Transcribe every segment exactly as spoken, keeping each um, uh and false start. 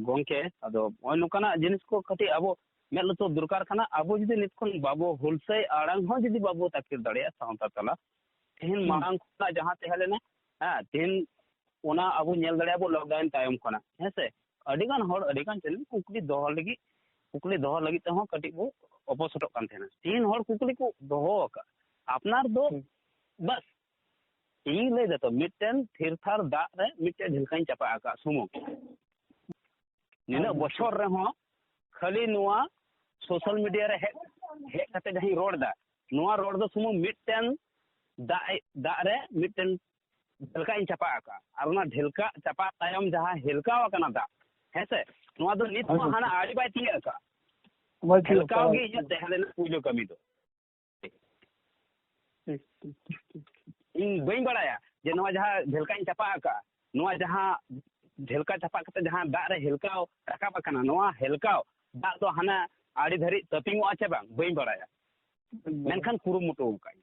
ᱜᱚᱝᱠᱮ, ᱟᱫᱚ ᱱᱚᱜᱼᱚᱭ ᱱᱚᱝᱠᱟᱱᱟᱜ ᱡᱤᱱᱤᱥ ᱠᱚ ᱠᱟᱹᱴᱤᱡ ᱟᱵᱚ ᱢᱮᱫ ᱞᱩᱛᱩᱨ ᱫᱚᱨᱠᱟᱨ ᱠᱟᱱᱟ᱾ ᱟᱵᱚ ᱡᱩᱫᱤ ᱱᱤᱛ ᱠᱷᱚᱱ ᱵᱟᱵᱚ ᱦᱩᱞᱥᱟᱹᱭ ᱟᱲᱟᱝ ᱦᱚᱸ ᱡᱩᱫᱤ ᱵᱟᱵᱚ ᱛᱟᱹᱠᱤᱨ ᱫᱟᱲᱮᱭᱟᱜᱼᱟ ᱥᱟᱶᱛᱟ ᱛᱟᱞᱟ, ᱛᱮᱦᱮᱧ ᱢᱟᱲᱟᱝ ᱠᱷᱚᱱᱟᱜ ᱡᱟᱦᱟᱸ ᱛᱟᱦᱮᱸ ᱞᱮᱱᱟ, ᱦᱮᱸ, ᱛᱮᱦᱮᱧ ᱚᱱᱟ ᱟᱵᱚ ᱧᱮᱞ ᱫᱟᱲᱮᱭᱟᱜᱼᱟ ᱵᱚ lockdown ᱛᱟᱭᱚᱢ ᱠᱷᱚᱱᱟᱜ, ᱦᱮᱸ ᱥᱮ? ᱟᱹᱰᱤ ᱜᱟᱱ ᱦᱚᱲ, ᱟᱹᱰᱤ ᱜᱟᱱ channel ᱠᱩᱠᱞᱤ ᱫᱚᱦᱚ ᱞᱟᱹᱜᱤᱫ, ᱠᱩᱠᱞᱤ ᱫᱚᱦᱚ ᱞᱟᱹᱜᱤᱫ ᱛᱮᱦᱚᱸ ᱠᱟᱹᱴᱤᱡ ᱵᱚ ᱚᱯᱚᱥᱚᱴᱚᱜ ᱠᱟᱱ ᱛᱟᱦᱮᱱᱟ᱾ ᱛᱮᱦᱮᱧ ᱦᱚᱲ ᱠᱩᱠᱞᱤ ᱠᱚ ᱫᱚᱦᱚ ᱟᱠᱟᱫ, ᱟᱯᱱᱟᱨ ᱫᱚ ᱵᱟᱥ ᱤᱧ ᱞᱟᱹᱭ ᱫᱟᱛᱚ, ᱢᱤᱫᱴᱮᱱ ᱛᱷᱤᱨ ᱛᱷᱟᱨ ᱫᱟᱜ ᱨᱮ ᱢᱤᱫᱴᱮᱱ ᱰᱷᱮᱞᱠᱟᱧ ᱪᱟᱯᱟ ᱟᱠᱟᱫ ᱥᱩᱢᱩᱝ᱾ ᱱᱤᱱᱟᱹᱜ ᱵᱚᱪᱷᱚᱨ ᱨᱮᱦᱚᱸ ᱠᱷᱟᱹᱞᱤ ᱱᱚᱣᱟ social media ᱨᱮ ᱦᱮᱡ, ᱦᱮᱡ ᱠᱟᱛᱮ ᱡᱟᱦᱟᱸᱧ ᱨᱚᱲ ᱮᱫᱟ, ᱱᱚᱣᱟ ᱨᱚᱲ ᱫᱚ ᱥᱩᱢᱩᱝ ᱢᱤᱫᱴᱮᱱ ᱫᱟᱜ, ᱫᱟᱜ ᱨᱮ ᱢᱤᱫᱴᱮᱱ ᱰᱷᱮᱞᱠᱟᱜ ᱤᱧ ᱪᱟᱯᱟ ᱟᱠᱟᱫᱼᱟ᱾ ᱟᱨ ᱚᱱᱟ ᱰᱷᱮᱞᱠᱟᱜ ᱪᱟᱯᱟ ᱛᱟᱭᱚᱢ ᱡᱟᱦᱟᱸ ᱦᱮᱞᱠᱟᱣ ᱟᱠᱟᱱᱟ ᱫᱟᱜ, ᱦᱮᱸ ᱥᱮ, ᱱᱚᱣᱟ ᱫᱚ ᱱᱤᱛ ᱦᱚᱸ ᱦᱟᱱᱟ ᱟᱲᱮ ᱵᱟᱭ ᱛᱤᱭᱟᱹᱜ ᱟᱠᱟᱫ᱾ ᱦᱮᱞᱠᱟᱣ ᱜᱮ ᱤᱧᱟᱹᱜ ᱛᱟᱦᱮᱸ ᱞᱮᱱᱟ ᱯᱩᱭᱞᱩ ᱠᱟᱹᱢᱤ ᱫᱚ᱾ ᱤᱧ ᱵᱟᱹᱧ ᱵᱟᱲᱟᱭᱟ ᱡᱮ ᱱᱚᱣᱟ ᱡᱟᱦᱟᱸ ᱰᱷᱮᱞᱠᱟᱧ ᱪᱟᱯᱟ ᱟᱠᱟᱫᱼᱟ, ᱱᱚᱣᱟ ᱡᱟᱦᱟᱸ ᱰᱷᱮᱞᱠᱟ ᱪᱟᱯᱟ ᱠᱟᱛᱮ ᱡᱟᱦᱟᱸ ᱫᱟᱜ ᱨᱮ ᱦᱮᱞᱠᱟᱣ ᱨᱟᱠᱟᱵ ᱟᱠᱟᱱᱟ, ᱱᱚᱣᱟ ᱦᱮᱞᱠᱟᱣ ᱫᱟᱜ ᱫᱚ ᱦᱟᱱᱟ ᱟᱲᱮ ᱫᱷᱟᱹᱨᱤᱡ ᱛᱟᱹᱯᱤᱧᱚᱜᱼᱟ ᱪᱮ ᱵᱟᱝ, ᱵᱟᱹᱧ ᱵᱟᱲᱟᱭᱟ᱾ ᱢᱮᱱᱠᱷᱟᱱ ᱠᱩᱨᱩᱢᱩᱴᱩ ᱟᱠᱟᱫ ᱟᱹᱧ᱾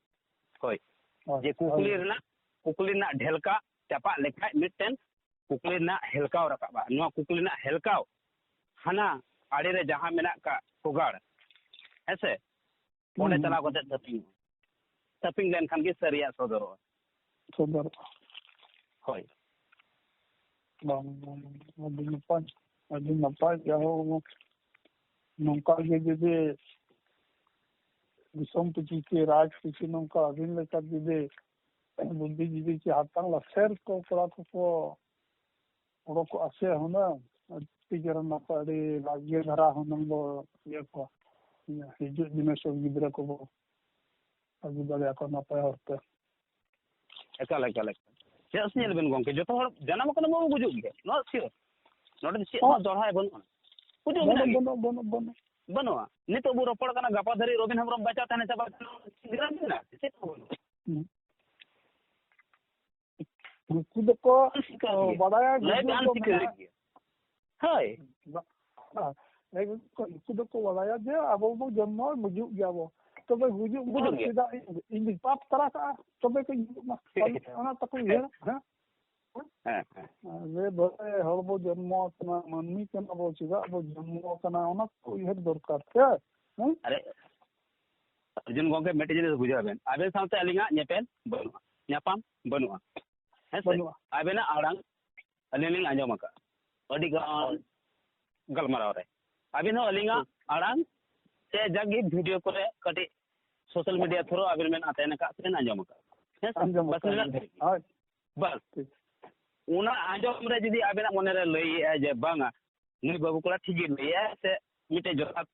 ᱦᱳᱭ, ᱦᱳᱭ, ᱡᱮ ᱠᱩᱠᱞᱤ ᱦᱳᱭ᱾ ᱨᱮᱱᱟᱜ, ᱠᱩᱠᱞᱤ ᱨᱮᱱᱟᱜ ᱰᱷᱮᱞᱠᱟ ᱪᱟᱯᱟᱫ ᱞᱮᱠᱷᱟᱡ ᱢᱤᱫᱴᱮᱱ ᱠᱩᱠᱞᱤ ᱨᱮᱱᱟᱜ ᱦᱮᱞᱠᱟᱣ ᱨᱟᱠᱟᱵᱼᱟ᱾ ᱱᱚᱣᱟ ᱠᱩᱠᱞᱤ ᱨᱮᱱᱟᱜ ᱦᱮᱞᱠᱟᱣ ᱦᱟᱱᱟ ᱟᱲᱮ ᱨᱮ ᱡᱟᱦᱟᱸ ᱢᱮᱱᱟᱜ ᱠᱟᱜ ᱥᱚᱜᱟᱲ, ᱦᱮᱸᱥᱮ, ᱚᱸᱰᱮ ᱦᱩᱸ, ᱪᱟᱞᱟᱣ ᱦᱩᱸ᱾ ᱠᱟᱛᱮ ᱛᱟᱹᱯᱤᱧ, ᱛᱟᱹᱯᱤᱧ ᱞᱮᱱᱠᱷᱟᱱ ᱜᱮ ᱥᱟᱹᱨᱤᱭᱟᱜ ᱥᱚᱫᱚᱨᱚᱜᱼᱟ᱾ ᱥᱚᱫᱚᱨᱚᱜᱼᱟ᱾ ᱦᱳᱭ᱾ ᱵᱟᱝ, ᱵᱟᱝ, ᱟᱹᱰᱤ ᱱᱟᱯᱟᱭ, ᱟᱹᱰᱤ ᱱᱟᱯᱟᱭ᱾ ᱡᱟᱭᱦᱳᱠ, ᱱᱚᱝᱠᱟ ᱜᱮ ᱡᱩᱫᱤ ᱫᱤᱥᱚᱢ ᱯᱤᱪᱷᱤ ᱥᱮ ᱨᱟᱡᱽ ᱯᱤᱪᱷᱤ ᱱᱚᱝᱠᱟ ᱟᱹᱵᱤᱱ ᱞᱮᱠᱟ ᱡᱩᱫᱤ ᱵᱩᱫᱽᱫᱷᱤᱡᱤᱵᱤ ᱪᱮ ᱦᱟᱛᱟᱝ ᱞᱟᱥᱮᱨ ᱠᱚ ᱠᱚᱲᱟ ᱠᱚᱠᱚ ᱚᱰᱚᱠᱚᱜᱼᱟ ᱥᱮ ᱦᱩᱱᱟᱹᱝ, ᱟᱹᱰᱤ ᱪᱮᱦᱨᱟ ᱱᱟᱯᱟᱭ, ᱟᱹᱰᱤ ᱞᱟᱜᱮ ᱫᱷᱟᱨᱟ ᱦᱩᱱᱟᱹᱝ ᱵᱚ ᱤᱭᱟᱹ ᱠᱚᱣᱟ, ᱦᱤᱡᱩᱜ generation ᱜᱤᱫᱽᱨᱟᱹ ᱠᱚᱵᱚ ᱟᱹᱜᱩ ᱫᱟᱲᱮᱭᱟᱠᱚᱣᱟ ᱱᱟᱯᱟᱭ ᱦᱚᱨᱛᱮ᱾ ᱮᱠᱟᱞ, ᱮᱠᱟᱞ, ᱮᱠᱟᱞ᱾ ᱪᱮᱫᱟᱜ ᱥᱮ ᱧᱮᱞ ᱵᱮᱱ ᱜᱚᱢᱠᱮ, ᱡᱚᱛᱚ ᱦᱚᱲ ᱡᱟᱱᱟᱢ ᱟᱠᱟᱱᱟ ᱵᱚᱱ ᱜᱩᱡᱩᱜ ᱜᱮ, ᱱᱚᱣᱟ sure᱾ ᱱᱚᱰᱮ ᱫᱚ ᱪᱮᱫ ᱦᱚᱸ ᱫᱚᱦᱲᱟᱭ ᱵᱟᱹᱱᱩᱜᱼᱟ, ᱜᱩᱡᱩᱜ ᱵᱟᱹᱱᱩᱜ, ᱢᱮᱱᱟᱜ ᱜᱮ᱾ ᱵᱟᱹᱱᱩᱜ, ᱵᱟᱹᱱᱩᱜ, ᱵᱟᱹᱱᱩᱜ᱾ ᱵᱟᱹᱱᱩᱜᱼᱟ᱾ ᱱᱤᱛᱚᱜ ᱵᱚ ᱨᱚᱯᱚᱲ ᱠᱟᱱᱟ, ᱜᱟᱯᱟ ᱫᱷᱟᱹᱨᱤᱡ ᱨᱚᱵᱤᱱ ᱦᱮᱢᱵᱨᱚᱢ ᱵᱟᱧᱪᱟᱣ ᱛᱟᱦᱮᱱᱟ ᱥᱮ ᱵᱟᱝ, ᱪᱮᱫ ᱦᱚᱸ ᱵᱟᱹᱱᱩᱜᱼᱟ᱾ ᱦᱩᱸ᱾ ᱩᱱᱠᱩ ᱫᱚᱠᱚ ᱟᱱᱥᱤᱠᱟᱨ ᱜᱮ᱾ ᱵᱟᱲᱟᱭᱟ, ᱞᱟᱭᱤᱯᱷ ᱜᱩᱡᱩᱜ ᱫᱚ ᱟᱱᱥᱤᱠᱟᱨ ᱢᱮᱱᱟᱜᱼᱟ᱾ ᱜᱮ᱾ ᱦᱳᱭ᱾ ᱵᱟ-, ᱵᱟ-, ᱩᱱᱠᱩ ᱫᱚᱠᱚ ᱵᱟᱲᱟᱭᱟ ᱡᱮ ᱟᱵᱚ ᱵᱚ ᱡᱚᱱᱢᱚ ᱜᱩᱡᱩᱜ ᱜᱮᱭᱟᱵᱚ, ᱛᱚᱵᱮ ᱜᱩᱡᱩᱜ ᱢᱟ ᱜᱩᱡᱩᱜ ᱜᱮᱭᱟ᱾ ᱪᱮᱫᱟᱜ ᱤᱧ, ᱤᱧ ᱫᱩᱧ ᱯᱟᱯ ᱛᱟᱨᱟ ᱠᱟᱜᱼᱟ, ᱛᱚᱵᱮ ᱠᱚ ᱜᱩᱡᱩᱜ ᱢᱟ᱾ ᱚᱱᱟ ᱛᱟᱠᱚ ᱩᱭᱦᱟᱹᱨ, ᱦᱮᱸ? ᱦᱮᱸ, ᱦᱮᱸ᱾ ᱡᱮ ᱵᱚᱞᱮ ᱦᱚᱲ ᱵᱚ ᱡᱚᱱᱢᱚ ᱟᱠᱟᱱᱟ, ᱢᱟᱹᱱᱢᱤ ᱠᱟᱱᱟ ᱵᱚ, ᱪᱮᱫᱟᱜ ᱵᱚ ᱡᱚᱱᱢᱚ ᱟᱠᱟᱱᱟ, ᱚᱱᱟ ᱠᱚ ᱩᱭᱦᱟᱹᱨ ᱫᱚᱨᱠᱟᱨ ᱥᱮ᱾ ᱦᱮᱸ? ᱟᱨᱮ, ᱚᱨᱡᱩᱱ ᱜᱚᱢᱠᱮ, ᱢᱤᱫᱴᱮᱡ ᱡᱤᱱᱤᱥ ᱵᱩᱡᱷᱟᱹᱣ ᱵᱮᱱ, ᱟᱵᱮᱱ ᱥᱟᱶᱛᱮ ᱟᱹᱞᱤᱧᱟᱜ ᱧᱮᱯᱮᱞ ᱵᱟᱹᱱᱩᱜᱼᱟ, ᱧᱟᱯᱟᱢ ᱵᱟᱹᱱᱩᱜᱼᱟ, ᱦᱮᱸ ᱥᱮ? ᱵᱟᱹᱱᱩᱜᱼᱟ᱾ ᱟᱵᱮᱱᱟᱜ ᱟᱲᱟᱝ ᱟᱹᱞᱤᱧ ᱞᱤᱧ ᱟᱸᱡᱚᱢ ᱟᱠᱟᱫ ᱟᱹᱰᱤ ᱜᱟᱱ ᱜᱟᱞᱢᱟᱨᱟᱣ ᱨᱮ, ᱟᱵᱮᱱ ᱦᱚᱸ ᱟᱹᱞᱤᱧᱟᱜ ᱟᱲᱟᱝ ᱥᱮ ᱡᱟᱜᱮ ᱵᱷᱤᱰᱤᱭᱳ ᱠᱚᱨᱮ ᱠᱟᱹᱴᱤᱡ ᱥᱳᱥᱟᱞ ᱢᱤᱰᱤᱭᱟ ᱛᱷᱨᱩ ᱟᱵᱮᱱ ᱵᱮᱱ ᱟᱛᱮᱱ ᱟᱠᱟᱫ ᱥᱮ ᱵᱮᱱ ᱟᱸᱡᱚᱢ ᱟᱠᱟᱫ, ᱦᱮᱸ ᱥᱮ? ᱟᱸᱡᱚᱢ ᱵᱟᱥ ᱟᱠᱟᱫ ᱱᱤᱱᱟᱹᱜ ᱜᱮ᱾ ᱫᱷᱟᱹᱨᱤᱡ ᱜᱮ᱾ ᱦᱳᱭ᱾ ᱵᱟᱥ᱾ ᱴᱷᱤᱠ᱾ ᱚᱱᱟ ᱟᱸᱡᱚᱢ ᱨᱮ ᱡᱩᱫᱤ ᱟᱵᱮᱱᱟᱜ ᱢᱚᱱᱮ ᱨᱮ ᱞᱟᱹᱭᱮᱜᱼᱟ ᱡᱮ ᱵᱟᱝᱟ, ᱱᱩᱭ ᱵᱟᱹᱵᱩ ᱠᱚᱲᱟ ᱴᱷᱤᱠ ᱜᱮ ᱞᱟᱹᱭᱮᱜᱼᱟ ᱥᱮ ᱢᱤᱫᱴᱮᱡ ᱡᱚᱛᱷᱟᱛ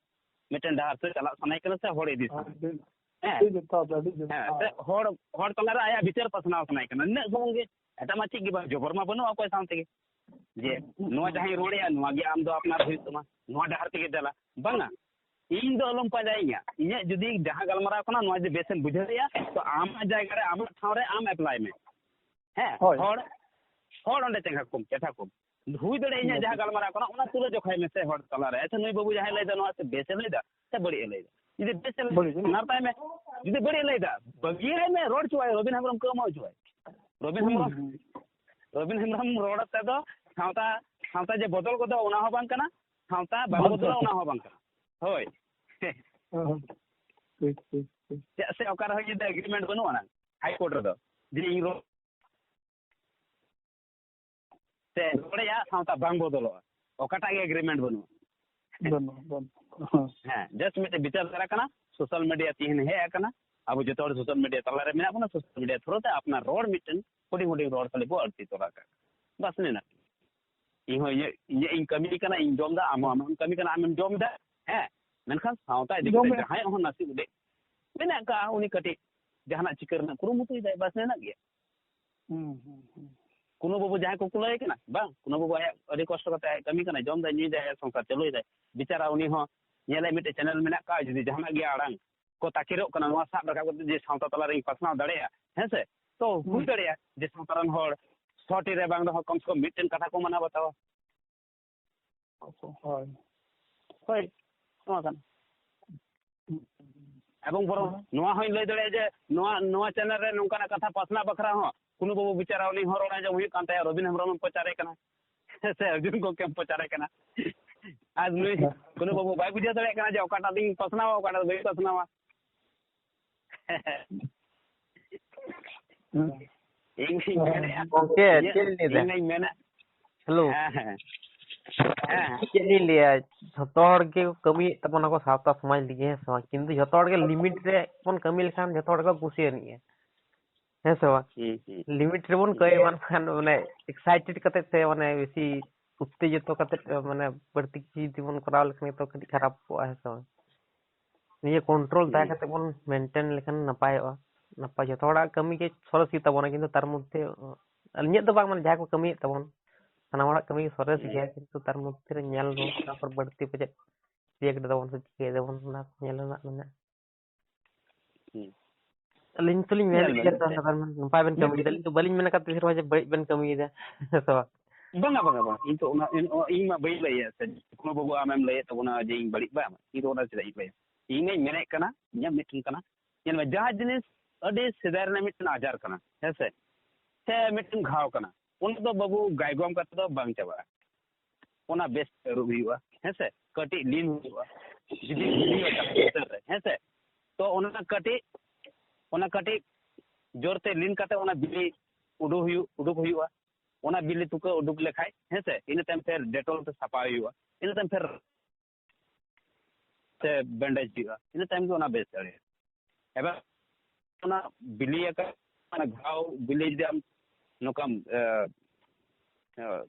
ᱢᱤᱫᱴᱮᱱ ᱰᱟᱦᱟᱨ ᱛᱮ ᱪᱟᱞᱟᱜ ᱥᱟᱱᱟᱭᱮ ᱠᱟᱱᱟ ᱥᱮ ᱦᱚᱲ ᱤᱫᱤ ᱥᱟᱱᱟᱭᱮ ᱦᱳᱭ, ᱴᱷᱤᱠ᱾ ᱠᱟᱱᱟ᱾ ᱟᱹᱰᱤ ᱡᱚᱛᱷᱟᱛ, ᱟᱹᱰᱤ ᱡᱚᱛᱷᱟᱛ᱾ ᱦᱮᱸ, ᱥᱮ ᱦᱚᱲ, ᱦᱚᱲ ᱛᱟᱞᱟᱨᱮ ᱟᱭᱟᱜ ᱵᱤᱪᱟᱹᱨ ᱯᱟᱥᱱᱟᱣ ᱥᱟᱱᱟᱭᱮ ᱠᱟᱱᱟ, ᱤᱱᱟᱹᱜ ᱥᱩᱢᱩᱝ ᱜᱮ, ᱮᱴᱟᱜ ᱢᱟ ᱪᱮᱫ ᱜᱮ ᱵᱟᱝ, ᱡᱚᱵᱚᱨ ᱢᱟ ᱵᱟᱹᱱᱩᱜᱼᱟ ᱚᱠᱚᱭ ᱥᱟᱶ ᱛᱮᱜᱮ᱾ ᱡᱮ ᱱᱚᱣᱟ ᱡᱟᱦᱟᱸᱧ ᱨᱚᱲᱮᱜᱼᱟ, ᱱᱚᱣᱟ ᱜᱮ ᱟᱢ ᱫᱚ ᱟᱯᱱᱟᱨ ᱦᱩᱭᱩᱜ ᱛᱟᱢᱟ, ᱱᱚᱣᱟ ᱰᱟᱦᱟᱨ ᱛᱮᱜᱮ ᱫᱮᱞᱟ, ᱵᱟᱝᱟ, ᱤᱧ ᱫᱚ ᱟᱞᱚᱢ ᱯᱟᱸᱡᱟᱭᱤᱧᱟ, ᱤᱧᱟᱹᱜ ᱡᱩᱫᱤ ᱡᱟᱦᱟᱸ ᱜᱟᱞᱢᱟᱨᱟᱣ ᱠᱟᱱᱟ ᱱᱚᱣᱟ ᱡᱩᱫᱤ ᱵᱮᱥᱮᱢ ᱵᱩᱡᱷᱟᱹᱣᱮᱜᱼᱟ, ᱛᱚ ᱟᱢᱟᱜ ᱡᱟᱭᱜᱟ ᱨᱮ, ᱟᱢᱟᱜ ᱴᱷᱟᱶ ᱨᱮ ᱟᱢ ᱮᱯᱞᱟᱭ ᱢᱮ᱾ ᱦᱮᱸ, ᱦᱳᱭ᱾ ᱦᱚᱲ, ᱦᱚᱲ ᱚᱸᱰᱮ ᱪᱮᱸᱜᱷᱟ ᱠᱚᱢ, ᱪᱮᱴᱷᱟ ᱠᱚᱢ᱾ ᱦᱩᱭ ᱫᱟᱲᱮᱭᱟᱜᱼᱟ ᱤᱧᱟᱹᱜ ᱡᱟᱦᱟᱸ ᱜᱟᱞᱢᱟᱨᱟᱣ ᱠᱟᱱᱟ ᱚᱱᱟ ᱛᱩᱞᱟᱹ ᱡᱚᱠᱷᱟᱭ ᱢᱮᱥᱮ ᱦᱚᱲ ᱛᱟᱞᱟᱨᱮ᱾ ᱟᱪᱪᱷᱟ, ᱱᱩᱭ ᱵᱟᱹᱵᱩ ᱡᱟᱦᱟᱸᱭ ᱞᱟᱹᱭᱫᱟ ᱱᱚᱣᱟ ᱥᱮ ᱵᱮᱥᱮ ᱞᱟᱹᱭᱫᱟ ᱥᱮ ᱵᱟᱹᱲᱤᱡ ᱮ ᱞᱟᱹᱭᱫᱟ? ᱡᱩᱫᱤ ᱵᱮᱥᱮ ᱞᱟᱹᱭᱫᱟ, ᱵᱟᱹᱲᱤᱡ ᱮ ᱞᱟᱹᱭᱫᱟ᱾ ᱱᱟᱯᱟᱭ ᱢᱮ, ᱡᱩᱫᱤ ᱵᱟᱹᱲᱤᱡ ᱮ ᱞᱟᱹᱭᱫᱟ, ᱵᱟᱹᱜᱤᱭᱟᱭ ᱢᱮ, ᱨᱚᱲ ᱦᱚᱪᱚᱣᱟᱭ, ᱨᱚᱵᱤᱱ ᱦᱮᱢᱵᱨᱚᱢ ᱠᱟᱹᱣᱢᱟᱹᱣ ᱦᱚᱪᱚᱣᱟᱭ᱾ ᱨᱚᱵᱤᱱ ᱦᱩᱸ, ᱦᱮᱢᱵᱨᱚᱢ, ᱦᱩᱸ᱾ ᱨᱚᱵᱤᱱ ᱦᱮᱢᱵᱨᱚᱢ ᱨᱚᱲ ᱛᱮᱫᱚ ᱥᱟᱶᱛᱟ, ᱥᱟᱶᱛᱟ ᱡᱮ ᱵᱚᱫᱚᱞ ᱜᱚᱫᱚᱜ ᱚᱱᱟ ᱦᱚᱸ ᱵᱟᱝ ᱠᱟᱱᱟ, ᱥᱟᱶᱛᱟ ᱵᱟᱝ ᱵᱟᱝ ᱵᱚᱫᱚᱞᱚᱜ ᱠᱟᱱᱟ᱾ ᱚᱱᱟ ᱦᱚᱸ ᱵᱟᱝ ᱠᱟᱱᱟ᱾ ᱦᱳᱭ᱾ ᱦᱚᱸ, ᱴᱷᱤᱠ, ᱴᱷᱤᱠ, ᱴᱷᱤᱠ᱾ ᱪᱮᱫᱟᱜ ᱥᱮ ᱚᱠᱟ ᱨᱮᱦᱚᱸ ᱡᱩᱫᱤ ᱮᱜᱽᱨᱤᱢᱮᱱᱴ ᱵᱟᱹᱱᱩᱜ ᱟᱱᱟ ᱦᱟᱭ ᱠᱳᱨᱴ ᱨᱮᱫᱚ, ᱡᱮ ᱤᱧ ᱨᱚᱲ ᱥᱮ ᱨᱚᱲᱮᱭᱟ ᱥᱟᱶᱛᱟ ᱵᱟᱝ ᱵᱚᱫᱚᱞᱚᱜᱼᱟ, ᱚᱠᱟᱴᱟᱜ ᱜᱮ ᱮᱜᱽᱨᱤᱢᱮᱱᱴ ᱵᱟᱹᱱᱩᱜᱼᱟ᱾ ᱵᱟᱹᱱᱩᱜᱼᱟ, ᱵᱟᱹᱱᱩᱜᱼᱟ᱾ ᱦᱮᱸ᱾ ᱦᱮᱸ, ᱡᱟᱥᱴ ᱢᱤᱫᱴᱮᱡ ᱵᱤᱪᱟᱨ ᱫᱷᱟᱨᱟ ᱠᱟᱱᱟ, ᱥᱳᱥᱟᱞ ᱢᱤᱰᱤᱭᱟ ᱛᱮᱦᱮᱧ ᱦᱮᱡ ᱟᱠᱟᱱᱟ, ᱟᱵᱚ ᱡᱚᱛᱚ ᱦᱚᱲ ᱥᱳᱥᱟᱞ ᱢᱤᱰᱤᱭᱟ ᱛᱟᱞᱟᱨᱮ ᱢᱮᱱᱟᱜ ᱵᱚᱱᱟ, ᱥᱳᱥᱟᱞ ᱢᱤᱰᱤᱭᱟ ᱛᱷᱨᱩ ᱛᱮ ᱟᱯᱱᱟᱨ ᱨᱚᱲ ᱢᱤᱫᱴᱮᱱ ᱦᱩᱰᱤᱧ ᱦᱩᱰᱤᱧ ᱨᱚᱲ ᱠᱷᱟᱹᱞᱤ ᱵᱚ ᱟᱹᱲᱛᱤ ᱛᱚᱨᱟ ᱠᱟᱜ ᱠᱟᱱᱟ᱾ ᱵᱟᱥ ᱱᱤᱱᱟᱹᱜ᱾ ᱤᱧ ᱦᱚᱸ ᱤᱧᱟᱹᱜ, ᱤᱧᱟᱹᱜ ᱤᱧ ᱠᱟᱹᱢᱤ ᱠᱟᱱᱟ, ᱤᱧ ᱡᱚᱢ ᱫᱟ, ᱟᱢ ᱦᱚᱸ ᱟᱢᱮᱢ ᱠᱟᱹᱢᱤ ᱠᱟᱱᱟ, ᱟᱢᱮᱢ ᱡᱚᱢ ᱫᱟ, ᱦᱮᱸ, ᱢᱮᱱᱠᱷᱟᱱ ᱥᱟᱶᱛᱟ ᱤᱫᱤ ᱠᱟᱛᱮ ᱡᱚᱢᱮᱫ ᱡᱟᱦᱟᱸᱭᱟᱜ ᱦᱚᱸ ᱱᱟᱥᱮ ᱩᱰᱤᱡ ᱢᱮᱱᱟᱜ ᱠᱟᱜᱼᱟ, ᱩᱱᱤ ᱠᱟᱹᱴᱤᱡ ᱡᱟᱦᱟᱱᱟᱜ ᱪᱤᱠᱟᱹ ᱨᱮᱱᱟᱜ ᱠᱩᱨᱩᱢᱩᱴᱩᱭ ᱫᱟᱭ, ᱵᱟᱥ ᱱᱤᱱᱟᱹᱜ ᱜᱮ᱾ ᱦᱩᱸ, ᱦᱩᱸ, ᱦᱩᱸ᱾ ᱠᱩᱱᱩ ᱵᱟᱹᱵᱩ ᱡᱟᱦᱟᱸᱭ ᱠᱚ ᱠᱩᱞᱟᱹᱭ ᱠᱟᱱᱟ, ᱵᱟᱝ, ᱠᱩᱱᱩ ᱵᱟᱹᱵᱩ ᱟᱭᱟᱜ ᱟᱹᱰᱤ ᱠᱚᱥᱴᱚ ᱠᱟᱛᱮ ᱟᱭᱟᱜ ᱠᱟᱹᱢᱤ ᱠᱟᱱᱟᱭ, ᱡᱚᱢ ᱫᱟᱭ, ᱧᱩᱭ ᱫᱟᱭ, ᱟᱭᱟᱜ ᱥᱚᱝᱥᱟᱨ ᱪᱟᱹᱞᱩᱭ ᱫᱟᱭ᱾ ᱵᱮᱪᱟᱨᱟ ᱩᱱᱤ ᱦᱚᱸ ᱧᱮᱞᱮ ᱢᱤᱫᱴᱮᱡ ᱪᱮᱱᱮᱞ ᱢᱮᱱᱟᱜ ᱠᱟᱜᱼᱟ, ᱡᱩᱫᱤ ᱡᱟᱦᱟᱱᱟᱜ ᱜᱮ ᱟᱲᱟᱝ ᱠᱚ ᱛᱟᱠᱮᱨᱚᱜ ᱠᱟᱱᱟ, ᱱᱚᱣᱟ ᱥᱟᱵ ᱨᱟᱠᱟᱵ ᱠᱟᱛᱮ ᱡᱮ ᱥᱟᱶᱛᱟ ᱛᱟᱞᱟ ᱨᱤᱧ ᱯᱟᱥᱱᱟᱣ ᱫᱟᱲᱮᱭᱟᱜᱼᱟ, ᱦᱮᱸ ᱥᱮ? ᱛᱚ ᱦᱩᱭ ᱦᱩᱸ᱾ ᱫᱟᱲᱮᱭᱟᱜᱼᱟ ᱡᱮ ᱥᱟᱶᱛᱟ ᱨᱮᱱ ᱦᱚᱲ ᱥᱚᱴᱷᱤᱠ ᱨᱮ ᱵᱟᱝ ᱨᱮᱦᱚᱸ ᱠᱚᱢ ᱥᱮ ᱠᱚᱢ ᱢᱤᱫᱴᱮᱱ ᱠᱟᱛᱷᱟ ᱠᱚ ᱢᱟᱱᱟᱣ ᱵᱟᱛᱟᱣᱟ᱾ ᱦᱳᱭ᱾ ᱦᱳᱭ, ᱱᱚᱣᱟ ᱠᱟᱱᱟ᱾ ᱮᱵᱚᱝ ᱵᱚᱨᱚᱝ ᱦᱩᱸ᱾ ᱱᱚᱣᱟ ᱦᱚᱸᱧ ᱞᱟᱹᱭ ᱫᱟᱲᱮᱭᱟᱜᱼᱟ ᱡᱮ ᱱᱚᱣᱟ, ᱱᱚᱣᱟ ᱪᱮᱱᱮᱞ ᱨᱮ ᱱᱚᱝᱠᱟᱱᱟᱜ ᱠᱟᱛᱷᱟ ᱯᱟᱥᱱᱟᱣ ᱵᱟᱠᱷᱨᱟ ᱦᱚᱸ ᱠᱩᱱᱩ ᱵᱟᱹᱵᱩ ᱵᱮᱪᱟᱨᱟ ᱩᱱᱤ ᱦᱚᱸ ᱨᱚᱲ ᱟᱸᱡᱚᱢ ᱦᱩᱭᱩᱜ ᱠᱟᱱ ᱛᱟᱭᱟ, ᱨᱚᱵᱤᱱ ᱦᱮᱢᱵᱨᱚᱢ ᱮᱢ ᱯᱨᱚᱪᱟᱨᱮ ᱠᱟᱱᱟ ᱥᱮ ᱚᱨᱡᱩᱱ ᱜᱚᱢᱠᱮᱢ ᱯᱨᱚᱪᱟᱨᱮ ᱠᱟᱱᱟ᱾ ᱟᱨ ᱱᱩᱭ ᱠᱩᱱᱩ ᱵᱟᱹᱵᱩ ᱵᱟᱭ ᱵᱩᱡᱷᱟᱹᱣ ᱫᱟᱲᱮᱭᱟᱜ ᱠᱟᱱᱟ ᱡᱮ ᱚᱠᱟᱴᱟᱜ ᱫᱚᱧ ᱯᱟᱥᱱᱟᱣᱟ, ᱚᱠᱟᱴᱟᱜ ᱫᱚ ᱵᱟᱹᱧ ᱯᱟᱥᱱᱟᱣᱟ᱾ ᱤᱧ ᱢᱮᱱᱮᱫᱼᱟ, ᱜᱚᱢᱠᱮ, ᱤᱧᱟᱹᱜ, ᱪᱮᱫ ᱞᱤᱧ ᱞᱟᱹᱭᱫᱟ? ᱤᱧ ᱢᱟᱧ ᱢᱮᱱᱟ, ᱦᱮᱞᱳ᱾ ᱦᱮᱸ, ᱦᱮᱸ᱾ ᱦᱮᱸ᱾ ᱪᱮᱫ ᱞᱤᱧ ᱞᱟᱹᱭᱟ, ᱡᱷᱚᱛᱚ ᱦᱚᱲ ᱜᱮ ᱠᱟᱹᱢᱤᱭᱮᱫ ᱛᱟᱵᱚᱱᱟ ᱠᱚ ᱥᱟᱶᱛᱟ ᱥᱚᱢᱟᱡᱽ ᱞᱟᱹᱜᱤᱫ, ᱦᱮᱸ ᱥᱮ ᱵᱟᱝ? ᱠᱤᱱᱛᱩ ᱡᱷᱚᱛᱚ ᱦᱚᱲ ᱜᱮ ᱞᱤᱢᱤᱴ ᱨᱮ ᱵᱚᱱ ᱠᱟᱹᱢᱤ ᱞᱮᱠᱷᱟᱱ ᱡᱷᱚᱛᱚ ᱦᱚᱲ ᱜᱮ ᱠᱩᱥᱤ ᱟᱹᱱᱤᱡᱼᱟ, ᱦᱮᱸ ᱥᱮ ᱵᱟᱝ? ᱦᱩᱸ, ᱦᱩᱸ᱾ ᱞᱤᱢᱤᱴ ᱨᱮᱵᱚᱱ ᱠᱟᱹᱢᱤ ᱢᱟ, ᱮᱱᱠᱷᱟᱱ ᱢᱟᱱᱮ ᱮᱠᱥᱟᱭᱴᱮᱰ ᱠᱟᱛᱮ ᱥᱮ ᱢᱟᱱᱮ ᱵᱮᱥᱤ ᱩᱛᱛᱮᱡᱤᱛᱚ ᱠᱟᱛᱮ ᱢᱟᱱᱮ ᱵᱟᱹᱲᱛᱤ ᱠᱤᱪᱷᱩ ᱡᱩᱫᱤ ᱵᱚᱱ ᱠᱚᱨᱟᱣ ᱞᱮᱠᱷᱟᱱ ᱜᱮᱛᱚ ᱠᱟᱹᱴᱤᱡ ᱠᱷᱟᱨᱟᱯ ᱠᱚᱜᱼᱟ, ᱦᱮᱸ ᱥᱮ ᱵᱟᱝ? ᱱᱤᱭᱟᱹ ᱠᱚᱱᱴᱨᱳᱞ ᱛᱟᱦᱮᱸ ᱦᱩᱸ᱾ ᱠᱟᱛᱮ ᱵᱚᱱ ᱢᱮᱱᱴᱮᱱ ᱞᱮᱠᱷᱟᱱ ᱱᱟᱯᱟᱭᱚᱜᱼᱟ᱾ ᱱᱟᱯᱟᱭ, ᱡᱚᱛᱚ ᱦᱚᱲᱟᱜ ᱠᱟᱹᱢᱤ ᱜᱮ ᱥᱚᱨᱮᱥ ᱜᱮ ᱛᱟᱵᱚᱱᱟ, ᱠᱤᱱᱛᱩ ᱛᱟᱨ ᱢᱚᱫᱽᱫᱷᱮ ᱟᱹᱞᱤᱧᱟᱜ ᱫᱚ ᱵᱟᱝ, ᱢᱟᱱᱮ ᱡᱟᱦᱟᱸᱭ ᱠᱚ ᱠᱟᱹᱢᱤᱭᱮᱫ ᱛᱟᱵᱚᱱ ᱥᱟᱱᱟᱢ ᱦᱚᱲᱟᱜ ᱠᱟᱹᱢᱤ ᱜᱮ ᱥᱚᱨᱮᱥ ᱦᱩᱸ᱾ ᱜᱮᱭᱟ, ᱠᱤᱱᱛᱩ ᱛᱟᱨ ᱢᱚᱫᱽᱫᱷᱮ ᱨᱮ ᱧᱮᱞ ᱫᱚ ᱚᱱᱟ ᱠᱚᱨᱮ ᱵᱟᱹᱲᱛᱤ ᱯᱟᱪᱮᱫ ᱨᱤᱭᱮᱠᱴ ᱫᱟᱵᱚᱱ ᱥᱮ ᱪᱤᱠᱟᱹᱭ ᱫᱟᱵᱚᱱ, ᱚᱱᱟ ᱠᱚ ᱧᱮᱞ ᱨᱮᱱᱟᱜ ᱢᱮᱱᱟᱜᱼᱟ᱾ ᱦᱩᱸ᱾ ᱟᱹᱞᱤᱧ ᱛᱚᱞᱤᱧ ᱧᱮᱞ ᱢᱮᱱᱮᱫ ᱵᱮᱱ ᱜᱮᱭᱟ ᱛᱚ, ᱥᱮ᱾ ᱱᱟᱯᱟᱭ ᱵᱮᱱ ᱢᱤᱫ ᱠᱟᱹᱢᱤᱭᱮᱫᱟ, ᱟᱹᱞᱤᱧ ᱫᱚ ᱵᱟᱹᱞᱤᱧ ᱢᱮᱱ ᱟᱠᱟᱫ ᱛᱤᱥ ᱨᱮᱦᱚᱸ ᱡᱮ ᱵᱟᱹᱲᱤᱡ ᱵᱮᱱ ᱠᱟᱹᱢᱤᱭᱮᱫᱟ, ᱦᱮᱸ ᱥᱮ ᱵᱟᱝ? ᱵᱟᱝᱟ, ᱵᱟᱝᱟ, ᱵᱟᱝᱟ, ᱤᱧ ᱛᱚ ᱚᱱᱟ, ᱤᱧ, ᱤᱧ ᱢᱟ ᱵᱟᱹᱧ ᱞᱟᱹᱭᱮᱫ ᱥᱮ, ᱠᱳᱱᱳ ᱵᱟᱹᱵᱩ ᱟᱢᱮᱢ ᱞᱟᱹᱭᱮᱫ ᱛᱟᱵᱚᱱᱟ ᱡᱮ ᱤᱧ ᱵᱟᱹᱲᱤᱡ, ᱵᱟᱝ, ᱤᱧ ᱫᱚ ᱚᱱᱟ ᱪᱮᱫᱟᱜ ᱤᱧ ᱞᱟᱹᱭᱟ? ᱤᱧ ᱢᱟᱧ ᱢᱮᱱᱮᱫ ᱠᱟᱱᱟ, ᱤᱧᱟᱹᱜ ᱢᱤᱫᱴᱮᱱ ᱠᱟᱱᱟ, ᱧᱮᱞ ᱢᱮ, ᱡᱟᱦᱟᱸ ᱡᱤᱱᱤᱥ ᱟᱹᱰᱤ ᱥᱮᱫᱟᱭ ᱨᱮᱱᱟᱜ ᱢᱤᱫᱴᱮᱱ ᱟᱡᱟᱨ ᱠᱟᱱᱟ, ᱦᱮᱸ ᱥᱮ, ᱥᱮ ᱢᱤᱫᱴᱮᱱ ᱜᱷᱟᱣ ᱠᱟᱱᱟ, ᱚᱱᱟ ᱫᱚ ᱵᱟᱹᱵᱩ ᱜᱟᱭᱜᱚᱢ ᱠᱟᱛᱮ ᱫᱚ ᱵᱟᱝ ᱪᱟᱵᱟᱜᱼᱟ᱾ ᱚᱱᱟ ᱵᱮᱥ ᱟᱹᱨᱩᱵ ᱦᱩᱭᱩᱜᱼᱟ, ᱦᱮᱸ ᱥᱮ? ᱠᱟᱹᱴᱤᱡ ᱞᱤᱱ ᱦᱩᱭᱩᱜᱼᱟ, ᱡᱩᱫᱤ ᱵᱤᱞᱤ ᱟᱠᱟᱱ ᱵᱷᱤᱛᱟᱹᱨ ᱨᱮ, ᱦᱮᱸ ᱥᱮ? ᱛᱚ ᱚᱱᱟ ᱠᱟᱹᱴᱤᱡ, ᱚᱱᱟ ᱠᱟᱹᱴᱤᱡ ᱡᱳᱨ ᱛᱮ ᱞᱤᱱ ᱠᱟᱛᱮ ᱚᱱᱟ ᱵᱤᱞᱤ ᱩᱰᱩᱠ ᱦᱩᱭᱩᱜ, ᱩᱰᱩᱠ ᱦᱩᱭᱩᱜᱼᱟ᱾ ᱚᱱᱟ ᱵᱤᱞᱤ ᱛᱩᱠᱟᱹ ᱩᱰᱩᱠ ᱞᱮᱠᱷᱟᱡ, ᱦᱮᱸ ᱥᱮ? ᱤᱱᱟᱹ ᱛᱟᱭᱚᱢ ᱯᱷᱮᱨ ᱰᱮᱴᱚᱞ ᱛᱮ ᱥᱟᱯᱷᱟ ᱦᱩᱭᱩᱜᱼᱟ, ᱤᱱᱟᱹ ᱛᱟᱭᱚᱢ ᱯᱷᱮᱨ ᱥᱮ ᱵᱮᱱᱰᱮᱡᱽ ᱦᱩᱭᱩᱜᱼᱟ, ᱤᱱᱟᱹ ᱛᱟᱭᱚᱢ ᱜᱮ ᱚᱱᱟ ᱵᱮᱥ ᱫᱟᱲᱮᱭᱟᱜᱼᱟ᱾ ᱮᱵᱟᱨ ᱚᱱᱟ ᱵᱤᱞᱤ ᱟᱠᱟᱱ, ᱚᱱᱟ ᱜᱷᱟᱣ ᱵᱤᱞᱤ ᱡᱩᱫᱤ ᱟᱢ ᱱᱚᱝᱠᱟᱢ, ᱮ, ᱮ,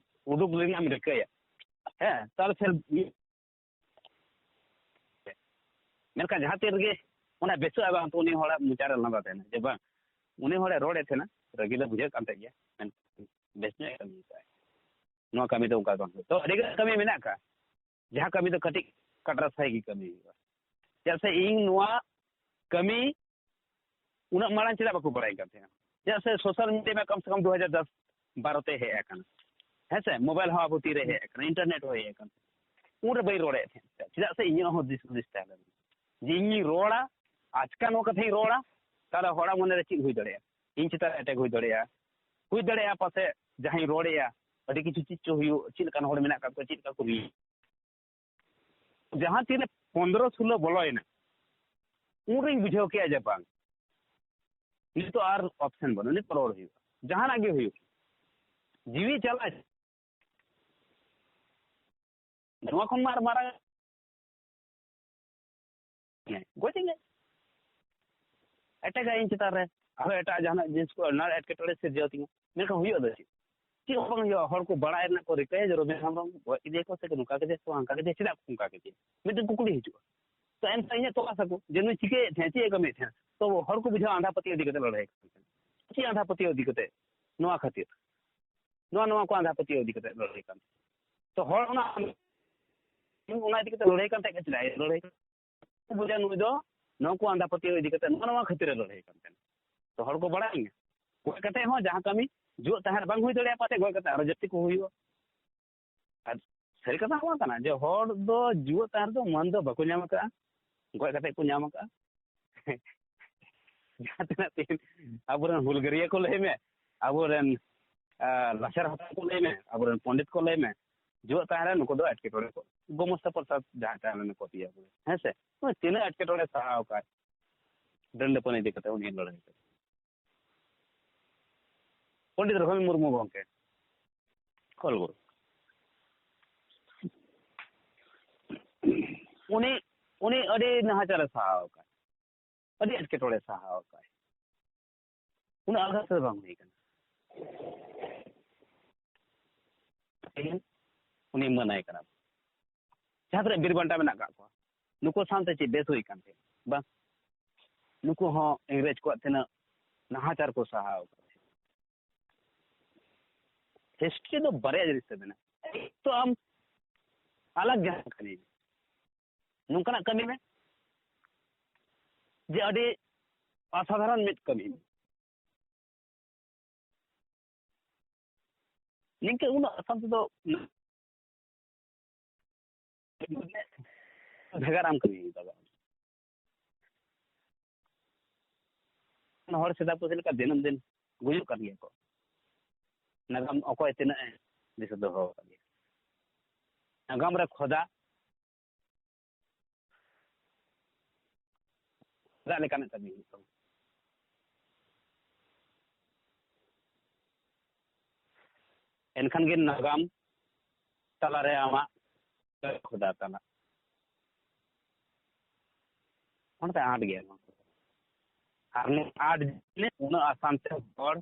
ᱩᱰᱩᱠ ᱨᱮᱱᱟᱜ ᱮᱢ ᱨᱤᱠᱟᱹᱭᱟ, ᱦᱮᱸ, ᱛᱟᱦᱚᱞᱮ ᱯᱷᱮᱨ ᱢᱮᱱᱠᱷᱟᱱ ᱡᱟᱦᱟᱸ ᱛᱤᱱ ᱨᱮᱜᱮ ᱚᱱᱟ ᱵᱮᱥᱚᱜᱼᱟ ᱵᱟᱝ, ᱛᱚ ᱩᱱᱤ ᱦᱚᱲᱟᱜ ᱢᱚᱪᱟ ᱨᱮ ᱞᱟᱸᱫᱟ ᱛᱟᱦᱮᱱᱟ ᱡᱮ, "ᱵᱟᱝ, ᱩᱱᱤ ᱦᱚᱲᱮ ᱨᱚᱲᱮᱫ ᱛᱟᱦᱮᱱᱟ, ᱨᱟᱹᱜᱤ ᱫᱚ ᱵᱩᱡᱷᱟᱹᱜ ᱠᱟᱱ ᱛᱟᱦᱮᱸ ᱜᱮᱭᱟ, ᱢᱮᱱᱠᱷᱟᱱ ᱵᱮᱥ ᱧᱚᱜ ᱮ ᱠᱟᱹᱢᱤ ᱠᱟᱜᱼᱟ᱾ ᱱᱚᱣᱟ ᱠᱟᱹᱢᱤ ᱫᱚ ᱚᱱᱠᱟ ᱫᱚ ᱵᱟᱝ ᱦᱩᱭᱩᱜᱼᱟ᱾" ᱛᱚ ᱟᱹᱰᱤ ᱜᱟᱱ ᱠᱟᱹᱢᱤ ᱢᱮᱱᱟᱜ ᱟᱠᱟᱫ, ᱡᱟᱦᱟᱸ ᱠᱟᱹᱢᱤ ᱫᱚ ᱠᱟᱹᱴᱤᱡ ᱠᱟᱴᱨᱟ ᱥᱟᱹᱦᱤᱡ ᱜᱮ ᱠᱟᱹᱢᱤ ᱦᱩᱭᱩᱜᱼᱟ᱾ ᱪᱮᱫᱟᱜ ᱥᱮ ᱤᱧ ᱱᱚᱣᱟ ᱠᱟᱹᱢᱤ ᱩᱱᱟᱹᱜ ᱢᱟᱲᱟᱝ ᱪᱮᱫᱟᱜ ᱵᱟᱠᱚ ᱵᱟᱲᱟᱭ ᱠᱟᱱ ᱛᱟᱦᱮᱸᱱᱟ? ᱪᱮᱫᱟᱜ ᱥᱮ ᱥᱳᱥᱟᱞ ᱢᱤᱰᱤᱭᱟ ᱢᱟ ᱠᱚᱢ ᱥᱮ ᱠᱚᱢ ᱫᱩ ᱦᱟᱡᱟᱨ ᱫᱚᱥ ᱵᱟᱨᱚ ᱛᱮ ᱦᱮᱡ ᱟᱠᱟᱱᱟ, ᱦᱮᱸ ᱥᱮ? ᱢᱳᱵᱟᱭᱤᱞ ᱦᱚᱸ ᱟᱵᱚ ᱛᱤᱨᱮ ᱦᱮᱡ ᱟᱠᱟᱱᱟ, ᱤᱱᱴᱟᱨᱱᱮᱴ ᱦᱚᱸ ᱦᱮᱡ ᱟᱠᱟᱱᱟ᱾ ᱩᱱᱨᱮ ᱵᱟᱹᱧ ᱨᱚᱲᱮᱫ ᱛᱟᱦᱮᱸᱫ, ᱪᱮᱫᱟᱜ ᱥᱮ ᱤᱧᱟᱹᱜ ᱦᱚᱸ ᱫᱤᱥ ᱦᱩᱫᱤᱥ ᱛᱟᱦᱮᱸ ᱞᱮᱱᱟ ᱡᱮ ᱤᱧᱤᱧ ᱨᱚᱲᱟ, ᱟᱪᱠᱟ ᱱᱚᱣᱟ ᱠᱟᱛᱷᱟᱧ ᱨᱚᱲᱟ, ᱛᱟᱦᱚᱞᱮ ᱦᱚᱲᱟᱜ ᱢᱚᱱᱮᱨᱮ ᱪᱮᱫ ᱦᱩᱭ ᱫᱟᱲᱮᱭᱟᱜᱼᱟ? ᱤᱧ ᱪᱮᱛᱟᱱ ᱨᱮ ᱮᱴᱮᱠ ᱦᱩᱭ ᱫᱟᱲᱮᱭᱟᱜᱼᱟ, ᱦᱩᱭ ᱫᱟᱲᱮᱭᱟᱜᱼᱟ ᱯᱟᱥᱮᱡ ᱡᱟᱦᱟᱸᱧ ᱨᱚᱲᱮᱜᱼᱟ, ᱟᱹᱰᱤ ᱠᱤᱪᱷᱩ ᱪᱮᱫ ᱪᱚ ᱦᱩᱭᱩᱜ, ᱪᱮᱫ ᱞᱮᱠᱟᱱ ᱦᱚᱲ ᱢᱮᱱᱟᱜ ᱟᱠᱟᱫ ᱠᱚᱣᱟ, ᱪᱮᱫ ᱞᱮᱠᱟ ᱠᱚ ᱦᱩᱭᱩᱜ᱾ ᱡᱟᱦᱟᱸ ᱛᱤᱱᱟᱹᱜ ᱯᱚᱱᱫᱽᱨᱚ ᱥᱳᱞᱳ ᱵᱚᱞᱚᱭᱮᱱᱟ, ᱩᱱᱨᱤᱧ ᱵᱩᱡᱷᱟᱹᱣ ᱠᱮᱜᱼᱟ ᱡᱮ ᱵᱟᱝ, ᱱᱤᱛᱚᱜ ᱟᱨ ᱚᱯᱥᱮᱱ ᱵᱟᱹᱱᱩᱜᱼᱟ, ᱱᱤᱛᱚᱜ ᱨᱚᱲ ᱦᱩᱭᱩᱜᱼᱟ, ᱡᱟᱦᱟᱱᱟᱜ ᱜᱮ ᱦᱩᱭᱩᱜ, ᱡᱤᱣᱤ ᱪᱟᱞᱟᱜ, ᱱᱚᱣᱟ ᱠᱷᱚᱱ ᱢᱟ ᱟᱨ ᱢᱟᱨᱟᱝ ᱜᱚᱡᱮᱧᱟᱭ, ᱮᱴᱟᱜᱟᱭ ᱤᱧ ᱪᱮᱛᱟᱱ ᱨᱮ, ᱟᱨᱦᱚᱸ ᱮᱴᱟᱜ ᱡᱟᱦᱟᱱᱟᱜ ᱡᱤᱱᱤᱥ ᱠᱚ ᱚᱱᱟ ᱮᱴᱠᱮᱴᱚᱬᱮ ᱥᱤᱨᱡᱟᱹᱣ ᱛᱤᱧᱟ᱾ ᱢᱮᱱᱠᱷᱟᱱ ᱦᱩᱭᱩᱜᱼᱟ ᱫᱚ ᱪᱮᱫ? ᱪᱮᱫ ᱦᱚᱸ ᱵᱟᱝ ᱦᱩᱭᱩᱜᱼᱟ᱾ ᱦᱚᱲ ᱠᱚ ᱵᱟᱲᱟᱭ ᱨᱮᱱᱟᱜ ᱠᱚ ᱨᱤᱠᱟᱹᱭᱟ ᱡᱮ ᱨᱚᱵᱤᱱ ᱦᱮᱢᱵᱨᱚᱢ ᱜᱚᱡ ᱠᱮᱫᱮᱭᱟ ᱠᱚ ᱥᱮ ᱱᱚᱝᱠᱟ ᱠᱮᱫᱮᱭᱟ ᱥᱮ ᱦᱟᱱᱠᱟ ᱠᱮᱫᱮᱭᱟ, ᱪᱮᱫᱟᱜ ᱠᱚ ᱚᱱᱠᱟ ᱠᱮᱫᱮᱭᱟ? ᱢᱤᱫᱴᱮᱱ ᱠᱩᱠᱞᱤ ᱦᱤᱡᱩᱜᱼᱟ᱾ ᱛᱚ ᱮᱱᱠᱷᱟᱱ ᱤᱧᱟᱹᱜ ᱛᱚᱞᱟᱥ ᱟᱠᱚ ᱡᱮ ᱱᱩᱭ ᱪᱤᱠᱟᱹᱭᱮᱫ ᱛᱟᱦᱮᱸᱫ, ᱪᱮᱫ ᱮ ᱠᱟᱹᱢᱤᱭᱮᱫ ᱛᱟᱦᱮᱸᱫ? ᱛᱚ ᱦᱚᱲ ᱠᱚ ᱵᱩᱡᱷᱟᱹᱣᱟ ᱟᱸᱫᱷᱟ ᱯᱟᱹᱛᱭᱟᱹᱣ ᱤᱫᱤ ᱠᱟᱛᱮ ᱞᱟᱹᱲᱦᱟᱹᱭ ᱠᱟᱱ ᱛᱟᱦᱮᱸᱫ᱾ ᱪᱮᱫ ᱟᱸᱫᱷᱟ ᱯᱟᱹᱛᱭᱟᱹᱣ ᱤᱫᱤ ᱠᱟᱛᱮ? ᱱᱚᱣᱟ ᱠᱷᱟᱹᱛᱤᱨ, ᱱᱚᱣᱟ, ᱱᱚᱣᱟ ᱠᱚ ᱟᱸᱫᱷᱟ ᱯᱟᱹᱛᱭᱟᱹᱣ ᱤᱫᱤ ᱠᱟᱛᱮ ᱞᱟᱹᱲᱦᱟᱹᱭ ᱠᱟᱱ ᱛᱟᱦᱮᱸᱫ᱾ ᱛᱚ ᱦᱚᱲ ᱚᱱᱟ, ᱚᱱᱟ ᱤᱫᱤ ᱠᱟᱛᱮ ᱞᱟᱹᱲᱦᱟᱹᱭ ᱠᱟᱱ ᱛᱟᱦᱮᱸᱫ, ᱪᱮᱫᱟᱜ ᱮ ᱞᱟᱹᱲᱦᱟᱹᱭ ᱠᱟᱱ? ᱵᱩᱡᱟ ᱱᱩᱭ ᱫᱚ ᱱᱚᱣᱟ ᱠᱚ ᱟᱸᱫᱷᱟ ᱯᱟᱹᱛᱭᱟᱹᱣ ᱤᱫᱤ ᱠᱟᱛᱮ ᱱᱚᱣᱟ, ᱱᱚᱣᱟ ᱠᱷᱟᱹᱛᱤᱨ ᱮ ᱞᱟᱹᱲᱦᱟᱹᱭ ᱠᱟᱱ ᱛᱟᱦᱮᱸᱫ᱾ ᱛᱚ ᱦᱚᱲ ᱠᱚ ᱵᱟᱲᱟᱭ ᱜᱮᱭᱟ᱾ ᱜᱚᱡ ᱠᱟᱛᱮ ᱦᱚᱸ ᱡᱟᱦᱟᱸ ᱠᱟᱹᱢᱤ ᱡᱩᱣᱟᱹᱜ ᱛᱟᱦᱮᱸ ᱨᱮ ᱵᱟᱝ ᱦᱩᱭ ᱫᱟᱲᱮᱭᱟᱜᱼᱟ, ᱯᱟᱥᱮᱡ ᱜᱚᱡ ᱠᱟᱛᱮ ᱟᱨᱚ ᱡᱟᱹᱥᱛᱤ ᱠᱚ ᱦᱩᱭᱩᱜᱼᱟ᱾ ᱟᱨ ᱥᱟᱹᱨᱤ ᱠᱟᱛᱷᱟ ᱱᱚᱣᱟ ᱠᱟᱱᱟ ᱡᱮ ᱦᱚᱲ ᱫᱚ ᱡᱩᱣᱟᱹᱜ ᱛᱟᱦᱮᱸ ᱨᱮᱫᱚ ᱢᱟᱹᱱ ᱫᱚ ᱵᱟᱠᱚ ᱧᱟᱢ ᱟᱠᱟᱫᱼᱟ, ᱜᱚᱡ ᱠᱟᱛᱮ ᱠᱚ ᱧᱟᱢ ᱟᱠᱟᱫᱼᱟ᱾ ᱡᱟᱦᱟᱸ ᱛᱤᱱᱟᱹᱜ ᱫᱤᱱ ᱟᱵᱚᱨᱮᱱ ᱦᱩᱞᱜᱟᱹᱨᱤᱭᱟᱹ ᱠᱚ ᱞᱟᱹᱭ ᱢᱮ, ᱟᱵᱚᱨᱮᱱ, ᱟᱨ, ᱞᱟᱥᱮᱨ ᱦᱟᱛᱟᱝ ᱠᱚ ᱞᱟᱹᱭ ᱢᱮ, ᱟᱵᱚᱨᱮᱱ ᱯᱚᱱᱰᱤᱛ ᱠᱚ ᱞᱟᱹᱭ ᱢᱮ, ᱡᱩᱣᱟᱹᱜ ᱛᱟᱦᱮᱸ ᱨᱮ ᱱᱩᱠᱩ ᱫᱚ ᱮᱴᱠᱮᱴᱚᱬᱮ ᱠᱚ, ᱜᱳᱢᱚᱥᱛᱟ ᱯᱨᱚᱥᱟᱫᱽ ᱡᱟᱦᱟᱸ ᱛᱟᱦᱮᱸ ᱞᱮᱱᱟ ᱠᱚ ᱤᱭᱟᱹ, ᱦᱮᱸ ᱥᱮ, ᱩᱱᱤ ᱛᱤᱱᱟᱹᱜ ᱮᱴᱠᱮᱴᱚᱬᱮ ᱥᱟᱦᱟᱣ ᱟᱠᱟᱫ ᱰᱟᱹᱱ ᱰᱟᱹᱯᱟᱹᱱ ᱤᱫᱤ ᱠᱟᱛᱮ ᱩᱱᱤ ᱞᱟᱹᱲᱦᱟᱹᱭ ᱠᱟᱛᱮ᱾ ᱯᱚᱱᱰᱤᱛ ᱨᱚᱜᱷᱩᱱᱟᱛᱷ ᱢᱩᱨᱢᱩ ᱜᱚᱢᱠᱮ, ᱚᱞ ᱜᱩᱨᱩ, ᱩᱱᱤ, ᱩᱱᱤ ᱟᱹᱰᱤ ᱱᱟᱦᱟᱪᱟᱨᱮ ᱥᱟᱦᱟᱣ ᱟᱠᱟᱫ, ᱟᱹᱰᱤ ᱮᱴᱠᱮᱴᱚᱬᱮ ᱥᱟᱦᱟᱣ ᱟᱠᱟᱫ, ᱩᱱᱟᱹᱜ ᱟᱞᱜᱟ ᱛᱮᱫᱚ ᱵᱟᱝ ᱦᱩᱭ ᱠᱟᱱᱟ᱾ ᱛᱮᱦᱮᱧ ᱩᱱᱤ ᱢᱟᱹᱱᱟᱭ ᱠᱟᱱᱟ᱾ ᱡᱟᱦᱟᱸ ᱛᱤᱱᱟᱹᱜ ᱵᱤᱨ ᱵᱟᱱᱴᱟ ᱢᱮᱱᱟᱜ ᱟᱠᱟᱫ ᱠᱚᱣᱟ, ᱱᱩᱠᱩ ᱥᱟᱶᱛᱮ ᱪᱮᱫ ᱵᱮᱥ ᱦᱩᱭ ᱠᱟᱱ ᱛᱟᱦᱮᱸᱫ? ᱵᱟᱝ, ᱱᱩᱠᱩ ᱦᱚᱸ ᱤᱝᱨᱮᱡᱽ ᱠᱚᱣᱟᱜ ᱛᱤᱱᱟᱹᱜ ᱱᱟᱦᱟᱪᱟᱨ ᱠᱚ ᱥᱟᱦᱟᱣ ᱠᱟᱫᱟ᱾ ᱦᱤᱥᱴᱨᱤ ᱫᱚ ᱵᱟᱨᱭᱟ ᱡᱤᱱᱤᱥ ᱛᱮ ᱢᱮᱱᱟᱜᱼᱟ᱾ ᱮᱠ ᱛᱚ ᱟᱢ ᱟᱞᱟᱜᱽ ᱡᱟᱦᱟᱸ ᱠᱟᱹᱢᱤ ᱢᱮ, ᱱᱚᱝᱠᱟᱱᱟᱜ ᱠᱟᱹᱢᱤ ᱢᱮ ᱡᱮ ᱟᱹᱰᱤ ᱚᱥᱟᱫᱷᱟᱨᱚᱱ ᱢᱤᱫ ᱠᱟᱹᱢᱤ ᱢᱮ᱾ ᱱᱤᱝᱠᱟᱹ ᱩᱱᱟᱹᱜ ᱟᱥᱟᱱ ᱛᱮᱫᱚ ᱵᱷᱮᱜᱟᱨ ᱟᱢ ᱠᱟᱹᱢᱤ ᱦᱩᱭᱩᱜ ᱛᱟᱢᱟ᱾ ᱦᱚᱲ ᱥᱮᱫᱟᱭ ᱠᱚ ᱪᱮᱫ ᱞᱮᱠᱟ ᱫᱤᱱᱟᱹᱢ ᱫᱤᱱ ᱜᱩᱡᱩᱜ ᱠᱟᱱ ᱜᱮᱭᱟ ᱠᱚ, ᱱᱟᱜᱟᱢ ᱚᱠᱚᱭ ᱛᱤᱱᱟᱹᱜ ᱮ ᱫᱤᱥᱟᱹ ᱫᱚᱦᱚ ᱟᱠᱟᱫ ᱜᱮᱭᱟ᱾ ᱱᱟᱜᱟᱢ ᱨᱮ ᱠᱷᱚᱫᱟ, ᱠᱷᱚᱫᱟ ᱞᱮᱠᱟᱱᱟᱜ ᱠᱟᱹᱢᱤ ᱦᱩᱭᱩᱜ ᱛᱟᱵᱚᱱᱟ᱾ ᱮᱱᱠᱷᱟᱱ ᱜᱮ ᱱᱟᱜᱟᱢ ᱛᱟᱞᱟᱨᱮ ᱟᱢᱟᱜ ᱠᱷᱚᱫᱟ ᱛᱟᱞᱟ᱾ ᱚᱱᱟᱛᱮ ᱟᱸᱴ ᱜᱮᱭᱟ ᱱᱚᱣᱟ ᱠᱚ᱾ ᱟᱨ ᱱᱚᱣᱟ ᱟᱸᱴ ᱡᱤᱱᱤᱥ ᱩᱱᱟᱹᱜ ᱟᱥᱟᱱ ᱛᱮ ᱦᱚᱲ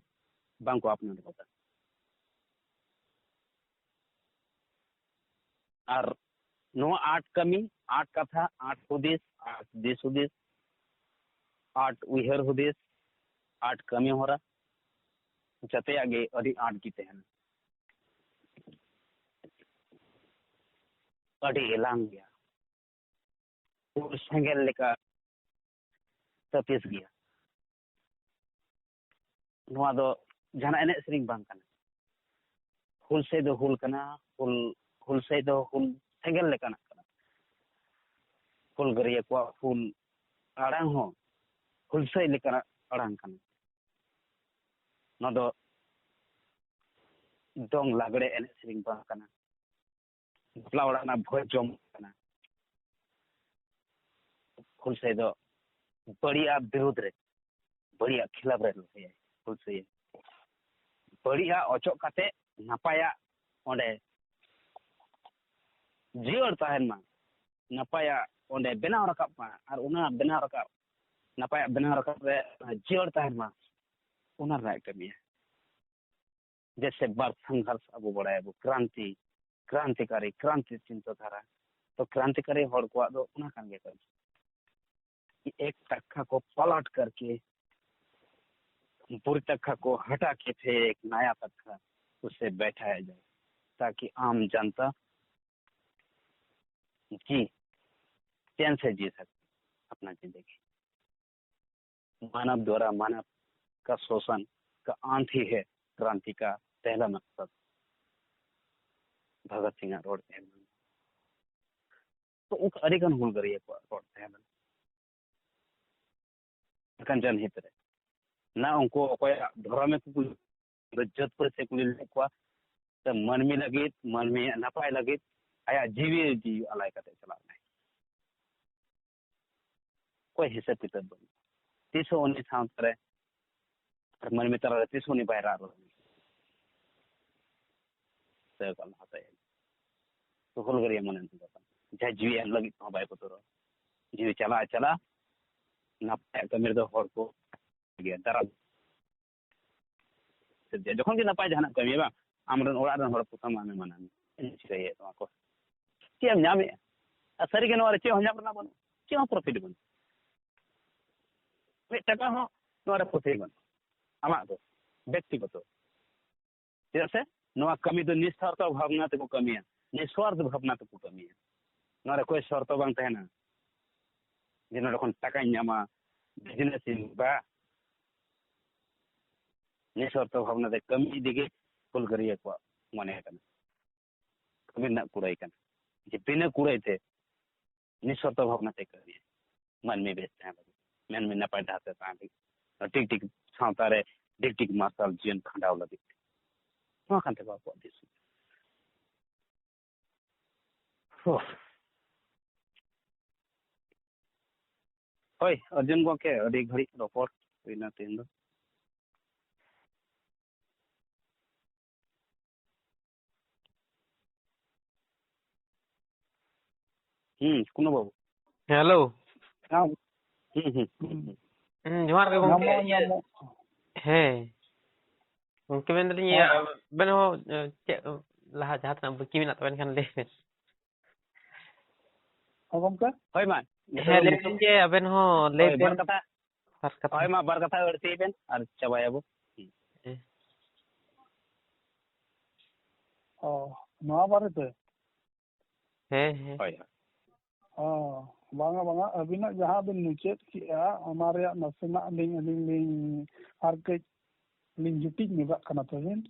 ᱵᱟᱝᱠᱚ ᱟᱯᱱᱟᱨ ᱜᱚᱫᱟ᱾ ᱟᱨ ᱱᱚᱣᱟ ᱟᱸᱴ ᱠᱟᱹᱢᱤ, ᱟᱸᱴ ᱠᱟᱛᱷᱟ, ᱟᱸᱴ ᱦᱩᱫᱤᱥ, ᱟᱸᱴ ᱫᱤᱥ ᱦᱩᱫᱤᱥ, ᱟᱸᱴ ᱩᱭᱦᱟᱹᱨ ᱦᱩᱫᱤᱥ, ᱟᱸᱴ ᱠᱟᱹᱢᱤ ᱦᱚᱨᱟ, ᱡᱚᱛᱚᱭᱟᱜ ᱜᱮ ᱟᱹᱰᱤ ᱟᱸᱴ ᱜᱮ ᱛᱟᱦᱮᱱᱟ᱾ ᱟᱹᱰᱤ ᱮᱞᱟᱝ ᱜᱮᱭᱟ᱾ ᱦᱩᱞ ᱥᱮᱸᱜᱮᱞ ᱞᱮᱠᱟ ᱛᱟᱹᱯᱤᱥ ᱜᱮᱭᱟ᱾ ᱱᱚᱣᱟ ᱫᱚ ᱡᱟᱦᱟᱱᱟᱜ ᱮᱱᱮᱡ ᱥᱮᱨᱮᱧ ᱵᱟᱝ ᱠᱟᱱᱟ᱾ ᱦᱩᱞᱥᱟᱹᱭ ᱫᱚ ᱦᱩᱞ ᱠᱟᱱᱟ, ᱦᱩᱞ, ᱦᱩᱞᱥᱟᱹᱭ ᱫᱚ ᱦᱩᱞ ᱥᱮᱸᱜᱮᱞ ᱞᱮᱠᱟᱱᱟᱜ ᱠᱟᱱᱟ᱾ ᱦᱩᱞᱜᱟᱹᱨᱭᱟᱹ ᱠᱚᱣᱟᱜ ᱦᱩᱞ ᱟᱲᱟᱝ ᱦᱚᱸ ᱦᱩᱞᱥᱟᱹᱭ ᱞᱮᱠᱟᱱᱟᱜ ᱟᱲᱟᱝ ᱠᱟᱱᱟ᱾ ᱱᱚᱣᱟ ᱫᱚ ᱫᱚᱝ ᱞᱟᱜᱽᱲᱮ ᱮᱱᱮᱡ ᱥᱮᱨᱮᱧ ᱵᱟᱝ ᱠᱟᱱᱟ᱾ ᱵᱟᱯᱞᱟ ᱚᱲᱟᱜ ᱨᱮᱱᱟᱜ ᱵᱷᱚᱡᱽ ᱡᱚᱢ ᱠᱟᱱᱟ᱾ ᱦᱩᱞᱥᱟᱹᱭ ᱫᱚ ᱵᱟᱹᱲᱤᱡᱟᱜ ᱵᱤᱨᱩᱫᱽ ᱨᱮ, ᱵᱟᱹᱲᱤᱡᱟᱜ ᱠᱷᱤᱞᱟᱯ ᱨᱮ ᱞᱟᱹᱲᱦᱟᱹᱭᱟᱭ ᱦᱩᱞᱥᱟᱹᱭ᱾ ᱵᱟᱹᱲᱤᱡᱟᱜ ᱚᱪᱚᱜ ᱠᱟᱛᱮ ᱱᱟᱯᱟᱭᱟᱜ ᱚᱸᱰᱮ ᱡᱤᱭᱟᱹᱲ ᱛᱟᱦᱮᱱ ᱢᱟ, ᱱᱟᱯᱟᱭᱟᱜ ᱚᱸᱰᱮ ᱵᱮᱱᱟᱣ ᱨᱟᱠᱟᱵ ᱢᱟ, ᱟᱨ ᱚᱱᱟ ᱵᱮᱱᱟᱣ ᱨᱟᱠᱟᱵ, ᱱᱟᱯᱟᱭᱟᱜ ᱵᱮᱱᱟᱣ ᱨᱟᱠᱟᱵ ᱨᱮ ᱡᱤᱭᱟᱹᱲ ᱛᱟᱦᱮᱱ ᱢᱟ, ᱚᱱᱟ ᱨᱮᱱᱟᱜ ᱠᱟᱹᱢᱤᱭᱟ᱾ ᱡᱮᱭᱥᱮ ᱵᱟᱨ ᱥᱚᱝᱜᱷᱟᱨᱥ ᱟᱵᱚ ᱵᱟᱲᱟᱭᱟᱵᱚ, ᱠᱨᱟᱱᱛᱤ, ᱠᱨᱟᱱᱛᱤᱠᱟᱨᱤ, ᱠᱨᱟᱱᱛᱤ ᱪᱤᱱᱛᱟᱹ ᱫᱷᱟᱨᱟ᱾ ᱛᱚ ᱠᱨᱟᱱᱛᱤᱠᱟᱨᱤ ᱦᱚᱲ ᱠᱚᱣᱟᱜ ᱫᱚ ᱚᱱᱟ ᱠᱟᱱ ᱜᱮᱭᱟ ᱠᱟᱹᱢᱤ᱾ कि एक तख्ता को पलट करके बुरी तख्ता को हटा के फिर एक नया तख्ता उससे बैठाया जाए, ताकि आम जनता जी चैन से जी सके अपना जिंदगी। मानव द्वारा मानव का शोषण का अंत ही है क्रांति का पहला मकसद। ᱵᱷᱚᱜᱚᱛ ᱥᱤᱝ ᱟᱜ ᱨᱚᱲ ᱛᱟᱦᱮᱸ ᱞᱮᱱᱟ᱾ ᱛᱚ ᱚᱱᱠᱟ ᱟᱹᱰᱤ ᱜᱟᱱ ᱦᱩᱞᱜᱟᱹᱨᱤᱭᱟᱹ ᱠᱚᱣᱟᱜ ᱨᱚᱲ ᱛᱟᱦᱮᱸ ᱞᱮᱱᱟ᱾ ᱢᱮᱱᱠᱷᱟᱱ ᱡᱚᱱᱦᱤᱛ ᱨᱮ ᱱᱟ ᱩᱱᱠᱩ ᱚᱠᱚᱭᱟᱜ ᱫᱷᱚᱨᱚᱢᱮ ᱠᱩᱠᱞᱤ ᱫᱚ ᱡᱟᱹᱛ ᱯᱟᱹᱨᱤᱥ ᱮ ᱠᱩᱞᱤ ᱞᱮᱫ ᱠᱚᱣᱟ, ᱥᱮ ᱢᱟᱹᱱᱢᱤ ᱞᱟᱹᱜᱤᱫ, ᱢᱟᱹᱱᱢᱤᱭᱟᱜ ᱱᱟᱯᱟᱭ ᱞᱟᱹᱜᱤᱫ ᱟᱭᱟᱜ ᱡᱤᱣᱤ ᱡᱤᱣᱤ ᱟᱞᱟᱭ ᱠᱟᱛᱮ ᱪᱟᱞᱟᱜ ᱢᱮ᱾ ᱚᱠᱚᱭ ᱦᱤᱥᱟᱹᱵ ᱠᱤᱛᱟᱹᱵ ᱵᱟᱹᱱᱩᱜ᱾ ᱛᱤᱥ ᱦᱚᱸ ᱩᱱᱤ ᱥᱟᱶᱛᱟ ᱨᱮ ᱟᱨ ᱢᱟᱹᱱᱢᱤ ᱛᱟᱞᱟ ᱨᱮ ᱛᱤᱥ ᱦᱚᱸ ᱩᱱᱤ ᱵᱟᱭ ᱨᱟᱜ ᱨᱚᱫ ᱞᱮᱱᱟ᱾ ᱥᱮ ᱚᱠᱟ ᱞᱟᱦᱟ ᱛᱟᱭᱚᱢ᱾ ᱛᱚ ᱦᱩᱞᱜᱟᱹᱨᱤᱭᱟᱹ ᱢᱚᱱᱮ ᱛᱮᱫᱚ ᱠᱟᱱᱟ᱾ ᱡᱟᱦᱟᱸᱭ ᱡᱤᱣᱤ ᱮᱢ ᱞᱟᱹᱜᱤᱫ ᱦᱚᱸ ᱵᱟᱭ ᱵᱚᱛᱚᱨᱚᱜᱼᱟ᱾ ᱡᱤᱣᱤ ᱪᱟᱞᱟᱜ ᱪᱟᱞᱟᱜ, ᱱᱟᱯᱟᱭᱟᱜ ᱠᱟᱹᱢᱤ ᱨᱮᱫᱚ ᱦᱚᱲ ᱠᱚ ᱜᱮᱭᱟ, ᱫᱟᱨᱟᱢ᱾ ᱡᱚᱠᱷᱚᱱ ᱜᱮ ᱱᱟᱯᱟᱭ ᱡᱟᱦᱟᱱᱟᱜ ᱠᱟᱹᱢᱤᱭᱟ ᱵᱟᱝ, ᱟᱢᱨᱮᱱ ᱚᱲᱟᱜ ᱨᱮᱱ ᱦᱚᱲ ᱯᱨᱚᱛᱷᱚᱢ ᱟᱢᱮ ᱢᱟᱱᱟᱣ ᱢᱮᱭᱟ᱾ ᱪᱮᱫ ᱮᱢ ᱪᱤᱠᱟᱹᱭᱮᱫ ᱱᱚᱣᱟ ᱠᱚ? ᱪᱮᱫ ᱮᱢ ᱧᱟᱢᱮᱫᱼᱟ? ᱟᱨ ᱥᱟᱹᱨᱤᱜᱮ ᱱᱚᱣᱟ ᱨᱮ ᱪᱮᱫ ᱦᱚᱸ ᱧᱟᱢ ᱨᱮᱱᱟᱜ ᱵᱟᱹᱱᱩᱜᱼᱟ, ᱪᱮᱫ ᱦᱚᱸ ᱯᱨᱚᱯᱷᱤᱴ ᱵᱟᱹᱱᱩᱜᱼᱟ᱾ ᱢᱤᱫ ᱴᱟᱠᱟ ᱦᱚᱸ ᱱᱚᱣᱟ ᱨᱮ ᱯᱨᱚᱯᱷᱤᱴ ᱵᱟᱹᱱᱩᱜᱼᱟ ᱟᱢᱟᱜ ᱫᱚ ᱵᱮᱠᱛᱤᱜᱚᱛᱚ᱾ ᱪᱮᱫᱟᱜ ᱥᱮ ᱱᱚᱣᱟ ᱠᱟᱹᱢᱤ ᱫᱚ ᱱᱤᱥᱥᱟᱨᱛᱷᱚ ᱵᱷᱟᱵᱽᱱᱟ ᱛᱮᱠᱚ ᱠᱟᱹᱢᱤᱭᱟ, ᱱᱤᱥᱥᱣᱟᱨᱛᱷ ᱵᱷᱟᱵᱽᱱᱟ ᱛᱮᱠᱚ ᱠᱟᱹᱢᱤᱭᱟ᱾ ᱱᱚᱣᱟ ᱨᱮ ᱚᱠᱚᱭ ᱥᱚᱨᱛᱚ ᱵᱟᱝ ᱛᱟᱦᱮᱱᱟ ᱡᱮ ᱱᱚᱰᱮ ᱠᱷᱚᱱ ᱴᱟᱠᱟᱧ ᱧᱟᱢᱟ, ᱵᱤᱡᱽᱱᱮᱥ ᱤᱧ, ᱵᱟ, ᱱᱤᱥᱥᱚᱨᱛᱚ ᱵᱷᱟᱵᱽᱱᱟ ᱛᱮ ᱠᱟᱹᱢᱤ ᱤᱫᱤ ᱜᱮ ᱦᱩᱞᱜᱟᱹᱨᱤᱭᱟᱹ ᱠᱚᱣᱟᱜ ᱢᱚᱱᱮ ᱠᱟᱱᱟ, ᱠᱟᱹᱢᱤ ᱨᱮᱱᱟᱜ ᱠᱩᱲᱟᱹᱭ ᱠᱟᱱᱟ᱾ ᱡᱮ ᱵᱤᱱᱟᱹ ᱠᱩᱲᱟᱹᱭ ᱛᱮ ᱱᱤᱥᱥᱚᱨᱛᱚ ᱵᱷᱟᱵᱽᱱᱟ ᱛᱮ ᱠᱟᱹᱢᱤ, ᱢᱟᱹᱱᱢᱤ ᱵᱮᱥ ᱛᱟᱦᱮᱸ ᱞᱟᱹᱜᱤᱫ, ᱢᱟᱹᱱᱢᱤ ᱱᱟᱯᱟᱭ ᱰᱟᱦᱟᱨ ᱛᱮ ᱛᱟᱦᱮᱸ ᱞᱟᱹᱜᱤᱫ, ᱴᱤᱠ ᱴᱤᱠ ᱥᱟᱶᱛᱟ ᱨᱮ ᱴᱤᱠ ᱴᱤᱠ ᱢᱟᱨᱥᱟᱞ ᱡᱤᱭᱚᱱ ᱠᱷᱟᱸᱰᱟᱣ ᱞᱟᱹᱜᱤᱫ᱾ ᱱᱚᱣᱟ ᱠᱟᱱ ᱛᱟᱠᱚᱣᱟ ᱟᱠᱚᱣᱟᱜ ᱫᱤᱥ ᱦᱩᱫᱤᱥ᱾ ᱦᱳᱭ, ᱚᱨᱡᱩᱱ ᱜᱚᱢᱠᱮ, ᱟᱹᱰᱤ ᱜᱷᱟᱹᱲᱤᱡ ᱨᱚᱯᱚᱲ ᱦᱩᱭᱱᱟ ᱛᱮᱦᱮᱧ ᱫᱚ᱾ ᱦᱩᱸ, ᱠᱩᱱᱩ ᱵᱟᱹᱵᱩ᱾ ᱦᱮᱞᱳ᱾ ᱦᱮᱸ᱾ ᱦᱩᱸ, ᱦᱩᱸ, ᱦᱩᱸ, ᱦᱩᱸ᱾ ᱦᱩᱸ, ᱡᱚᱦᱟᱨ ᱜᱮ ᱜᱚᱢᱠᱮ᱾ ᱧᱟᱢᱚᱜ, ᱤᱭᱟᱹ, ᱧᱟᱢᱚᱜ᱾ ᱦᱮᱸ᱾ ᱜᱚᱢᱠᱮ, ᱢᱮᱱᱫᱟᱞᱤᱧ, ᱦᱮᱸ᱾ ᱟᱵᱮᱱ ᱦᱚᱸ, ᱮ, ᱪᱮᱫ ᱞᱟᱦᱟ ᱡᱟᱦᱟᱸ ᱛᱤᱱᱟᱹᱜ ᱵᱟᱹᱠᱤ ᱢᱮᱱᱟᱜ ᱛᱟᱵᱮᱱ ᱠᱷᱟᱱ ᱞᱟᱹᱭ ᱵᱮᱱ᱾ ᱦᱮᱸ, ᱜᱚᱢᱠᱮ? ᱦᱳᱭ, ᱢᱟ᱾ ᱦᱮᱸ, ᱞᱟᱹᱭ ᱫᱟᱞᱤᱧ ᱡᱮ ᱟᱵᱮᱱ ᱦᱚᱸ ᱞᱟᱹᱭ ᱦᱳᱭ, ᱵᱮᱱ᱾ ᱵᱟᱨ ᱠᱟᱛᱷᱟ᱾ ᱵᱟᱨ ᱠᱟᱛᱷᱟ᱾ ᱦᱳᱭ, ᱢᱟ, ᱵᱟᱨ ᱠᱟᱛᱷᱟ ᱟᱹᱲᱛᱤᱭ ᱵᱮᱱ ᱟᱨ ᱪᱟᱵᱟᱭᱟᱵᱚ᱾ ᱦᱮᱸ᱾ ᱚ, ᱱᱚᱣᱟ ᱵᱟᱨᱮᱛᱮ? ᱦᱮᱸ, ᱦᱮᱸ᱾ ᱦᱳᱭ, ᱦᱳᱭ᱾ ᱚ, ᱵᱟᱝᱟ, ᱵᱟᱝᱟ, ᱟᱹᱵᱤᱱᱟᱜ ᱡᱟᱦᱟᱸ ᱵᱤᱱ ᱢᱩᱪᱟᱹᱫ ᱠᱮᱜᱼᱟ, ᱚᱱᱟ ᱨᱮᱭᱟᱜ ᱱᱟᱥᱮᱱᱟᱜ ᱞᱤᱧ, ᱟᱹᱞᱤᱧ ᱞᱤᱧ ᱟᱨ ᱠᱟᱹᱡ ᱞᱤᱧ ᱡᱩᱴᱤᱡ ᱧᱚᱜᱟᱜ ᱠᱟᱱᱟ ᱛᱟᱹᱵᱤᱱ᱾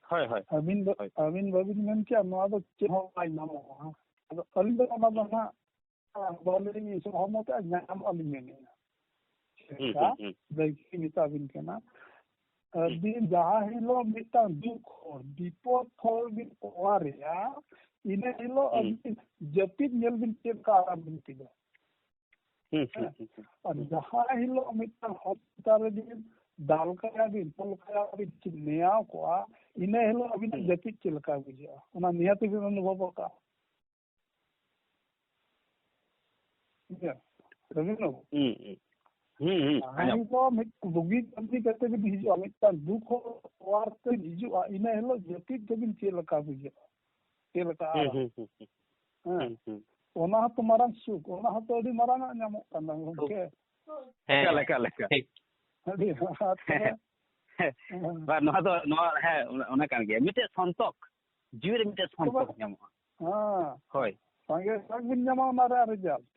ᱦᱳᱭ, ᱦᱳᱭ᱾ ᱟᱹᱵᱤᱱ ᱫᱚ, ᱦᱳᱭ᱾ ᱟᱹᱵᱤᱱ ᱵᱟᱹᱵᱤᱱ ᱢᱮᱱ ᱠᱮᱜᱼᱟ, ᱱᱚᱣᱟ ᱫᱚ ᱪᱮᱫ ᱦᱚᱸ ᱵᱟᱭ ᱧᱟᱢᱚᱜᱼᱟ᱾ ᱟᱫᱚ ᱟᱹᱞᱤᱧ ᱫᱚ ᱚᱱᱟ ᱫᱚ ᱦᱟᱸᱜ ᱵᱟᱹᱞᱤᱧ ᱥᱚᱦᱚᱢᱚᱛᱚᱜᱼᱟ, ᱧᱟᱢᱚᱜᱼᱟ ᱞᱤᱧ ᱢᱮᱱᱮᱫᱼᱟ᱾ ᱦᱩᱸ, ᱪᱮᱫᱠᱟ ᱦᱩᱸ, ᱦᱩᱸ᱾ ᱫᱟᱹᱭᱠᱟᱹ ᱢᱮᱛᱟ ᱵᱤᱱ ᱠᱟᱱᱟ᱾ ᱟᱹᱵᱤᱱ ᱡᱟᱦᱟᱸ ᱦᱤᱞᱳᱜ ᱢᱤᱫᱴᱟᱝ ᱫᱩᱠ ᱦᱚᱲ, ᱵᱤᱯᱚᱫ ᱦᱚᱲ ᱵᱤᱱ ᱚᱣᱟᱨᱮᱭᱟ, ᱤᱱᱟᱹ ᱦᱤᱞᱳᱜ ᱦᱩᱸ᱾ ᱟᱹᱵᱤᱱ ᱡᱟᱹᱯᱤᱫ ᱧᱮᱞ ᱵᱤᱱ ᱪᱮᱫ ᱞᱮᱠᱟ ᱟᱨᱟᱢ ᱵᱤᱱ ᱠᱮᱫᱟ᱾ ᱦᱩᱸ, ᱦᱩᱸ, ᱦᱮᱸ? ᱦᱩᱸ, ᱦᱩᱸ, ᱟᱨ ᱦᱩᱸ᱾ ᱡᱟᱦᱟᱸ ᱦᱤᱞᱳᱜ ᱢᱤᱫᱴᱟᱝ ᱦᱚᱥᱯᱤᱴᱟᱞ ᱨᱮ ᱵᱤᱱ ᱫᱟᱞ ᱠᱟᱭᱟ ᱵᱤᱱ, ᱛᱚᱞ ᱠᱟᱭᱟ ᱵᱤᱱ, ᱪᱮᱫ ᱱᱮᱭᱟᱣ ᱠᱚᱜᱼᱟ, ᱤᱱᱟᱹ ᱦᱤᱞᱳᱜ ᱟᱹᱵᱤᱱᱟᱜ ᱦᱩᱸ᱾ ᱡᱟᱹᱯᱤᱫ ᱪᱮᱫ ᱞᱮᱠᱟ ᱵᱩᱡᱷᱟᱹᱜᱼᱟ? ᱚᱱᱟ ᱱᱤᱦᱟᱹᱛ ᱵᱤᱱ ᱚᱱᱩᱵᱷᱚᱵ ᱟᱠᱟᱫᱼᱟ᱾ ᱵᱩᱡᱷᱟᱹᱣ? ᱨᱚᱵᱤᱱᱫᱨᱚ ᱵᱟᱵᱩ? ᱦᱩᱸ, ᱦᱩᱸ᱾ ᱦᱩᱸ, ᱦᱩᱸ, ᱡᱟᱦᱟᱸᱭ ᱟᱸᱡᱚᱢ᱾ ᱫᱚ ᱢᱤᱫ ᱨᱩᱜᱤ ᱠᱟᱹᱢᱤ ᱠᱟᱛᱮ ᱵᱤᱱ ᱦᱤᱡᱩᱜᱼᱟ, ᱢᱤᱫᱴᱟᱝ ᱫᱩᱠ ᱦᱚᱲ ᱚᱣᱟᱨ ᱛᱮ ᱦᱤᱡᱩᱜᱼᱟ, ᱤᱱᱟᱹ ᱦᱤᱞᱳᱜ ᱡᱟᱹᱯᱤᱫ ᱛᱟᱹᱵᱤᱱ ᱪᱮᱫ ᱞᱮᱠᱟ ᱵᱩᱡᱷᱟᱹᱜᱼᱟ? ᱪᱮᱫ ᱞᱮᱠᱟ ᱦᱩᱸ, ᱟᱨᱟᱢ? ᱦᱩᱸ, ᱦᱩᱸ, ᱦᱩᱸ᱾ ᱦᱮᱸ᱾ ᱦᱩᱸ, ᱦᱩᱸ᱾ ᱚᱱᱟ ᱦᱚᱸᱛᱚ ᱢᱟᱨᱟᱝ ᱥᱩᱠ, ᱚᱱᱟ ᱦᱚᱸᱛᱚ ᱟᱹᱰᱤ ᱢᱟᱨᱟᱝ ᱟᱜ ᱧᱟᱢᱚᱜ ᱠᱟᱱᱟ, ᱥᱩᱠ᱾ ᱜᱚᱝᱠᱮ᱾ ᱦᱮᱸ, ᱮᱠᱟᱞ, ᱮᱠᱟᱞ, ᱮᱠᱟᱞ᱾ ᱴᱷᱤᱠ᱾ ᱟᱹᱰᱤ ᱦᱮᱸ᱾ ᱦᱮᱸ᱾ ᱦᱮᱸ᱾ ᱵᱟᱝ, ᱱᱚᱣᱟ ᱫᱚ, ᱱᱚᱣᱟ, ᱦᱮᱸ, ᱚᱱᱟ, ᱚᱱᱟ ᱠᱟᱱ ᱜᱮᱭᱟ᱾ ᱢᱤᱫᱴᱮᱡ ᱥᱚᱱᱛᱚᱠ, ᱡᱤᱣᱤ ᱨᱮ ᱢᱤᱫᱴᱮᱡ ᱛᱚᱵᱮ ᱥᱚᱱᱛᱚᱠ ᱧᱟᱢᱚᱜᱼᱟ᱾ ᱦᱮᱸ᱾ ᱦᱳᱭ᱾ ᱥᱟᱸᱜᱮ ᱥᱟᱸᱜᱮ ᱵᱤᱱ ᱧᱟᱢᱟ ᱚᱱᱟ ᱨᱮᱭᱟᱜ ᱨᱮᱡᱟᱞᱴ᱾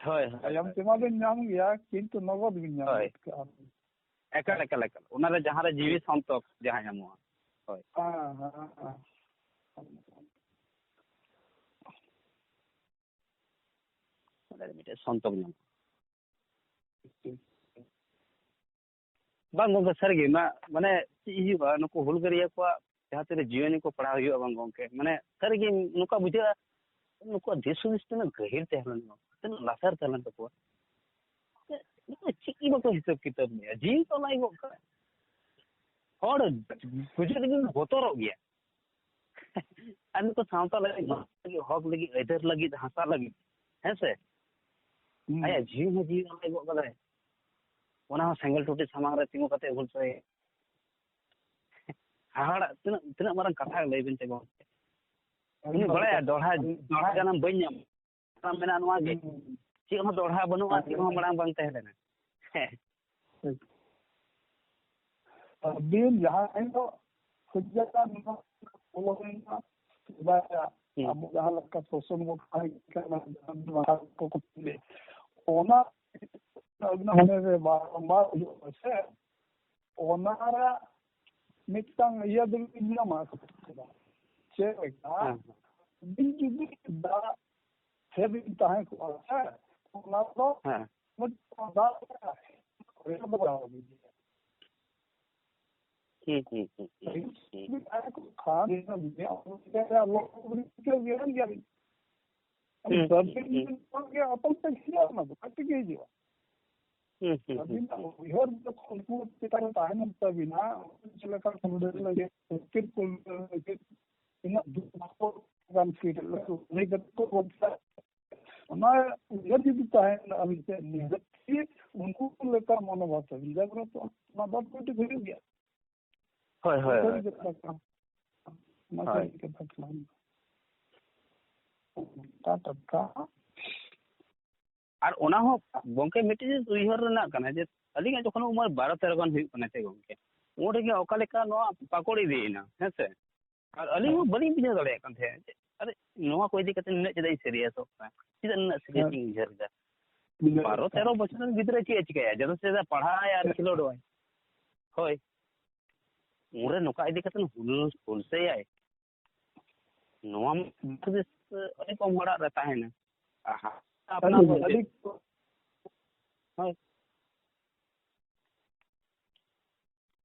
ᱦᱳᱭ, ᱦᱳᱭ, ᱛᱟᱭᱚᱢ ᱦᱳᱭ᱾ ᱛᱮᱢᱟ ᱵᱤᱱ ᱧᱟᱢ ᱜᱮᱭᱟ, ᱠᱤᱱᱛᱩ ᱱᱚᱜᱚᱫ ᱵᱤᱱ ᱧᱟᱢ ᱦᱳᱭ᱾ ᱜᱚᱫ ᱠᱟᱜᱼᱟ᱾ ᱮᱠᱟᱞ, ᱮᱠᱟᱞ, ᱮᱠᱟᱞ᱾ ᱚᱱᱟ ᱨᱮ ᱡᱟᱦᱟᱸ ᱨᱮ ᱡᱤᱣᱤ ᱥᱚᱱᱛᱚᱠ ᱡᱟᱦᱟᱸ ᱧᱟᱢᱚᱜᱼᱟ᱾ ᱦᱳᱭ᱾ ᱦᱮᱸ, ᱦᱮᱸ, ᱦᱮᱸ᱾ ᱚᱸᱰᱮ ᱢᱤᱫᱴᱮᱡ ᱥᱚᱱᱛᱚᱠ ᱧᱟᱢᱚᱜᱼᱟ᱾ ᱵᱟᱝ ᱜᱚᱝᱠᱮ, ᱥᱟᱹᱨᱤᱜᱮ, ᱢᱟ-, ᱢᱟᱱᱮ ᱪᱮᱫ ᱦᱩᱭᱩᱜᱼᱟ, ᱱᱩᱠᱩ ᱦᱩᱞᱜᱟᱹᱨᱤᱭᱟᱹ ᱠᱚᱣᱟᱜ ᱡᱟᱦᱟᱸ ᱛᱤᱱᱟᱹᱜ ᱡᱤᱭᱚᱱᱤ ᱠᱚ ᱯᱟᱲᱦᱟᱣ ᱦᱩᱭᱩᱜᱼᱟ, ᱵᱟᱝ ᱜᱚᱝᱠᱮ, ᱢᱟᱱᱮ ᱥᱟᱹᱨᱤᱜᱮ ᱱᱚᱝᱠᱟ ᱵᱩᱡᱷᱟᱹᱜᱼᱟ, ᱱᱩᱠᱩᱣᱟᱜ ᱫᱤᱥ ᱦᱩᱫᱤᱥ ᱛᱤᱱᱟᱹᱜ ᱜᱟᱹᱦᱤᱨ ᱛᱟᱦᱮᱸ ᱞᱮᱱᱟ, ᱛᱤᱱᱟᱹᱜ ᱞᱟᱥᱮᱨ ᱛᱟᱦᱮᱸ ᱞᱮᱱ ᱛᱟᱠᱚᱣᱟ᱾ ᱱᱩᱠᱩ ᱪᱮᱫ ᱜᱮ ᱵᱟᱠᱚ ᱦᱤᱥᱟᱹᱵ ᱠᱤᱛᱟᱹᱵ ᱞᱮᱜᱼᱟ, ᱡᱤᱣᱤ ᱠᱚ ᱮᱢᱟᱭ ᱜᱚᱫ ᱠᱟᱜᱼᱟ᱾ ᱦᱚᱲ ᱵᱩᱡᱷᱟᱹᱣ ᱞᱟᱹᱜᱤᱫ ᱵᱚᱛᱚᱨᱚᱜ ᱜᱮᱭᱟ᱾ ᱟᱨ ᱱᱩᱠᱩ ᱥᱟᱶᱛᱟ ᱞᱟᱹᱜᱤᱫ, ᱦᱚᱠ ᱞᱟᱹᱜᱤᱫ, ᱟᱹᱭᱫᱟᱹᱨ ᱞᱟᱹᱜᱤᱫ, ᱦᱟᱥᱟ ᱞᱟᱹᱜᱤᱫ, ᱦᱮᱸ ᱥᱮ? ᱦᱩᱸ᱾ ᱟᱭᱟᱜ ᱡᱤᱣᱤ ᱦᱚᱸ ᱡᱤᱣᱤ ᱮᱢᱟᱭ ᱜᱚᱫ ᱠᱟᱫᱟᱭ᱾ ᱚᱱᱟ ᱦᱚᱸ ᱥᱮᱸᱜᱮᱞ ᱴᱩᱴᱤ ᱥᱟᱢᱟᱝ ᱨᱮ ᱛᱤᱸᱜᱩ ᱠᱟᱛᱮ ᱦᱩᱞᱥᱟᱹᱭ᱾ ᱦᱟᱦᱟᱲᱟᱜ, ᱛᱤᱱᱟᱹᱜ, ᱛᱤᱱᱟᱹᱜ ᱢᱟᱨᱟᱝ ᱠᱟᱛᱷᱟ ᱞᱟᱹᱭ ᱵᱤᱱ ᱥᱮ ᱜᱚᱢᱠᱮ᱾ ᱩᱱᱤ ᱵᱟᱲᱟᱭᱟ, ᱫᱚᱦᱲᱟ, ᱫᱚᱦᱲᱟ ᱡᱟᱱᱟᱢ ᱵᱟᱹᱧ ᱧᱟᱢᱟ᱾ ᱠᱟᱛᱷᱟ ᱢᱮᱱᱟᱜᱼᱟ ᱱᱚᱣᱟ ᱜᱮ, ᱦᱩᱸ᱾ ᱪᱮᱫ ᱦᱚᱸ ᱫᱚᱦᱲᱟ ᱵᱟᱹᱱᱩᱜᱼᱟ, ᱪᱮᱫ ᱦᱚᱸ ᱢᱟᱲᱟᱝ ᱵᱟᱝ ᱛᱟᱦᱮᱸ ᱞᱮᱱᱟ᱾ ᱦᱮᱸ᱾ ᱴᱷᱤᱠ᱾ ᱟᱹᱵᱤᱱ ᱡᱟᱦᱟᱸ ᱦᱤᱞᱳᱜ ᱦᱩᱡᱡᱟᱛ ᱱᱚᱣᱟ ᱯᱚᱞᱚᱱ ᱨᱮᱱᱟᱜ ᱥᱮᱫᱟᱭᱟᱜ ᱦᱩᱸ᱾ ᱟᱵᱚ ᱡᱟᱦᱟᱸ ᱞᱮᱠᱟ ᱥᱳᱥᱚᱱ ᱵᱚᱱ ᱛᱟᱦᱮᱸ ᱠᱟᱱᱟ, ᱡᱟᱦᱟᱸ ᱫᱚ ᱵᱟᱦᱟ ᱠᱚ ᱠᱚ ᱞᱟᱹᱭ, ᱚᱱᱟ ᱟᱹᱵᱤᱱᱟᱜ ᱢᱚᱱᱮ ᱨᱮ ᱵᱟᱨᱚᱢᱵᱟᱨ ᱦᱩᱭᱩᱜᱼᱟ ᱥᱮ, ᱚᱱᱟ ᱨᱮ ᱢᱤᱫᱴᱟᱝ ᱤᱭᱟᱹ ᱫᱚᱵᱤᱱ ᱧᱟᱢᱟ᱾ ᱪᱮᱫ ᱞᱮᱠᱟ? ᱦᱮᱸ᱾ ᱟᱹᱵᱤᱱ ᱡᱩᱫᱤ ᱫᱟᱜ ᱥᱮ ᱵᱤᱱ ᱛᱟᱦᱮᱸ ᱠᱚᱜᱼᱟ ᱥᱮ, ᱚᱱᱟ ᱫᱚ ᱦᱮᱸ᱾ ᱢᱤᱫᱴᱟᱝ ᱫᱟᱜ ᱨᱮ ᱵᱟᱲᱟᱣ ᱵᱤᱱ᱾ ᱦᱩᱸ, ᱦᱩᱸ, ᱦᱩᱸ, ᱦᱩᱸ, ᱦᱩᱸ᱾ ᱟᱨ ᱠᱚ ᱠᱷᱟᱱ ᱤᱱᱟᱹ ᱵᱤᱱᱟᱹ ᱚᱱᱟ ᱨᱮᱭᱟᱜ ᱞᱚ ᱵᱤᱨᱤᱫ ᱜᱮ ᱜᱮᱭᱟ᱾ ᱦᱩᱸ, ᱥᱟᱹᱨᱤ ᱦᱩᱸ, ᱦᱩᱸ᱾ ᱡᱤᱱᱤᱥ ᱠᱷᱚᱱ ᱜᱮ ᱚᱛᱚᱞ ᱛᱮ ᱦᱤᱡᱩᱜᱼᱟ, ᱚᱱᱟ ᱫᱚ ᱠᱟᱹᱴᱤᱡ ᱜᱮ ᱦᱤᱡᱩᱜᱼᱟ᱾ ᱦᱩᱸ, ᱦᱩᱸ, ᱦᱩᱸ, ᱟᱹᱵᱤᱱᱟᱜ ᱦᱩᱸ᱾ ᱩᱭᱦᱟᱹᱨ ᱡᱚᱠᱷᱚᱱ ᱩᱱᱠᱩ ᱪᱮᱛᱟᱱ ᱨᱮ ᱛᱟᱦᱮᱱ ᱛᱟᱹᱵᱤᱱᱟ, ᱪᱮᱫ ᱞᱮᱠᱟ ᱠᱷᱩᱱᱰᱟᱹ ᱞᱟᱹᱜᱤᱫ ᱥᱤᱨ ᱠᱚ ᱞᱟᱹᱜᱤᱫ ᱛᱤᱱᱟᱹᱜ ᱫᱩᱠ ᱠᱚ ᱜᱟᱱ ᱥᱤᱨ ᱞᱟᱹᱜᱤᱫ ᱩᱱᱤ ᱜᱮ ᱠᱚ ᱵᱚᱫᱞᱟ᱾ ᱚᱱᱟ ᱩᱭᱦᱟᱹᱨ ᱡᱩᱫᱤ ᱛᱟᱦᱮᱱ ᱟᱹᱵᱤᱱ ᱴᱷᱮᱱ, ᱱᱤᱦᱟᱹᱛ ᱜᱮ ᱩᱱᱠᱩ ᱞᱮᱠᱟ ᱢᱚᱱᱳᱵᱷᱟᱵ ᱛᱟᱹᱵᱤᱱ ᱡᱟᱜᱽᱨᱚᱛᱚᱜᱼᱟ᱾ ᱚᱱᱟ ᱫᱚ automatic ᱦᱩᱭᱩᱜ ᱜᱮᱭᱟ᱾ ᱦᱳᱭ, ᱦᱳᱭ, ᱥᱟᱹᱨᱤ ᱦᱳᱭ᱾ ᱠᱟᱛᱷᱟ ᱠᱟᱱᱟ᱾ ᱚᱱᱟ ᱦᱳᱭ᱾ ᱥᱟᱹᱨᱤ ᱠᱟᱛᱷᱟ ᱠᱟᱱᱟ᱾ ᱚᱱᱠᱟ ᱴᱟᱴᱠᱟ᱾ ᱟᱨ ᱚᱱᱟ ᱦᱚᱸ ᱜᱚᱝᱠᱮ ᱢᱤᱫᱴᱮᱱ ᱡᱤᱱᱤᱥ ᱩᱭᱦᱟᱹᱨ ᱨᱮᱱᱟᱜ ᱠᱟᱱᱟ ᱡᱮ ᱟᱹᱞᱤᱧᱟᱜ ᱡᱚᱠᱷᱚᱱ ᱩᱢᱮᱨ ᱵᱟᱨᱚ ᱛᱮᱨᱚ ᱜᱟᱱ ᱦᱩᱭᱩᱜ ᱠᱟᱱᱟ ᱥᱮ ᱜᱚᱝᱠᱮ, ᱩᱱ ᱨᱮᱜᱮ ᱚᱠᱟ ᱞᱮᱠᱟ ᱱᱚᱣᱟ ᱯᱟᱠᱚᱲ ᱤᱫᱤᱭᱮᱱᱟ, ᱦᱮᱸ ᱥᱮ? ᱟᱨ ᱟᱹᱞᱤᱧ ᱦᱚᱸ ᱵᱟᱹᱞᱤᱧ ᱵᱩᱡᱷᱟᱹᱣ ᱫᱟᱲᱮᱭᱟᱜ ᱠᱟᱱ ᱛᱟᱦᱮᱸᱫ ᱡᱮ, ᱟᱨᱮ, ᱱᱚᱣᱟ ᱠᱚ ᱤᱫᱤ ᱠᱟᱛᱮ ᱱᱩᱱᱟᱹᱜ ᱪᱮᱫᱟᱜ ᱤᱧ serious ᱚᱜ ᱠᱟᱱᱟ? ᱪᱮᱫᱟᱜ ᱱᱩᱱᱟᱹᱜ serious ᱦᱮᱸ᱾ ᱤᱧ ᱩᱭᱦᱟᱹᱨ ᱮᱫᱟ? ᱵᱩᱡᱷᱟᱹᱣ ᱵᱟᱨᱚ ᱠᱟᱱᱟ᱾ ᱛᱮᱨᱚ ᱵᱚᱪᱷᱚᱨ ᱨᱮᱱ ᱜᱤᱫᱽᱨᱟᱹ ᱪᱮᱫ ᱮ ᱪᱤᱠᱟᱹᱭᱟ? ᱡᱟᱫᱟ ᱥᱮ ᱡᱟᱫᱟ ᱯᱟᱲᱦᱟᱜ ᱟᱭ ᱟᱨ ᱠᱷᱮᱞᱳᱰᱚᱜ ᱟᱭ᱾ ᱦᱳᱭ᱾ ᱩᱱᱨᱮ ᱱᱚᱝᱠᱟ ᱤᱫᱤ ᱠᱟᱛᱮ ᱦᱩᱞ-, ᱦᱩᱞᱥᱟᱹᱭᱟᱭ᱾ ᱱᱚᱣᱟ ᱢᱟ ᱟᱹᱰᱤ ᱠᱚᱢ ᱦᱚᱲᱟᱜ ᱨᱮ ᱛᱟᱦᱮᱱᱟ᱾ ᱟᱦᱟ᱾ ᱟᱯᱱᱟᱨ ᱟᱹᱰᱤ, ᱫᱚ ᱟᱹᱰᱤ ᱪᱮᱫ? ᱦᱳᱭ᱾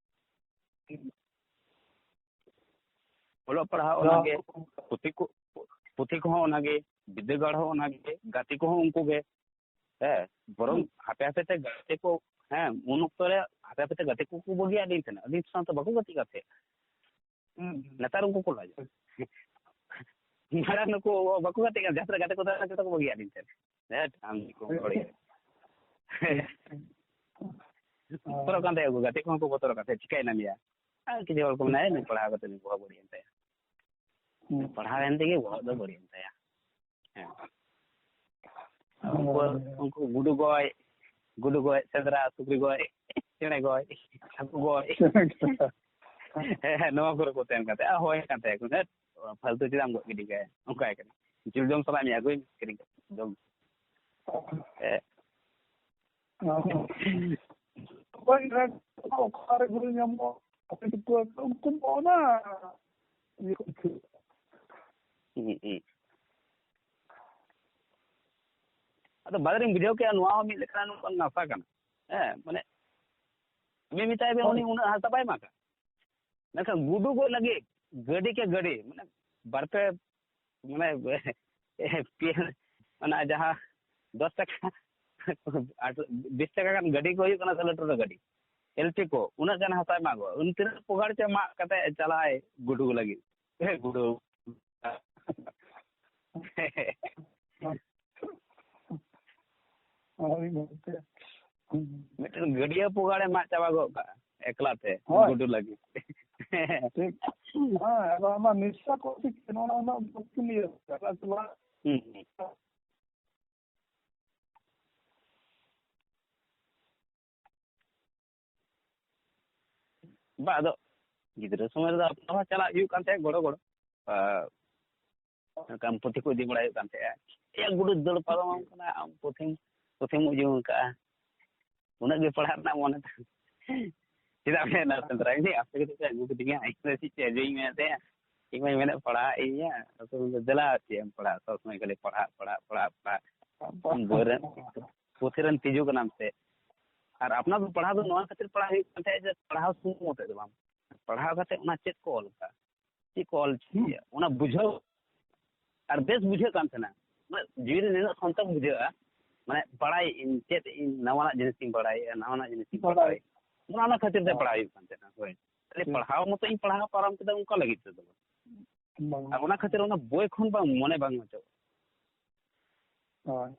ᱚᱞᱚᱜ ᱯᱟᱲᱦᱟᱣ ᱚᱱᱟᱜᱮ, ᱯᱩᱛᱷᱤ ᱠᱚ, ᱯᱩᱛᱷᱤ ᱠᱚᱦᱚᱸ ᱚᱱᱟᱜᱮ, ᱵᱤᱫᱽᱫᱟᱹᱜᱟᱲ ᱦᱚᱸ ᱚᱱᱟᱜᱮ, ᱜᱟᱛᱮ ᱠᱚᱦᱚᱸ ᱩᱱᱠᱩ ᱜᱮ᱾ ᱦᱮᱸ, ᱵᱚᱨᱚᱝ ᱦᱩᱸ᱾ ᱦᱟᱯᱮ ᱦᱟᱯᱮ ᱛᱮ ᱜᱟᱛᱮ ᱠᱚ, ᱦᱮᱸ, ᱩᱱ ᱚᱠᱛᱚ ᱨᱮ ᱦᱟᱯᱮ ᱦᱟᱯᱮ ᱛᱮ ᱜᱟᱛᱮ ᱠᱚᱠᱚ ᱵᱟᱹᱜᱤᱭᱟᱫ ᱞᱤᱧ ᱛᱟᱦᱮᱱᱟ, ᱟᱹᱞᱤᱧ ᱥᱟᱶᱛᱮ ᱵᱟᱠᱚ ᱜᱟᱛᱮᱜ ᱠᱟᱱ ᱛᱟᱦᱮᱸᱫ᱾ ᱦᱩᱸ᱾ ᱱᱮᱛᱟᱨ ᱩᱱᱠᱩ ᱠᱚ ᱞᱟᱡᱟ᱾ ᱢᱟᱲᱟᱝ ᱱᱩᱠᱩ ᱵᱟᱠᱚ ᱜᱟᱛᱮᱜ ᱠᱟᱱ, ᱡᱟᱦᱟᱸ ᱥᱮᱫ ᱨᱮ ᱜᱟᱛᱮ ᱠᱚ ᱛᱟᱦᱮᱸ ᱠᱟᱱᱟ, ᱡᱚᱛᱚ ᱠᱚ ᱵᱟᱹᱜᱤᱭᱟᱫ ᱞᱤᱧ ᱛᱟᱦᱮᱸᱫ᱾ ᱦᱮᱸᱴ, ᱟᱢ ᱪᱮᱫ ᱠᱚᱢ ᱦᱳᱭ᱾ ᱵᱟᱲᱟᱭᱟ? ᱦᱳᱭ᱾ ᱵᱚᱛᱚᱨᱚᱜ ᱠᱟᱱ ᱛᱟᱦᱮᱸᱫ ᱠᱚ, ᱜᱟᱛᱮ ᱠᱚᱦᱚᱸ ᱠᱚ ᱵᱚᱛᱚᱨᱚᱜ ᱠᱟᱱ ᱛᱟᱦᱮᱸᱫ, ᱪᱤᱠᱟᱹᱭᱮᱱᱟ ᱱᱩᱭᱟ? ᱟᱨ ᱠᱤᱪᱷᱩ ᱦᱚᱲ ᱠᱚ ᱢᱮᱱᱟ, "ᱮ, ᱱᱩᱭ ᱯᱟᱲᱦᱟᱣ ᱠᱟᱛᱮ ᱱᱩᱭ ᱵᱚᱦᱚᱜ ᱵᱟᱹᱲᱤᱡ ᱮᱱ ᱛᱟᱭᱟ᱾ ᱦᱩᱸ᱾ ᱯᱟᱲᱦᱟᱣ ᱮᱱ ᱛᱮᱜᱮ ᱵᱚᱦᱚᱜ ᱫᱚ ᱵᱟᱹᱲᱤᱡ ᱮᱱ ᱛᱟᱭᱟ᱾" ᱦᱮᱸ᱾ ᱩᱱᱠᱩ, ᱦᱳᱭ᱾ ᱩᱱᱠᱩ ᱜᱩᱰᱩ ᱜᱚᱡ, ᱜᱩᱰᱩ ᱜᱚᱡ, ᱥᱮᱸᱫᱽᱨᱟ, ᱥᱩᱠᱨᱤ ᱜᱚᱡ, ᱪᱮᱬᱮ ᱜᱚᱡ, ᱦᱟᱹᱠᱩ ᱜᱚᱡ᱾ ᱦᱮᱸ, ᱦᱮᱸ, ᱱᱚᱣᱟ ᱠᱚᱨᱮ ᱠᱚ ᱛᱟᱦᱮᱱ ᱠᱟᱱ ᱛᱟᱦᱮᱸᱫ᱾ ᱟᱨ ᱦᱚᱦᱚᱭ ᱠᱟᱱ ᱛᱟᱦᱮᱸᱫ ᱠᱚ, "ᱦᱮᱸᱴ, ᱯᱷᱟᱞᱛᱩ ᱪᱮᱫᱟᱜ ᱮᱢ ᱜᱚᱡ ᱜᱤᱰᱤ ᱠᱟᱭᱟ?" ᱚᱱᱠᱟᱭ ᱠᱟᱱᱟ᱾ "ᱡᱤᱞ ᱡᱚᱢ ᱥᱟᱱᱟᱭᱮᱫ ᱢᱮᱭᱟ? ᱟᱹᱜᱩᱭ ᱢᱮ, ᱠᱤᱨᱤᱧ ᱠᱟᱛᱮ ᱡᱚᱢ ᱢᱮ᱾" ᱦᱮᱸ᱾ ᱚᱠᱚᱭ ᱨᱮ ᱚᱠᱟᱨᱮ ᱜᱩᱨᱩ ᱧᱟᱢᱚᱜ, ᱟᱯᱮ ᱫᱚᱠᱚ ᱩᱱᱠᱩ ᱚᱱᱟ ᱤᱭᱟᱹ ᱠᱚ ᱠᱷᱮᱞ᱾ ᱦᱩᱸ, ᱦᱩᱸ᱾ ᱟᱫᱚ ᱵᱟᱫᱮᱨᱤᱧ ᱵᱩᱡᱷᱟᱹᱣ ᱠᱮᱜᱼᱟ, ᱱᱚᱣᱟ ᱦᱚᱸ ᱢᱤᱫ ᱞᱮᱠᱟᱱ ᱱᱚᱝᱠᱟᱱ ᱱᱟᱥᱟ ᱠᱟᱱᱟ᱾ ᱦᱮᱸ, ᱢᱟᱱᱮ, ᱩᱱᱤ ᱢᱮᱛᱟᱭ ᱵᱮᱱ, ᱦᱳᱭ᱾ ᱩᱱᱤ ᱩᱱᱟᱹᱜ ᱦᱟᱥᱟ ᱵᱟᱭ ᱢᱟᱜᱟ᱾ ᱢᱮᱱᱠᱷᱟᱱ ᱜᱩᱰᱩ ᱜᱚᱡ ᱞᱟᱹᱜᱤᱫ ᱜᱟᱹᱰᱤ ᱠᱮ ᱜᱟᱹᱰᱤ, ᱢᱟᱱᱮ ᱵᱟᱨ ᱯᱮ, ᱢᱟᱱᱮ ᱯᱮ-, ᱚᱱᱟ ᱡᱟᱦᱟᱸ ᱫᱚᱥ ᱴᱟᱠᱟ, ᱵᱤᱥ ᱴᱟᱠᱟ ᱜᱟᱱ ᱜᱟᱹᱰᱤ ᱠᱚ ᱦᱩᱭᱩᱜ ᱠᱟᱱᱟ ᱥᱮ ᱞᱟᱹᱴᱩ ᱞᱟᱹᱴᱩ ᱜᱟᱹᱰᱤ, ᱮᱞ ᱴᱤ ᱠᱚ, ᱩᱱᱟᱹᱜ ᱜᱟᱱ ᱦᱟᱥᱟᱭ ᱢᱟᱜ ᱜᱚᱫ, ᱩᱱ ᱛᱤᱱᱟᱹᱜ ᱯᱚᱜᱟᱲ ᱪᱚ ᱢᱟᱜ ᱠᱟᱛᱮ ᱪᱟᱞᱟᱜᱼᱟᱭ ᱜᱩᱰᱩ ᱞᱟᱹᱜᱤᱫ᱾ ᱦᱮᱸ, ᱜᱩᱰᱩ᱾ ᱦᱳᱭ ᱜᱚᱢᱠᱮ᱾ ᱦᱩᱸ᱾ ᱢᱤᱫᱴᱮᱱ ᱜᱟᱹᱰᱭᱟᱹ ᱯᱚᱜᱟᱲᱮ ᱢᱟᱜ ᱪᱟᱵᱟ ᱜᱚᱫ ᱠᱟᱜᱼᱟ ᱮᱠᱞᱟ ᱛᱮ, ᱦᱳᱭ᱾ ᱜᱩᱰᱩ ᱞᱟᱹᱜᱤᱫ᱾ ᱴᱷᱤᱠ᱾ ᱦᱮᱸ, ᱟᱫᱚ ᱟᱢᱟᱜ ᱱᱤᱥᱟ ᱠᱚ ᱪᱮᱫ ᱠᱟᱱᱟ, ᱚᱱᱟ ᱩᱱᱟᱹᱜ ᱵᱟᱹᱠᱤᱱ ᱤᱭᱟᱹ ᱠᱟᱫᱟ᱾ ᱦᱩᱸ, ᱦᱩᱸ᱾ ᱵᱟ, ᱟᱫᱚ ᱜᱤᱫᱽᱨᱟᱹ ᱥᱚᱢᱚᱭ ᱨᱮᱫᱚ ᱟᱯᱱᱟᱨ ᱦᱚᱸ ᱪᱟᱞᱟᱜ ᱦᱩᱭᱩᱜ ᱠᱟᱱ ᱛᱟᱦᱮᱸᱫ ᱜᱚᱲᱚ ᱜᱚᱲᱚ᱾ ᱟᱨ ᱚᱱᱠᱟᱱ ᱯᱩᱛᱷᱤ ᱠᱚ ᱤᱫᱤ ᱵᱟᱲᱟᱭ ᱦᱩᱭᱩᱜ ᱠᱟᱱ ᱛᱟᱦᱮᱸᱫ᱾ ᱮᱭᱟ, ᱜᱩᱰᱩ ᱫᱟᱹᱲ ᱯᱟᱨᱚᱢᱟᱢ ᱠᱟᱱᱟ, ᱟᱢ ᱯᱩᱛᱷᱤᱢ, ᱯᱩᱛᱷᱤᱢ ᱩᱡᱩᱝ ᱟᱠᱟᱫᱼᱟ᱾ ᱩᱱᱟᱹᱜ ᱜᱮ ᱯᱟᱲᱦᱟᱜ ᱨᱮᱱᱟᱜ ᱢᱚᱱᱮ ᱛᱟᱦᱮᱸ᱾ ᱪᱮᱫᱟᱜ ᱢᱮᱱᱟ ᱥᱮᱸᱫᱽᱨᱟ ᱡᱩᱫᱤ ᱟᱯᱮ ᱜᱮ ᱯᱮ ᱟᱹᱜᱩ ᱠᱤᱫᱤᱧᱟ, ᱤᱧ ᱫᱚ ᱪᱮᱫ ᱪᱚ ᱟᱹᱜᱩᱧ ᱢᱮᱱᱮᱫ ᱛᱟᱦᱮᱸᱫ᱾ ᱤᱧ ᱢᱟᱧ ᱢᱮᱱᱮᱫ ᱯᱟᱲᱦᱟᱜ ᱤᱧ, ᱟᱫᱚ ᱢᱮᱱᱫᱟ, "ᱫᱮᱞᱟ ᱪᱮᱫ ᱮᱢ ᱯᱟᱲᱦᱟᱜ, ᱥᱚᱵᱽ ᱥᱚᱢᱚᱭ ᱠᱷᱟᱹᱞᱤ ᱯᱟᱲᱦᱟᱜ, ᱯᱟᱲᱦᱟᱜ, ᱯᱟᱲᱦᱟᱜ, ᱯᱟᱲᱦᱟᱜ᱾ ᱟᱢ ᱵᱳᱭ ᱨᱮᱱ, ᱯᱩᱛᱷᱤ ᱨᱮᱱ ᱛᱤᱡᱩ ᱠᱟᱱᱟᱢ ᱥᱮ?" ᱟᱨ ᱟᱯᱱᱟᱨ ᱫᱚ ᱯᱟᱲᱦᱟᱣ ᱫᱚ ᱱᱚᱣᱟ ᱠᱷᱟᱹᱛᱤᱨ ᱯᱟᱲᱦᱟᱣ ᱦᱩᱭᱩᱜ ᱠᱟᱱ ᱛᱟᱦᱮᱸᱫ ᱡᱮ ᱯᱟᱲᱦᱟᱣ ᱥᱩᱢᱩᱝ ᱢᱚᱛᱚ ᱫᱚ ᱵᱟᱝ, ᱯᱟᱲᱦᱟᱣ ᱠᱟᱛᱮ ᱚᱱᱟ ᱪᱮᱫ ᱠᱚ ᱚᱞ ᱠᱟᱜᱼᱟ, ᱪᱮᱫ ᱠᱚ ᱚᱞ ᱦᱩᱸ᱾ ᱪᱤᱠᱟᱹᱭᱟ, ᱚᱱᱟ ᱵᱩᱡᱷᱟᱹᱣ ᱟᱨ ᱵᱮᱥ ᱵᱩᱡᱷᱟᱹᱜ ᱠᱟᱱ ᱛᱟᱦᱮᱱᱟ᱾ ᱢᱟᱱᱮ ᱡᱤᱣᱤ ᱨᱮ ᱱᱤᱱᱟᱹᱜ ᱥᱚᱱᱛᱚᱨ ᱵᱩᱡᱷᱟᱹᱜᱼᱟ, ᱢᱟᱱᱮ ᱵᱟᱲᱟᱭ ᱤᱧ ᱪᱮᱫ ᱤᱧ ᱱᱟᱣᱟᱱᱟᱜ ᱡᱤᱱᱤᱥ ᱤᱧ ᱵᱟᱲᱟᱭᱮᱫᱼᱟ, ᱱᱟᱣᱟᱱᱟᱜ ᱡᱤᱱᱤᱥ ᱤᱧ ᱵᱟᱲᱟᱭ᱾ ᱵᱟᱲᱟᱭ᱾ ᱚᱱᱟ, ᱚᱱᱟ ᱠᱷᱟᱹᱛᱤᱨ ᱛᱮ ᱦᱳᱭ᱾ ᱯᱟᱲᱦᱟᱣ ᱦᱩᱭᱩᱜ ᱠᱟᱱ ᱛᱟᱦᱮᱱᱟ᱾ ᱦᱳᱭ, ᱠᱷᱟᱹᱞᱤ ᱴᱷᱤᱠ᱾ ᱯᱟᱲᱦᱟᱣ ᱢᱚᱛᱚ ᱤᱧ ᱯᱟᱲᱦᱟᱣ ᱯᱟᱨᱚᱢ ᱠᱮᱫᱟ ᱚᱱᱠᱟ ᱞᱟᱹᱜᱤᱫ ᱛᱮᱫᱚ ᱵᱟᱝ᱾ ᱵᱟᱝ᱾ ᱟᱨ ᱚᱱᱟ ᱠᱷᱟᱹᱛᱤᱨ ᱚᱱᱟ ᱵᱳᱭ ᱠᱷᱚᱱ ᱵᱟᱝ ᱢᱚᱱᱮ ᱵᱟᱝ ᱚᱪᱚᱜ᱾ ᱦᱳᱭ᱾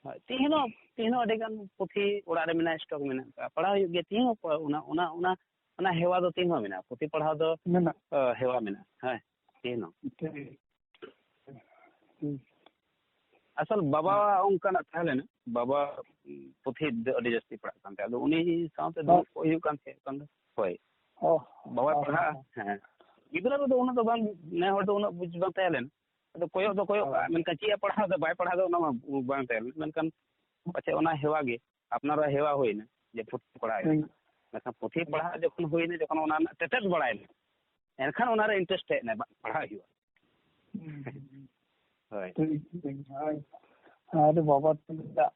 ᱦᱳᱭ, ᱛᱮᱦᱮᱧ ᱦᱚᱸ, ᱛᱮᱦᱮᱧ ᱦᱚᱸ ᱟᱹᱰᱤ ᱜᱟᱱ ᱯᱩᱛᱷᱤ ᱚᱲᱟᱜ ᱨᱮ ᱢᱮᱱᱟᱜᱼᱟ, ᱥᱴᱚᱠ ᱢᱮᱱᱟᱜ ᱟᱠᱟᱫᱼᱟ, ᱯᱟᱲᱦᱟᱣ ᱦᱩᱭᱩᱜ ᱜᱮᱭᱟ᱾ ᱛᱮᱦᱮᱧ ᱦᱚᱸ ᱯᱟᱲᱦᱟᱣ, ᱚᱱᱟ, ᱚᱱᱟ, ᱚᱱᱟ, ᱚᱱᱟ ᱦᱮᱣᱟ ᱫᱚ ᱛᱮᱦᱮᱧ ᱦᱚᱸ ᱢᱮᱱᱟᱜᱼᱟ, ᱯᱩᱛᱷᱤ ᱯᱟᱲᱦᱟᱣ ᱫᱚ, ᱢᱮᱱᱟᱜ᱾ ᱟ, ᱦᱮᱣᱟ ᱢᱮᱱᱟᱜᱼᱟ᱾ ᱦᱮᱸ, ᱛᱮᱦᱮᱧ ᱦᱚᱸ᱾ ᱴᱷᱤᱠ᱾ ᱦᱩᱸ᱾ ᱟᱥᱚᱞ ᱵᱟᱵᱟ ᱦᱩᱸ᱾ ᱚᱱᱠᱟᱱᱟᱜ ᱛᱟᱦᱮᱸ ᱞᱮᱱᱟ, ᱵᱟᱵᱟ ᱯᱩᱛᱷᱤ ᱫᱚ ᱟᱹᱰᱤ ᱡᱟᱹᱥᱛᱤ ᱯᱟᱲᱦᱟᱜ ᱠᱟᱱ ᱛᱟᱦᱮᱸᱫ, ᱟᱫᱚ ᱩᱱᱤ ᱥᱟᱶᱛᱮ ᱦᱚᱸ᱾ ᱫᱩᱲᱩᱵ ᱠᱚᱜ ᱦᱩᱭᱩᱜ ᱠᱟᱱ ᱛᱟᱦᱮᱸᱫ ᱛᱚᱠᱷᱚᱱ ᱫᱚ᱾ ᱦᱳᱭ᱾ ᱚ, ᱵᱟᱵᱟᱭ ᱦᱚᱸ, ᱯᱟᱲᱦᱟᱜᱼᱟ, ᱦᱚᱸ, ᱦᱚᱸ᱾ ᱦᱮᱸ᱾ ᱜᱤᱫᱽᱨᱟᱹ ᱨᱮᱫᱚ ᱩᱱᱟᱹᱜ ᱫᱚ ᱵᱟᱝ, ᱱᱮ ᱦᱚᱲ ᱫᱚ ᱩᱱᱟᱹᱜ ᱵᱩᱡᱽ ᱵᱟᱝ ᱛᱟᱦᱮᱸ ᱞᱮᱱ᱾ ᱟᱫᱚ ᱠᱚᱭᱚᱜ ᱫᱚ ᱠᱚᱭᱚᱜ ᱦᱳᱭ᱾ ᱠᱟᱜᱼᱟ, ᱢᱮᱱᱠᱷᱟᱱ ᱪᱮᱫ ᱮ ᱯᱟᱲᱦᱟᱣ ᱫᱟ ᱵᱟᱭ ᱯᱟᱲᱦᱟᱣ ᱫᱟ ᱚᱱᱟ ᱢᱟ ᱵᱟᱝ ᱛᱟᱦᱮᱸ ᱞᱮᱱᱟ, ᱢᱮᱱᱠᱷᱟᱱ ᱯᱟᱪᱮᱫ ᱚᱱᱟ ᱦᱮᱣᱟ ᱜᱮ, ᱟᱯᱱᱟᱨᱟᱜ ᱦᱮᱣᱟ ᱦᱩᱭᱱᱟ ᱡᱮ ᱯᱩᱛᱷᱤ ᱯᱟᱲᱦᱟᱣ ᱦᱩᱭᱩᱜᱼᱟ᱾ ᱦᱩᱸ᱾ ᱢᱮᱱᱠᱷᱟᱱ ᱯᱩᱛᱷᱤ ᱦᱩᱸ᱾ ᱯᱟᱲᱦᱟᱣ ᱡᱚᱠᱷᱚᱱ ᱦᱩᱭᱱᱟ, ᱡᱚᱠᱷᱚᱱ ᱚᱱᱟ ᱨᱮᱱᱟᱜ ᱴᱮᱴᱮᱫ ᱵᱟᱲᱟᱭᱱᱟ, ᱮᱱᱠᱷᱟᱱ ᱚᱱᱟᱨᱮ interest ᱦᱮᱡ ᱮᱱᱟ, ᱵᱟᱝ, ᱯᱟᱲᱦᱟᱣ ᱦᱩᱭᱩᱜᱼᱟ᱾ ᱦᱩᱸ᱾ ᱦᱳᱭ᱾ ᱴᱷᱤᱠ, ᱴᱷᱤᱠ, ᱦᱳᱭ᱾ ᱟᱫᱚ ᱵᱟᱵᱟ ᱛᱟᱞᱮ ᱫᱟᱜ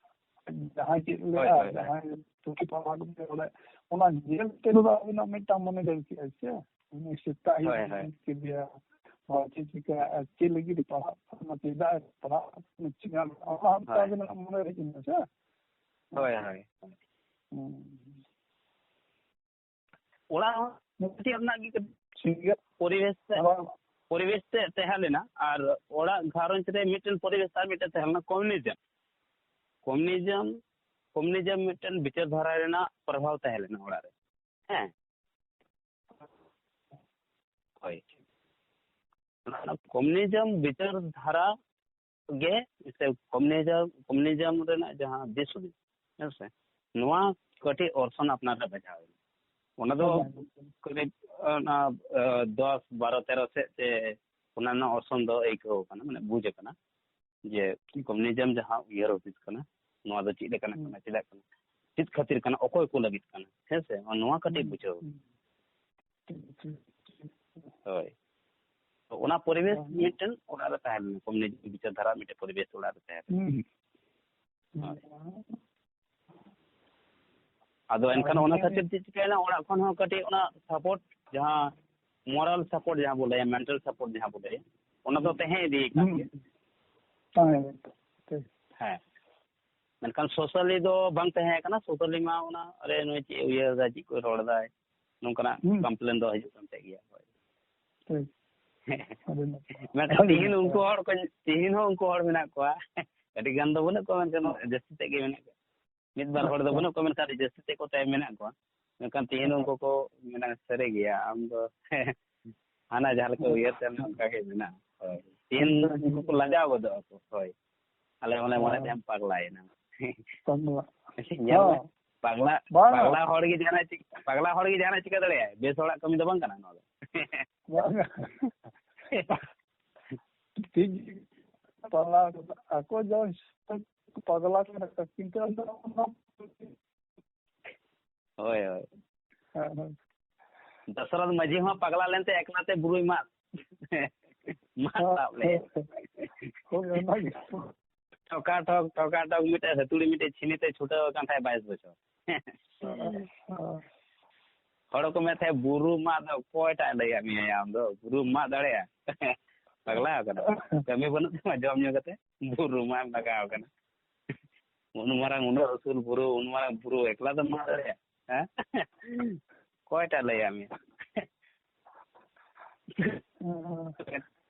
ᱡᱟᱦᱟᱸᱭ ᱪᱮᱫ ᱞᱮᱫᱟ, ᱦᱳᱭ, ᱦᱳᱭ, ᱦᱳᱭ᱾ ᱡᱟᱦᱟᱸᱭ ᱯᱩᱛᱷᱤ ᱯᱟᱲᱦᱟᱣ ᱠᱟᱛᱮ ᱚᱸᱰᱮ, ᱚᱱᱟ ᱧᱮᱞ ᱛᱮᱫᱚ ᱟᱵᱤᱱᱟᱜ ᱢᱤᱫᱴᱟᱝ ᱢᱚᱱᱮ ᱫᱟᱲᱮ ᱠᱮᱜᱼᱟ ᱥᱮ, ᱩᱱᱤ ᱥᱮᱛᱟᱜ ᱦᱳᱭ, ᱦᱳᱭ᱾ ᱧᱮᱞ ᱠᱮᱫᱮᱭᱟ, ᱵᱟ ᱪᱮᱫ ᱪᱤᱠᱟᱹ, ᱟᱨ ᱪᱮᱫ ᱞᱟᱹᱜᱤᱫ ᱮ ᱯᱟᱲᱦᱟᱜ ᱠᱟᱱᱟ, ᱪᱮᱫᱟᱜ ᱮ ᱯᱟᱲᱦᱟᱜ ᱠᱟᱱᱟ, ᱪᱮᱫ ᱚᱱᱟ ᱦᱚᱸ ᱦᱳᱭ᱾ ᱟᱵᱤᱱᱟᱜ ᱢᱚᱱᱮ ᱨᱮ ᱦᱤᱡᱩᱜᱼᱟ ᱥᱮ? ᱦᱳᱭ, ᱦᱳᱭ᱾ ᱦᱩᱸ᱾ ᱚᱲᱟᱜ ᱦᱚᱸ ᱠᱟᱹᱴᱤᱡ ᱨᱮᱱᱟᱜ ᱜᱮ ᱠᱟᱹᱴᱤᱡ ᱴᱷᱤᱠ ᱜᱮᱭᱟ᱾ ᱯᱚᱨᱤᱵᱮᱥ ᱛᱮ, ᱦᱳᱭ᱾ ᱯᱚᱨᱤᱵᱮᱥ ᱛᱮ ᱛᱟᱦᱮᱸ ᱞᱮᱱᱟ, ᱟᱨ ᱚᱲᱟᱜ ᱜᱷᱟᱨᱚᱸᱡᱽ ᱨᱮ ᱢᱤᱫᱴᱮᱱ ᱯᱚᱨᱤᱵᱮᱥ ᱟᱨ ᱢᱤᱫᱴᱮᱱ ᱛᱟᱦᱮᱸ ᱞᱮᱱᱟ, communism᱾ Communism, communism ᱢᱤᱫᱴᱮᱱ ᱵᱤᱪᱟᱹᱨ ᱫᱷᱟᱨᱟ ᱨᱮᱱᱟᱜ ᱯᱨᱚᱵᱷᱟᱵᱽ ᱛᱟᱦᱮᱸ ᱞᱮᱱᱟ ᱚᱲᱟᱜ ᱨᱮ᱾ ᱦᱮᱸ᱾ ᱦᱳᱭ᱾ ᱚᱱᱟ communism ᱵᱤᱪᱟᱹᱨ ᱫᱷᱟᱨᱟ ᱜᱮ ᱥᱮ communism, communism ᱨᱮᱱᱟᱜ ᱡᱟᱦᱟᱸ ᱫᱤᱥ ᱦᱩᱫᱤᱥ, ᱦᱮᱸ ᱥᱮ, ᱱᱚᱣᱟ ᱠᱟᱹᱴᱤᱡ ᱚᱨᱥᱚᱝ ᱟᱯᱱᱟᱨ ᱨᱮ ᱵᱟᱡᱟᱣ ᱮᱱᱟ᱾ ᱚᱱᱟ ᱫᱚ ᱦᱮᱸ, ᱦᱮᱸ᱾ ᱠᱟᱹᱴᱤᱡ ᱚᱱᱟ, ᱮ, ᱫᱚᱥ, ᱵᱟᱨᱚ, ᱛᱮᱨᱚ ᱥᱮᱫ ᱛᱮ ᱚᱱᱟ ᱨᱮᱱᱟᱜ ᱚᱨᱥᱚᱝ ᱫᱚ ᱟᱹᱭᱠᱟᱹᱣ ᱠᱟᱱᱟ, ᱢᱟᱱᱮ ᱵᱩᱡᱽ ᱟᱠᱟᱱᱟ ᱡᱮ communism ᱡᱟᱦᱟᱸ ᱩᱭᱦᱟᱹᱨ ᱦᱩᱫᱤᱥ ᱠᱟᱱᱟ, ᱱᱚᱣᱟ ᱫᱚ ᱪᱮᱫ ᱞᱮᱠᱟᱱᱟᱜ ᱦᱩᱸ᱾ ᱠᱟᱱᱟ, ᱪᱮᱫᱟᱜ ᱠᱟᱱᱟ, ᱪᱮᱫ ᱠᱷᱟᱹᱛᱤᱨ ᱠᱟᱱᱟ, ᱚᱠᱚᱭ ᱠᱚ ᱞᱟᱹᱜᱤᱫ ᱠᱟᱱᱟ, ᱦᱮᱸ ᱥᱮ, ᱱᱚᱣᱟ ᱠᱟᱹᱴᱤᱡ ᱦᱩᱸ, ᱵᱩᱡᱷᱟᱹᱣ᱾ ᱦᱩᱸ᱾ ᱴᱷᱤᱠ, ᱴᱷᱤᱠ, ᱴᱷᱤᱠ᱾ ᱦᱳᱭ᱾ ᱛᱚ ᱚᱱᱟ ᱯᱚᱨᱤᱵᱮᱥ ᱦᱮᱸ, ᱦᱮᱸ᱾ ᱢᱤᱫᱴᱮᱱ ᱚᱲᱟᱜ ᱨᱮ ᱛᱟᱦᱮᱸ ᱞᱮᱱᱟ, communism ᱵᱤᱪᱟᱹᱨ ᱫᱷᱟᱨᱟ ᱢᱤᱫᱴᱮᱱ ᱯᱚᱨᱤᱵᱮᱥ ᱚᱲᱟᱜ ᱨᱮ ᱛᱟᱦᱮᱸ ᱞᱮᱱᱟ᱾ ᱦᱩᱸ᱾ ᱦᱳᱭ᱾ ᱟᱫᱚ ᱮᱱᱠᱷᱟᱱ ᱚᱱᱟ ᱦᱮᱸ᱾ ᱠᱷᱟᱹᱛᱤᱨ ᱛᱮ ᱪᱤᱠᱟᱹᱭᱮᱱᱟ, ᱚᱲᱟᱜ ᱠᱷᱚᱱ ᱦᱚᱸ ᱠᱟᱹᱴᱤᱡ ᱚᱱᱟ support, ᱡᱟᱦᱟᱸ moral support ᱡᱟᱦᱟᱸ ᱵᱚ ᱞᱟᱹᱭᱟ, mental support ᱡᱟᱦᱟᱸ ᱵᱚ ᱞᱟᱹᱭᱟ, ᱚᱱᱟ ᱫᱚ ᱦᱩᱸ᱾ ᱛᱟᱦᱮᱸ ᱤᱫᱤ ᱠᱟᱱ ᱦᱩᱸ᱾ ᱜᱮᱭᱟ᱾ ᱛᱟᱦᱮᱸ ᱤᱫᱤ ᱠᱟᱱ᱾ ᱴᱷᱤᱠ᱾ ᱦᱮᱸ᱾ ᱢᱮᱱᱠᱷᱟᱱ socially ᱫᱚ ᱵᱟᱝ ᱛᱟᱦᱮᱸ ᱠᱟᱱᱟ᱾ Socially ᱢᱟ ᱚᱱᱟ, "ᱟᱨᱮ, ᱱᱩᱭ ᱪᱮᱫ ᱮ ᱩᱭᱦᱟᱹᱨ ᱮᱫᱟ, ᱪᱮᱫ ᱠᱚᱭ ᱨᱚᱲ ᱮᱫᱟᱭ?" ᱱᱚᱝᱠᱟᱱᱟᱜ ᱦᱩᱸ᱾ complain ᱫᱚ ᱦᱤᱡᱩᱜ ᱠᱟᱱ ᱛᱟᱦᱮᱸ ᱜᱮᱭᱟ᱾ ᱦᱳᱭ᱾ ᱴᱷᱤᱠ᱾ ᱟᱹᱰᱤ ᱱᱟᱯᱟᱭ᱾ ᱢᱮᱱᱠᱷᱟᱱ ᱟᱹᱰᱤ ᱛᱤᱦᱤᱧ ᱱᱟᱯᱟᱭ᱾ ᱩᱱᱠᱩ ᱦᱚᱲ ᱠᱚ, ᱛᱤᱦᱤᱧ ᱦᱚᱸ ᱩᱱᱠᱩ ᱦᱚᱲ ᱢᱮᱱᱟᱜ ᱠᱚᱣᱟ᱾ ᱟᱹᱰᱤ ᱜᱟᱱ ᱫᱚ ᱵᱟᱹᱱᱩᱜ ᱠᱚᱣᱟ, ᱢᱮᱱᱠᱷᱟᱱ ᱦᱚᱸ᱾ ᱡᱟᱹᱥᱛᱤ ᱛᱮᱫ ᱜᱮ ᱢᱮᱱᱟᱜ ᱠᱚᱣᱟ᱾ ᱢᱤᱫ ᱵᱟᱨ ᱦᱚᱲ ᱫᱚ ᱟᱪᱪᱷᱟ᱾ ᱵᱟᱹᱱᱩᱜ ᱠᱚᱣᱟ, ᱢᱮᱱᱠᱷᱟᱱ ᱟᱹᱰᱤ ᱡᱟᱹᱥᱛᱤ ᱛᱮᱫ ᱠᱚ ᱛᱟᱭᱚᱢ ᱢᱮᱱᱟᱜ ᱠᱚᱣᱟ᱾ ᱢᱮᱱᱠᱷᱟᱱ ᱛᱤᱦᱤᱧ ᱟᱪᱪᱷᱟ᱾ ᱩᱱᱠᱩ ᱠᱚ ᱢᱮᱱᱟ, "ᱥᱟᱹᱨᱤ ᱜᱮᱭᱟ, ᱟᱢ ᱫᱚ ᱦᱟᱱᱟ ᱡᱟᱦᱟᱸ ᱞᱮᱠᱟ ᱦᱩᱸ᱾ ᱩᱭᱦᱟᱹᱨ ᱛᱟᱦᱮᱱᱟ, ᱚᱱᱠᱟ ᱜᱮ ᱢᱮᱱᱟᱜᱼᱟ᱾" ᱦᱳᱭ᱾ ᱛᱤᱦᱤᱧ ᱦᱩᱸ᱾ ᱩᱱᱠᱩ ᱠᱚ ᱞᱟᱡᱟᱣ ᱜᱚᱫᱚᱜ ᱟᱠᱚ᱾ ᱦᱳᱭ᱾ ᱟᱞᱮ ᱦᱚᱸᱞᱮ ᱢᱚᱱᱮ ᱦᱳᱭ᱾ ᱛᱟᱦᱮᱸᱫ ᱯᱟᱜᱽᱞᱟᱭᱮᱱᱟ᱾ ᱯᱟᱜᱽᱞᱟ᱾ ᱧᱮᱞ ᱢᱮ, ᱦᱚᱸ᱾ ᱯᱟᱜᱽᱞᱟ, ᱵᱟᱝᱟ᱾ ᱯᱟᱜᱽᱞᱟ ᱦᱚᱲ ᱜᱮ ᱡᱟᱦᱟᱱᱟᱜ ᱪᱤᱠ-, ᱯᱟᱜᱽᱞᱟ ᱦᱚᱲ ᱜᱮ ᱡᱟᱦᱟᱱᱟᱜ ᱪᱤᱠᱟᱹ ᱫᱟᱲᱮᱭᱟᱜᱼᱟᱭ᱾ ᱵᱮᱥ ᱦᱚᱲᱟᱜ ᱠᱟᱹᱢᱤ ᱫᱚ ᱵᱟᱝ ᱠᱟᱱᱟ ᱱᱚᱣᱟ ᱫᱚ᱾ ᱵᱟᱝᱟ᱾ ᱴᱷᱤᱠ᱾ ᱯᱟᱜᱽᱞᱟ ᱟᱠᱚ ᱡᱟᱦᱟᱸ ᱯᱟᱜᱽᱞᱟ ᱠᱟᱱᱟ ᱠᱚ, ᱠᱤᱱᱛᱩ ᱟᱫᱚ ᱚᱱᱟ ᱦᱳᱭ, ᱦᱳᱭ᱾ ᱦᱮᱸ, ᱦᱮᱸ᱾ ᱫᱚᱥᱚᱨᱚᱛᱷ ᱢᱟᱹᱡᱷᱤ ᱦᱚᱸ ᱯᱟᱜᱽᱞᱟ ᱞᱮᱱᱛᱮ ᱮᱠᱞᱟ ᱛᱮ ᱵᱩᱨᱩᱭ ᱢᱟᱜ, ᱢᱟᱜ ᱦᱮᱸ, ᱥᱟᱵ ᱞᱮᱫ᱾ ᱦᱮᱸ, ᱦᱮᱸ᱾ ᱦᱳᱭ, ᱚᱱᱟ ᱜᱮ᱾ ᱴᱚᱠᱟ ᱴᱚᱠ, ᱴᱚᱠᱟ ᱴᱚᱠ ᱢᱤᱫᱴᱮᱡ ᱦᱟᱹᱛᱩᱲᱤ ᱢᱤᱫᱴᱮᱡ ᱪᱷᱤᱱᱤ ᱛᱮ ᱪᱷᱩᱴᱟᱹᱣ ᱟᱠᱟᱱ ᱛᱟᱦᱮᱸᱫ ᱵᱟᱭᱤᱥ ᱵᱚᱪᱷᱚᱨ᱾ ᱦᱚᱲ ᱠᱚ ᱢᱮᱱ ᱛᱟᱦᱮᱸᱫ, "ᱵᱩᱨᱩ ᱢᱟᱜ ᱫᱚ ᱚᱠᱚᱭᱴᱟᱜ ᱞᱟᱹᱭᱟᱫ ᱢᱮᱭᱟ ᱟᱢ ᱫᱚ? ᱵᱩᱨᱩ ᱢᱟᱜ ᱫᱟᱲᱮᱭᱟᱜᱼᱟ?" ᱯᱟᱜᱽᱞᱟ ᱟᱠᱟᱱᱟ᱾ ᱠᱟᱹᱢᱤ ᱵᱟᱹᱱᱩᱜ ᱛᱟᱢᱟ, ᱡᱚᱢ ᱧᱩ ᱠᱟᱛᱮ ᱵᱩᱨᱩ ᱢᱟᱜ ᱞᱟᱜᱟᱣ ᱟᱠᱟᱱᱟ᱾ ᱩᱱ ᱢᱟᱨᱟᱝ, ᱩᱱᱟᱹᱜ ᱩᱥᱩᱞ ᱵᱩᱨᱩ, ᱩᱱ ᱢᱟᱨᱟᱝ ᱵᱩᱨᱩ ᱮᱠᱞᱟ ᱫᱚᱢ ᱢᱟᱜ ᱫᱟᱲᱮᱭᱟᱜᱼᱟ? ᱦᱮᱸ? ᱚᱠᱚᱭᱴᱟᱜ ᱞᱟᱹᱭᱟᱫ ᱢᱮᱭᱟ?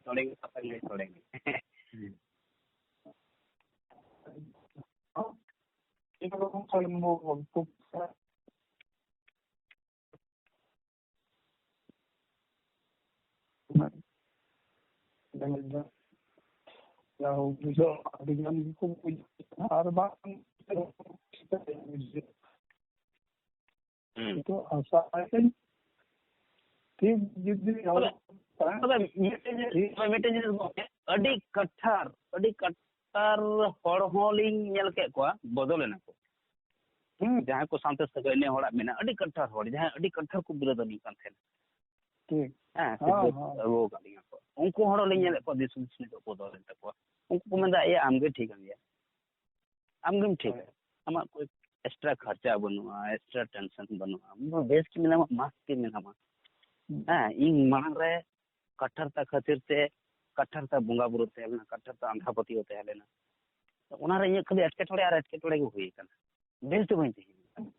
ᱛᱚᱲᱮ ᱜᱮ ᱯᱟᱛᱟ ᱜᱮ ᱛᱚᱲᱮ ᱜᱮ᱾ ᱵᱩᱡᱷᱟᱹᱣ, ᱟᱹᱰᱤ ᱜᱟᱱ ᱜᱮᱠᱚ ᱵᱩᱡᱷᱟᱹᱣᱟ, ᱟᱨ ᱵᱟᱝ ᱵᱩᱡᱷᱟᱹᱣ᱾ ᱦᱩᱸ᱾ ᱛᱚ ᱟᱥᱟᱭᱟᱹᱧ ᱴᱷᱤᱠ ᱡᱩᱫᱤ ᱛᱚᱵᱮ, ᱦᱚᱲ ᱛᱚᱵᱮ ᱢᱤᱫᱴᱮᱱ ᱡᱤᱱᱤᱥ, ᱴᱷᱤᱠ᱾ ᱛᱚᱵᱮ ᱢᱤᱫᱴᱮᱱ ᱡᱤᱱᱤᱥ ᱜᱚᱢᱠᱮ, ᱟᱹᱰᱤ ᱠᱟᱴᱷᱟᱨ, ᱟᱹᱰᱤ ᱠᱟᱴᱷᱟᱨ ᱦᱚᱲ ᱦᱚᱸ ᱞᱤᱧ ᱧᱮᱞ ᱠᱮᱫ ᱠᱚᱣᱟ, ᱵᱚᱫᱚᱞ ᱮᱱᱟ ᱠᱚ᱾ ᱦᱩᱸ᱾ ᱡᱟᱦᱟᱸᱭ ᱠᱚ ᱥᱟᱶᱛᱮ ᱥᱟᱹᱜᱟᱹᱭ ᱱᱮ ᱦᱚᱲᱟᱜ ᱢᱮᱱᱟᱜᱼᱟ, ᱟᱹᱰᱤ ᱠᱟᱴᱷᱟᱨ ᱦᱚᱲ, ᱡᱟᱦᱟᱸᱭ ᱟᱹᱰᱤ ᱠᱟᱴᱷᱟᱨ ᱠᱚ ᱵᱤᱨᱳᱫᱷ ᱟᱹᱞᱤᱧ ᱠᱟᱱ ᱛᱟᱦᱮᱸᱱᱟ᱾ ᱴᱷᱤᱠ᱾ ᱦᱮᱸ, ᱦᱮᱸ, ᱥᱤᱠᱷᱱᱟᱹᱛ ᱦᱮᱸ᱾ ᱟᱹᱜᱩ ᱟᱠᱟᱫ ᱞᱤᱧᱟ ᱠᱚ᱾ ᱩᱱᱠᱩ ᱦᱚᱲ ᱦᱚᱸ ᱞᱤᱧ ᱦᱩᱸ᱾ ᱧᱮᱞᱮᱫ ᱠᱚᱣᱟ, ᱫᱤᱥ ᱦᱩᱫᱤᱥ ᱱᱤᱛᱚᱜ ᱵᱚᱫᱚᱞ ᱮᱱ ᱛᱟᱠᱚᱣᱟ᱾ ᱩᱱᱠᱩ ᱠᱚ ᱢᱮᱱᱫᱟ, "ᱮᱭᱟ, ᱟᱢᱜᱮ ᱴᱷᱤᱠ ᱜᱮᱭᱟ, ᱟᱢᱜᱮᱢ ᱴᱷᱤᱠᱟ, ᱦᱳᱭ᱾ ᱟᱢᱟᱜ ᱠᱳᱭ extra ᱠᱷᱚᱨᱪᱟ ᱵᱟᱹᱱᱩᱜᱼᱟ, extra tension ᱵᱟᱹᱱᱩᱜᱼᱟ, ᱟᱢ ᱫᱚ ᱵᱮᱥ ᱜᱮ ᱢᱮᱱᱟᱢᱟ, ᱢᱟᱥᱛ ᱜᱮ ᱢᱮᱱᱟᱢᱟ᱾" ᱦᱩᱸ᱾ ᱦᱮᱸ, ᱤᱧ ᱢᱟᱲᱟᱝ ᱨᱮ ᱠᱟᱴᱷᱟᱨᱛᱟ ᱠᱷᱟᱹᱛᱤᱨ ᱛᱮ, ᱠᱟᱴᱷᱟᱨᱛᱟ ᱵᱚᱸᱜᱟ ᱵᱩᱨᱩ ᱛᱟᱦᱮᱸ ᱞᱮᱱᱟ, ᱠᱟᱴᱷᱟᱨᱛᱟ ᱟᱸᱫᱷᱟ ᱯᱟᱹᱛᱭᱟᱹᱣ ᱛᱟᱦᱮᱸ ᱞᱮᱱᱟ᱾ ᱚᱱᱟᱨᱮ ᱤᱧᱟᱹᱜ ᱠᱷᱟᱹᱞᱤ ᱮᱴᱠᱮᱴᱚᱬᱮ ᱟᱨ ᱮᱴᱠᱮᱴᱚᱬᱮ ᱜᱮ ᱦᱩᱭ ᱟᱠᱟᱱᱟ, ᱵᱮᱥ ᱫᱚ ᱵᱟᱹᱧ ᱛᱟᱦᱮᱸ ᱠᱟᱱᱟ᱾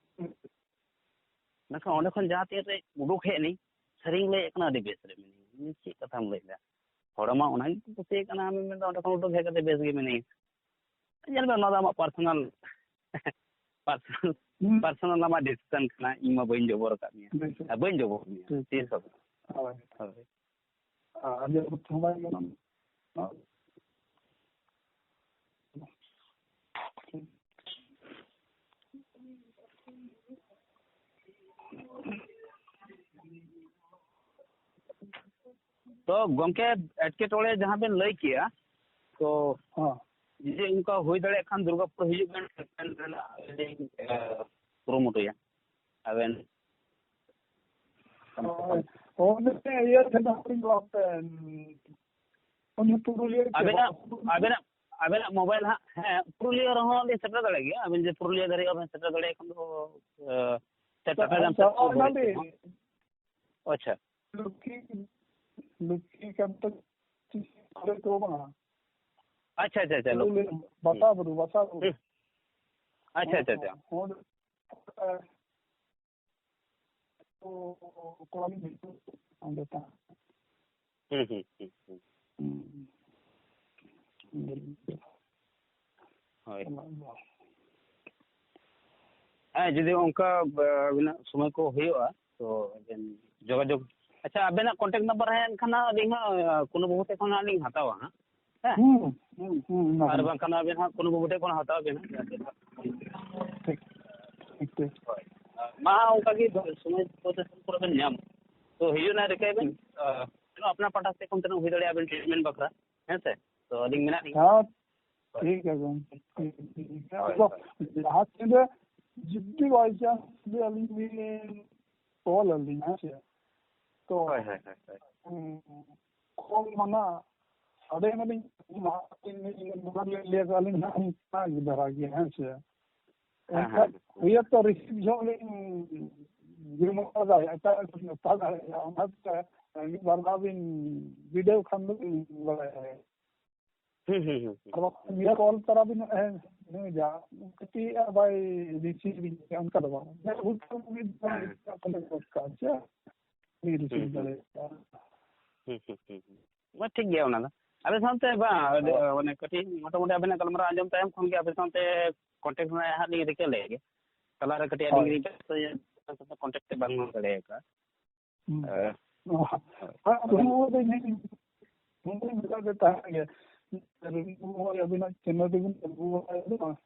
ᱢᱮᱱᱠᱷᱟᱱ ᱚᱸᱰᱮ ᱠᱷᱚᱱ ᱡᱟᱦᱟᱸ ᱛᱤᱱ ᱨᱮ ᱩᱰᱩᱠ ᱦᱮᱡ ᱮᱱᱟᱹᱧ, ᱥᱟᱹᱨᱤᱧ ᱞᱟᱹᱭᱮᱫ ᱠᱟᱱᱟ, ᱟᱹᱰᱤ ᱵᱮᱥ ᱨᱮ ᱢᱤᱱᱟᱹᱧᱟ᱾ ᱤᱧ ᱪᱮᱫ ᱠᱟᱛᱷᱟᱢ ᱞᱟᱹᱭ ᱮᱫᱟ? ᱦᱚᱲ ᱢᱟ ᱚᱱᱟ ᱜᱮᱠᱚ ᱠᱩᱥᱤᱭᱟᱜ ᱠᱟᱱᱟ, ᱟᱢᱮᱢ ᱢᱮᱱᱫᱟ ᱚᱸᱰᱮ ᱠᱷᱚᱱ ᱩᱰᱩᱠ ᱦᱮᱡ ᱠᱟᱛᱮ ᱵᱮᱥ ᱜᱮ ᱢᱤᱱᱟᱹᱧᱟ᱾ ᱧᱮᱞ ᱢᱮ, ᱱᱚᱣᱟ ᱫᱚ ᱟᱢᱟᱜ personal, personal, ᱦᱩᱸ᱾ Personal ᱟᱢᱟᱜ decision ᱠᱟᱱᱟ, ᱤᱧ ᱢᱟ ᱵᱟᱹᱧ ᱡᱚᱵᱚᱨ ᱟᱠᱟᱫ ᱢᱮᱭᱟ᱾ ᱵᱮᱥ᱾ ᱟᱨ ᱵᱟᱹᱧ ᱡᱚᱵᱚᱨ ᱢᱮᱭᱟ, ᱴᱷᱤᱠ᱾ ᱛᱤᱥ ᱦᱚᱸ᱾ ᱦᱳᱭ᱾ ᱦᱳᱭ᱾ ᱟᱨ ᱟᱹᱰᱤ ᱟᱸᱴ ᱥᱚᱢᱚᱭ ᱜᱮ ᱵᱟᱝ᱾ ᱛᱚ ᱜᱚᱢᱠᱮ, ᱮᱴᱠᱮᱴᱚᱬᱮ ᱡᱟᱦᱟᱸ ᱵᱮᱱ ᱞᱟᱹᱭ ᱠᱮᱜᱼᱟ, ᱛᱚ ᱦᱚᱸ᱾ ᱡᱩᱫᱤ ᱚᱱᱠᱟ ᱦᱩᱭ ᱫᱟᱲᱮᱭᱟᱜ ᱠᱷᱟᱱ ᱫᱩᱨᱜᱟᱯᱩᱨ ᱦᱤᱡᱩᱜ ᱵᱮᱱ, ᱨᱮᱱᱟᱜ ᱞᱤᱧ, ᱮ, ᱠᱩᱨᱩᱢᱩᱴᱩᱭᱟ᱾ ᱟᱵᱮᱱ ᱦᱳᱭ᱾ ᱦᱳᱭ, ᱢᱤᱫᱴᱮᱱ ᱤᱭᱟᱹ ᱴᱷᱮᱱ ᱦᱟᱸᱜ ᱞᱤᱧ ᱨᱚᱲ ᱛᱮ, ᱩᱱᱤ ᱯᱩᱨᱩᱞᱤᱭᱟᱹ ᱨᱮ ᱟᱵᱮᱱᱟᱜ, ᱟᱵᱮᱱᱟᱜ ᱟᱵᱮᱱᱟᱜ ᱢᱳᱵᱟᱭᱤᱞ ᱦᱟᱸᱜ, ᱦᱮᱸ, ᱯᱩᱨᱩᱞᱤᱭᱟᱹ ᱨᱮᱦᱚᱸ ᱞᱤᱧ ᱥᱮᱴᱮᱨ ᱫᱟᱲᱮᱭᱟᱜ ᱜᱮᱭᱟ᱾ ᱟᱵᱮᱱ ᱡᱮ ᱯᱩᱨᱩᱞᱤᱭᱟᱹ ᱫᱷᱟᱹᱨᱤᱡ ᱦᱚᱸᱵᱮᱱ ᱥᱮᱴᱮᱨ ᱫᱟᱲᱮᱭᱟᱜ ᱠᱷᱟᱱ ᱫᱚ, ᱮ, ᱥᱮ ᱪᱟᱞᱟᱣ ᱪᱟᱴᱟᱡᱟᱢ ᱥᱮᱫ ᱪᱟᱞᱟᱣ ᱠᱷᱚᱱ ᱦᱩᱭ ᱮᱱᱟᱞᱤᱧ᱾ ᱦᱚᱸ᱾ ᱟᱪᱪᱷᱟ᱾ ᱞᱩᱠᱷᱤ, ᱞᱩᱠᱷᱤ ᱠᱟᱱᱛᱚ ᱠᱚᱨᱮ ᱫᱚ ᱵᱟᱝ᱾ ᱟᱪᱪᱷᱟ, ᱟᱪᱪᱷᱟ, ᱟᱪᱪᱷᱟ, ᱞᱩᱠᱷᱤ᱾ ᱵᱟᱥᱟ ᱵᱩᱨᱩ, ᱵᱟᱥᱟ ᱵᱩᱨᱩ᱾ ᱦᱩᱸ᱾ ᱟᱪᱪᱷᱟ, ᱟᱪᱪᱷᱟ, ᱟᱪᱪᱷᱟ᱾ ᱦᱚᱸ, ᱦᱚᱸ, ᱠᱚᱲᱟ ᱞᱤᱧ ᱦᱤᱡᱩᱜ ᱚᱸᱰᱮ ᱛᱟᱦᱮᱸ᱾ ᱦᱩᱸ, ᱦᱩᱸ, ᱦᱩᱸ, ᱦᱩᱸ᱾ ᱦᱩᱸ᱾ ᱦᱳᱭ᱾ ᱚᱱᱟ ᱫᱚ᱾ ᱦᱮᱸ, ᱡᱩᱫᱤ ᱚᱱᱠᱟ, ᱵᱟ-, ᱟᱹᱵᱤᱱᱟᱜ ᱥᱚᱢᱚᱭ ᱠᱚ ᱦᱩᱭᱩᱜᱼᱟ, ᱛᱚ ᱟᱵᱮᱱ ᱡᱳᱜᱟᱡᱳᱜᱽ, ᱟᱪᱪᱷᱟ, ᱟᱵᱮᱱᱟᱜ contact number ᱦᱮᱡ ᱮᱱ ᱠᱷᱟᱱ ᱦᱟᱸᱜ ᱟᱹᱞᱤᱧ ᱦᱟᱸᱜ ᱠᱳᱱᱳ ᱵᱟᱹᱵᱩ ᱴᱷᱮᱡ ᱠᱷᱚᱱ ᱦᱟᱸᱜ ᱞᱤᱧ ᱦᱟᱛᱟᱣᱟ ᱦᱟᱸᱜ᱾ ᱦᱮᱸ? ᱦᱩᱸ, ᱦᱩᱸ, ᱦᱩᱸ, ᱚᱱᱟ ᱟᱨ ᱠᱟᱱᱟ᱾ ᱵᱟᱝᱠᱷᱟᱱ ᱟᱵᱮᱱ ᱦᱟᱸᱜ ᱠᱳᱱᱳ ᱵᱟᱹᱵᱩ ᱴᱷᱮᱡ ᱠᱷᱚᱱ ᱦᱟᱛᱟᱣ ᱵᱮᱱ ᱦᱟᱸᱜ᱾ ᱴᱷᱤᱠ, ᱴᱷᱤᱠ, ᱴᱷᱤᱠ᱾ ᱦᱳᱭ᱾ ᱢᱟ ᱚᱱᱠᱟ ᱜᱮ ᱥᱚᱢᱚᱭ ᱠᱚᱛᱮ ᱠᱚᱨᱮ ᱵᱮᱱ ᱧᱟᱢ, ᱛᱚ ᱦᱤᱡᱩᱜ ᱨᱮᱱᱟᱜ ᱨᱤᱠᱟᱹᱭ ᱵᱮᱱ᱾ ᱦᱩᱸ᱾ ᱟᱨ ᱟᱯᱱᱟᱨ ᱯᱟᱦᱴᱟ ᱥᱮᱫ ᱠᱷᱚᱱ ᱛᱤᱱᱟᱹᱜ ᱦᱩᱭ ᱫᱟᱲᱮᱭᱟᱜᱼᱟ ᱟᱵᱮᱱ treatment ᱵᱟᱠᱷᱨᱟ, ᱦᱮᱸ ᱥᱮ? ᱛᱚ ᱟᱹᱞᱤᱧ ᱢᱮᱱᱟᱜ ᱞᱤᱧᱟ᱾ ᱦᱮᱸ, ᱦᱳᱭ᱾ ᱴᱷᱤᱠ ᱜᱮᱭᱟ ᱜᱚᱢᱠᱮ, ᱴᱷᱤᱠ, ᱴᱷᱤᱠ᱾ ᱦᱳᱭ, ᱟᱫᱚ ᱦᱳᱭ᱾ ᱡᱟᱦᱟᱸ ᱛᱤᱱᱨᱮ ᱡᱩᱫᱤ by chance ᱡᱩᱫᱤ ᱟᱹᱞᱤᱧ ᱵᱤᱱ call ᱟᱹᱞᱤᱧᱟ, ᱦᱮᱸ ᱥᱮ? ᱛᱚ ᱦᱳᱭ, ᱦᱳᱭ, ᱦᱳᱭ, ᱦᱳᱭ᱾ ᱦᱩᱸ, call ᱢᱟᱱᱟ ᱥᱟᱰᱮ ᱢᱟᱞᱤᱧ ᱢᱟ, ᱟᱹᱞᱤᱧ ᱞᱤᱧ ᱞᱟᱹᱭ ᱟᱠᱟᱫ ᱞᱤᱧ ᱱᱟᱦᱟᱜ ᱞᱤᱧ ᱯᱷᱟᱸᱠ ᱫᱷᱟᱨᱟ ᱜᱮᱭᱟ, ᱦᱮᱸ ᱥᱮ? ᱦᱮᱸ, ᱮᱱᱠᱷᱟᱱ ᱦᱮᱸ, ᱦᱮᱸ᱾ ᱦᱩᱭ ᱟᱛᱚ receive ᱡᱚᱦᱚᱜ ᱞᱤᱧ ᱡᱤᱢᱟᱹ ᱫᱟᱲᱮᱭᱟᱜᱼᱟ, ᱮᱴᱟᱜ ᱠᱚ ᱦᱟᱛᱟᱣ ᱫᱟᱲᱮᱭᱟᱜᱼᱟ, ᱚᱱᱟ ᱛᱮ ᱢᱤᱫ ᱵᱟᱨ ᱫᱷᱟᱣ ᱵᱤᱱ ᱵᱤᱰᱟᱹᱣ ᱠᱷᱟᱱ ᱫᱚ ᱵᱤᱱ ᱵᱟᱲᱟᱭᱟ᱾ ᱦᱩᱸ, ᱦᱩᱸ, ᱦᱩᱸ, ᱦᱩᱸ᱾ ᱟᱨ ᱵᱟᱠᱷᱟᱱ ᱱᱤᱭᱟᱹ call ᱛᱚᱨᱟ ᱵᱤᱱ, ᱦᱮᱸ, ᱱᱩᱭ ᱡᱟ ᱠᱟᱹᱴᱤᱡ ᱟᱜ ᱵᱟᱭ receive ᱵᱤᱱ ᱠᱮᱭᱟ, ᱚᱱᱠᱟ ᱫᱚ ᱵᱟᱝ᱾ ᱡᱟ ᱵᱷᱩᱞ ᱠᱷᱟᱱ ᱵᱤᱱ ᱦᱮᱸ᱾ ᱠᱚᱞᱮ ᱜᱚᱫ ᱠᱟᱜᱼᱟ, ᱪᱮ? ᱵᱤᱱ receive ᱦᱩᱸ, ᱦᱩᱸ᱾ ᱫᱟᱲᱮᱭᱟᱜᱼᱟ᱾ ᱦᱩᱸ, ᱦᱩᱸ, ᱦᱩᱸ, ᱦᱩᱸ᱾ ᱢᱟ ᱴᱷᱤᱠ ᱜᱮᱭᱟ ᱚᱱᱟ ᱫᱚ᱾ ᱟᱵᱮᱱ ᱥᱟᱶᱛᱮ ᱵᱟᱝ, ᱟᱫᱚ ᱦᱳᱭ᱾ ᱢᱟᱱᱮ ᱠᱟᱹᱴᱤᱡ ᱢᱚᱴᱟᱢᱩᱴᱤ ᱟᱵᱮᱱᱟᱜ ᱜᱟᱞᱢᱟᱨᱟᱣ ᱟᱸᱡᱚᱢ ᱛᱟᱭᱚᱢ ᱠᱷᱚᱱ ᱜᱮ ᱟᱵᱮᱱ ᱥᱟᱶᱛᱮ contact ᱨᱮᱱᱟᱜ ᱦᱟᱸᱜ ᱞᱤᱧ ᱨᱤᱠᱟᱹ ᱞᱮᱫ ᱜᱮ᱾ ᱛᱟᱞᱟᱨᱮ ᱠᱟᱹᱴᱤᱡ ᱟᱹᱞᱤᱧ ᱦᱳᱭ᱾ ᱜᱮᱞᱤᱧ ᱵᱮᱥᱛᱚᱭᱮᱱ, ᱟᱵᱮᱱ ᱥᱟᱶᱛᱮ contact ᱛᱮ ᱵᱟᱝ ᱦᱩᱭ ᱫᱟᱲᱮ ᱟᱠᱟᱫᱼᱟ᱾ ᱦᱩᱸ᱾ ᱦᱮᱸ᱾ ᱚ, ᱦᱳᱭ᱾ ᱟᱫᱚ ᱱᱚᱣᱟ ᱫᱚ ᱤᱧ, ᱤᱧ ᱫᱚ ᱢᱮᱛᱟᱜ ᱜᱮ ᱛᱟᱦᱮᱸ ᱜᱮ, ᱨᱚᱵᱤ ᱵᱟᱹᱵᱩ ᱦᱚᱸ ᱟᱹᱵᱤᱱᱟᱜ channel ᱨᱮᱵᱤᱱ ᱟᱹᱜᱩ ᱵᱟᱲᱟᱭ ᱫᱚ,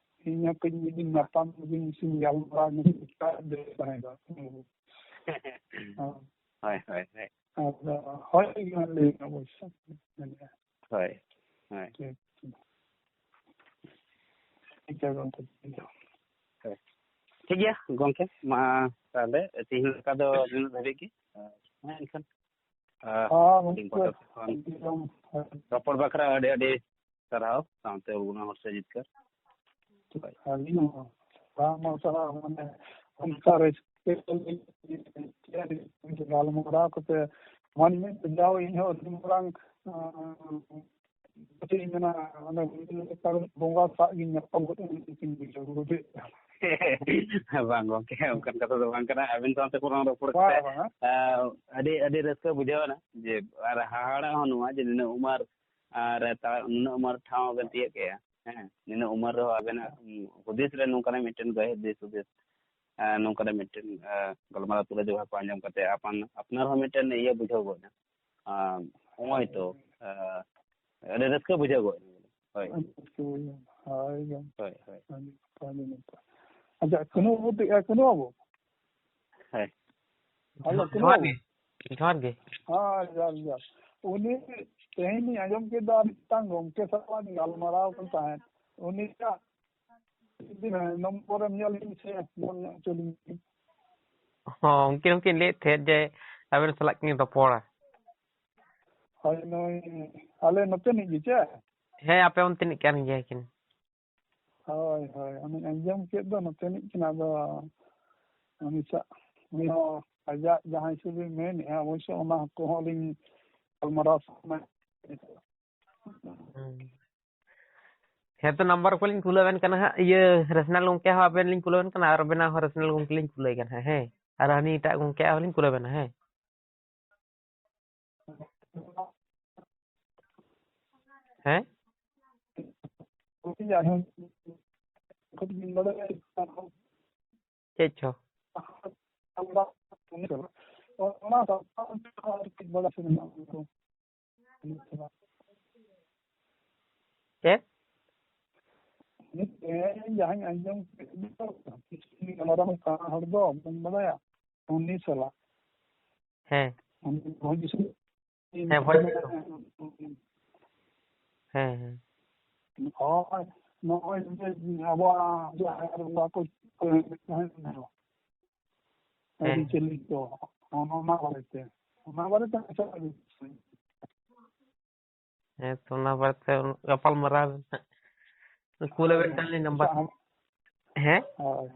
ᱤᱧ ᱦᱚᱸ ᱠᱟᱹᱡ ᱢᱤᱫ ᱫᱤᱱ ᱧᱟᱯᱟᱢ ᱟᱹᱵᱤᱱ ᱥᱮ ᱜᱟᱞᱢᱟᱨᱟᱣ ᱧᱚᱜ ᱛᱟᱦᱮᱸ ᱫᱚ᱾ ᱦᱮᱸ᱾ ᱦᱳᱭ, ᱦᱳᱭ, ᱦᱳᱭ᱾ ᱟᱫᱚ ᱦᱳᱭ ᱜᱮ ᱞᱟᱹᱭ ᱢᱮ ᱚᱵᱚᱥᱥᱳᱭ᱾ ᱦᱳᱭ, ᱦᱳᱭ᱾ ᱴᱷᱤᱠ, ᱴᱷᱤᱠ᱾ ᱴᱷᱤᱠ ᱜᱮᱭᱟ ᱜᱚᱢᱠᱮ, ᱴᱷᱤᱠ ᱜᱮᱭᱟ᱾ ᱦᱳᱭ᱾ ᱴᱷᱤᱠ ᱜᱮᱭᱟ ᱜᱚᱢᱠᱮ, ᱢᱟ ᱛᱟᱦᱚᱞᱮ ᱛᱮᱦᱮᱧ ᱞᱮᱠᱟ ᱫᱚ ᱱᱤᱱᱟᱹᱜ ᱫᱷᱟᱹᱵᱤᱡ ᱜᱮ᱾ ᱦᱮᱸ, ᱮᱱᱠᱷᱟᱱ, ᱟᱨ ᱦᱮᱸ, ᱟᱹᱞᱤᱧ ᱜᱚᱢᱠᱮ, ᱯᱟᱦᱴᱟ ᱠᱷᱚᱱ ᱮᱠᱫᱚᱢ, ᱦᱮᱸ᱾ ᱨᱚᱯᱚᱲ ᱵᱟᱠᱷᱨᱟ ᱟᱹᱰᱤ ᱟᱹᱰᱤ ᱥᱟᱨᱦᱟᱣ, ᱥᱟᱶᱛᱮ ᱩᱲᱜᱩᱱᱟ ᱦᱚᱲ ᱥᱮ ᱡᱤᱛᱠᱟᱹᱨ᱾ ᱟᱹᱞᱤᱧ ᱦᱚᱸ ᱥᱟᱨᱦᱟᱣ ᱢᱟ ᱥᱟᱨᱦᱟᱣ, ᱢᱟᱱᱮ ᱚᱱᱠᱟ ᱨᱟᱹᱥᱠᱟᱹ ᱜᱟᱞᱢᱟᱨᱟᱣ ᱠᱟᱛᱮ ᱢᱚᱱ ᱢᱤᱫ ᱡᱟᱣ ᱤᱧ ᱦᱚᱸ ᱟᱹᱰᱤ ᱢᱟᱨᱟᱝ, ᱟᱸ, ᱪᱮᱫ ᱤᱧ ᱢᱮᱱᱟ, ᱚᱱᱮ ᱵᱚᱸᱜᱟ ᱥᱟᱜ ᱜᱤᱧ ᱧᱟᱯᱟᱢ ᱜᱚᱫ ᱮᱱ ᱞᱮᱠᱟᱧ ᱵᱩᱡᱷᱟᱹᱣ ᱜᱚᱫᱮᱫ᱾ ᱵᱟᱝ ᱜᱚᱢᱠᱮ, ᱚᱱᱠᱟᱱ ᱠᱟᱛᱷᱟ ᱫᱚ ᱵᱟᱝ ᱠᱟᱱᱟ᱾ ᱟᱹᱵᱤᱱ ᱥᱟᱶᱛᱮ ᱠᱚ ᱨᱚᱲ ᱨᱚᱯᱚᱲ ᱵᱟᱝ, ᱠᱟᱛᱮ, ᱵᱟᱝᱟ᱾ ᱟᱸ, ᱟᱹᱰᱤ, ᱟᱹᱰᱤ ᱨᱟᱹᱥᱠᱟᱹ ᱵᱩᱡᱷᱟᱹᱣ ᱮᱱᱟ ᱡᱮ, ᱟᱨ ᱦᱟᱦᱟᱲᱟᱜ ᱦᱚᱸ ᱱᱚᱣᱟ ᱡᱮ ᱱᱩᱱᱟᱹᱜ ᱩᱢᱟᱹᱨ ᱟᱨ ᱛᱟ-, ᱱᱩᱱᱟᱹᱜ ᱩᱢᱟᱹᱨ ᱴᱷᱟᱶ ᱵᱮᱱ ᱛᱤᱭᱟᱹᱜ ᱠᱮᱜᱼᱟ, ᱦᱮᱸ, ᱱᱩᱱᱟᱹᱜ ᱩᱢᱟᱹᱨ ᱨᱮᱦᱚᱸ ᱟᱵᱮᱱᱟᱜ, ᱩᱢ, ᱦᱩᱫᱤᱥ ᱨᱮ ᱱᱚᱝᱠᱟᱱᱟᱜ ᱢᱤᱫᱴᱮᱱ ᱜᱟᱹᱦᱤᱨ ᱫᱤᱥ ᱦᱩᱫᱤᱥ, ᱟᱨ ᱱᱚᱝᱠᱟᱱᱟᱜ ᱢᱤᱫᱴᱮᱱ, ᱟᱨ, ᱜᱟᱞᱢᱟᱨᱟᱣ ᱛᱩᱞᱟᱹ ᱡᱚᱠᱷᱟ ᱠᱚ ᱟᱸᱡᱚᱢ ᱠᱟᱛᱮ ᱟᱯᱟᱱ, ᱟᱯᱱᱟᱨ ᱦᱚᱸ ᱢᱤᱫᱴᱮᱱ ᱤᱭᱟᱹ ᱵᱩᱡᱷᱟᱹᱣ ᱜᱚᱫ ᱮᱱᱟ᱾ ᱟᱨ ᱱᱚᱜᱼᱚᱭ ᱛᱚ, ᱟᱨ ᱟᱹᱰᱤ ᱨᱟᱹᱥᱠᱟᱹ ᱵᱩᱡᱷᱟᱹᱣ ᱜᱚᱫ ᱮᱱᱟ᱾ ᱦᱳᱭ᱾ ᱟᱹᱰᱤ ᱨᱟᱹᱥᱠᱟᱹ ᱵᱩᱡᱷᱟᱹᱣ ᱮᱱᱟ᱾ ᱦᱳᱭ, ᱜᱚᱢᱠᱮ᱾ ᱦᱳᱭ, ᱦᱳᱭ᱾ ᱟᱹᱰᱤ ᱱᱟᱯᱟᱭ, ᱟᱹᱰᱤ ᱱᱟᱯᱟᱭ᱾ ᱟᱪᱪᱷᱟ, ᱠᱟᱹᱱᱩ ᱵᱟᱹᱵᱩ ᱛᱤ-, ᱠᱟᱹᱱᱩ ᱵᱟᱹᱵᱩ? ᱦᱳᱭ᱾ ᱦᱮᱞᱳ, ᱠᱟᱹᱱᱩ ᱡᱚᱦᱟᱨ ᱵᱟᱹᱵᱩ? ᱜᱮ᱾ ᱡᱚᱦᱟᱨ ᱜᱮ᱾ ᱦᱳᱭ, ᱡᱚᱦᱟᱨ, ᱡᱚᱦᱟᱨ᱾ ᱩᱱᱤ ᱛᱮᱦᱮᱧ ᱞᱤᱧ ᱟᱸᱡᱚᱢ ᱠᱮᱫᱟ, ᱢᱤᱫᱴᱟᱝ ᱜᱚᱢᱠᱮ ᱥᱟᱞᱟᱜ ᱞᱤᱧ ᱜᱟᱞᱢᱟᱨᱟᱣ ᱠᱟᱱ ᱛᱟᱦᱮᱸᱫ᱾ ᱩᱱᱤᱭᱟᱜ ᱱᱚᱢᱵᱚᱨ ᱮᱢ ᱧᱚᱜ ᱞᱤᱧ ᱥᱮ ᱯᱷᱳᱱ ᱧᱚᱜ ᱦᱚᱪᱚ ᱞᱤᱧ ᱵᱤᱱ᱾ ᱦᱚᱸ, ᱩᱱᱠᱤᱱ ᱦᱚᱸᱠᱤᱱ ᱞᱟᱹᱭᱮᱫ ᱛᱟᱦᱮᱸᱫ ᱡᱮ ᱟᱵᱮᱱ ᱥᱟᱞᱟᱜ ᱠᱤᱱ ᱨᱚᱯᱚᱲᱟ᱾ ᱦᱳᱭ, ᱱᱩᱭ ᱟᱞᱮ ᱱᱚᱛᱮᱱᱤᱡ ᱜᱮ ᱪᱮ? ᱦᱮᱸ, ᱟᱯᱮ ᱚᱱᱛᱮᱱᱤᱡ ᱠᱟᱱ ᱜᱮᱭᱟ ᱠᱤᱱ᱾ ᱦᱳᱭ, ᱦᱳᱭ, ᱚᱱᱮᱧ ᱟᱸᱡᱚᱢ ᱠᱮᱫ ᱫᱚ ᱱᱚᱛᱮᱱᱤᱡ ᱠᱟᱱᱟ, ᱟᱫᱚ ᱩᱱᱤ ᱥᱟᱜ, ᱩᱱᱤ ᱦᱚᱸ ᱟᱡᱟᱜ ᱡᱟᱦᱟᱸ ᱦᱤᱥᱟᱹᱵᱮ ᱢᱮᱱᱮᱫᱼᱟ, ᱚᱵᱚᱥᱥᱚ ᱚᱱᱟ ᱠᱚᱦᱚᱸ ᱞᱤᱧ ᱜᱟᱞᱢᱟᱨᱟᱣ ᱥᱟᱱᱟᱭᱮᱫ᱾ ᱦᱩᱸ᱾ ᱦᱮᱸ ᱛᱚ, ᱱᱟᱢᱵᱟᱨ ᱠᱚᱞᱤᱧ ᱠᱩᱞ ᱟᱵᱮᱱ ᱠᱟᱱᱟ ᱦᱟᱸᱜ, ᱤᱭᱟᱹ, ᱨᱮᱥᱱᱟᱞ ᱜᱚᱢᱠᱮ ᱦᱚᱸ ᱟᱵᱮᱱ ᱞᱤᱧ ᱠᱩᱞ ᱟᱵᱮᱱ ᱠᱟᱱᱟ, ᱟᱨ ᱟᱵᱮᱱᱟᱜ ᱦᱚᱸ ᱨᱮᱥᱱᱟᱞ ᱜᱚᱢᱠᱮ ᱞᱤᱧ ᱠᱩᱞ ᱟᱭ ᱠᱟᱱᱟ ᱦᱟᱸᱜ, ᱦᱮᱸ? ᱟᱨ ᱦᱟᱹᱱᱤ ᱮᱴᱟᱜ ᱜᱚᱢᱠᱮᱭᱟᱜ ᱦᱚᱸᱞᱤᱧ ᱠᱩᱞ ᱟᱵᱮᱱᱟ, ᱦᱮᱸ? ᱦᱮᱸ? ᱪᱮᱫ ᱪᱚ? ᱚᱱᱟ ᱥᱟᱶᱛᱟ ᱟᱨ ᱪᱮᱫ ᱵᱟᱲᱟ ᱥᱟᱱᱟ ᱠᱚ? ᱪᱮᱫ? ᱩᱱᱤ ᱛᱮᱦᱮᱧ ᱡᱟᱦᱟᱸᱧ ᱟᱸᱡᱚᱢ ᱠᱮᱫ ᱫᱚ, ᱠᱤᱥᱠᱩ ᱜᱟᱞᱟᱨᱟᱢ ᱠᱟᱱᱟ ᱦᱚᱲ ᱫᱚ, ᱵᱟᱹᱧ ᱵᱟᱲᱟᱭᱟ, ᱩᱱᱤ ᱥᱟᱞᱟᱜ᱾ ᱦᱮᱸ᱾ ᱩᱱᱤ ᱵᱷᱚᱸᱡᱽ ᱫᱤᱥᱚᱢ᱾ ᱦᱮᱸ, ᱵᱷᱚᱸᱡᱽ ᱫᱤᱥᱚᱢ᱾ ᱦᱮᱸ, ᱦᱮᱸ᱾ ᱱᱚᱜᱼᱚᱭ, ᱱᱚᱜᱼᱚᱭ ᱡᱮ ᱟᱵᱚᱣᱟᱜ ᱡᱟᱦᱮᱨ ᱵᱚᱸᱜᱟ ᱠᱚ, ᱠᱚ ᱮᱱᱮᱡ ᱛᱟᱦᱮᱸᱫ ᱫᱚ, ᱦᱮᱸ᱾ ᱟᱹᱨᱤᱪᱟᱹᱞᱤ ᱠᱚ, ᱚᱱᱟ ᱵᱟᱨᱮᱛᱮ, ᱚᱱᱟ ᱵᱟᱨᱮᱛᱮ ᱢᱟᱥᱮ ᱞᱟᱹᱭ ᱢᱮᱥᱮ᱾ ᱦᱮᱸ, ᱛᱚ ᱚᱱᱟ ᱵᱟᱨᱮᱛᱮ ᱜᱟᱯᱟᱞ ᱢᱟᱨᱟᱣ ᱵᱮᱱ ᱦᱟᱸᱜ᱾ ᱠᱩᱞ ᱟᱵᱮᱱ ᱠᱟᱱᱟᱞᱤᱧ ᱱᱟᱢᱵᱟᱨ᱾ ᱟᱪᱪᱷᱟ, ᱦᱮᱸ? ᱦᱳᱭ᱾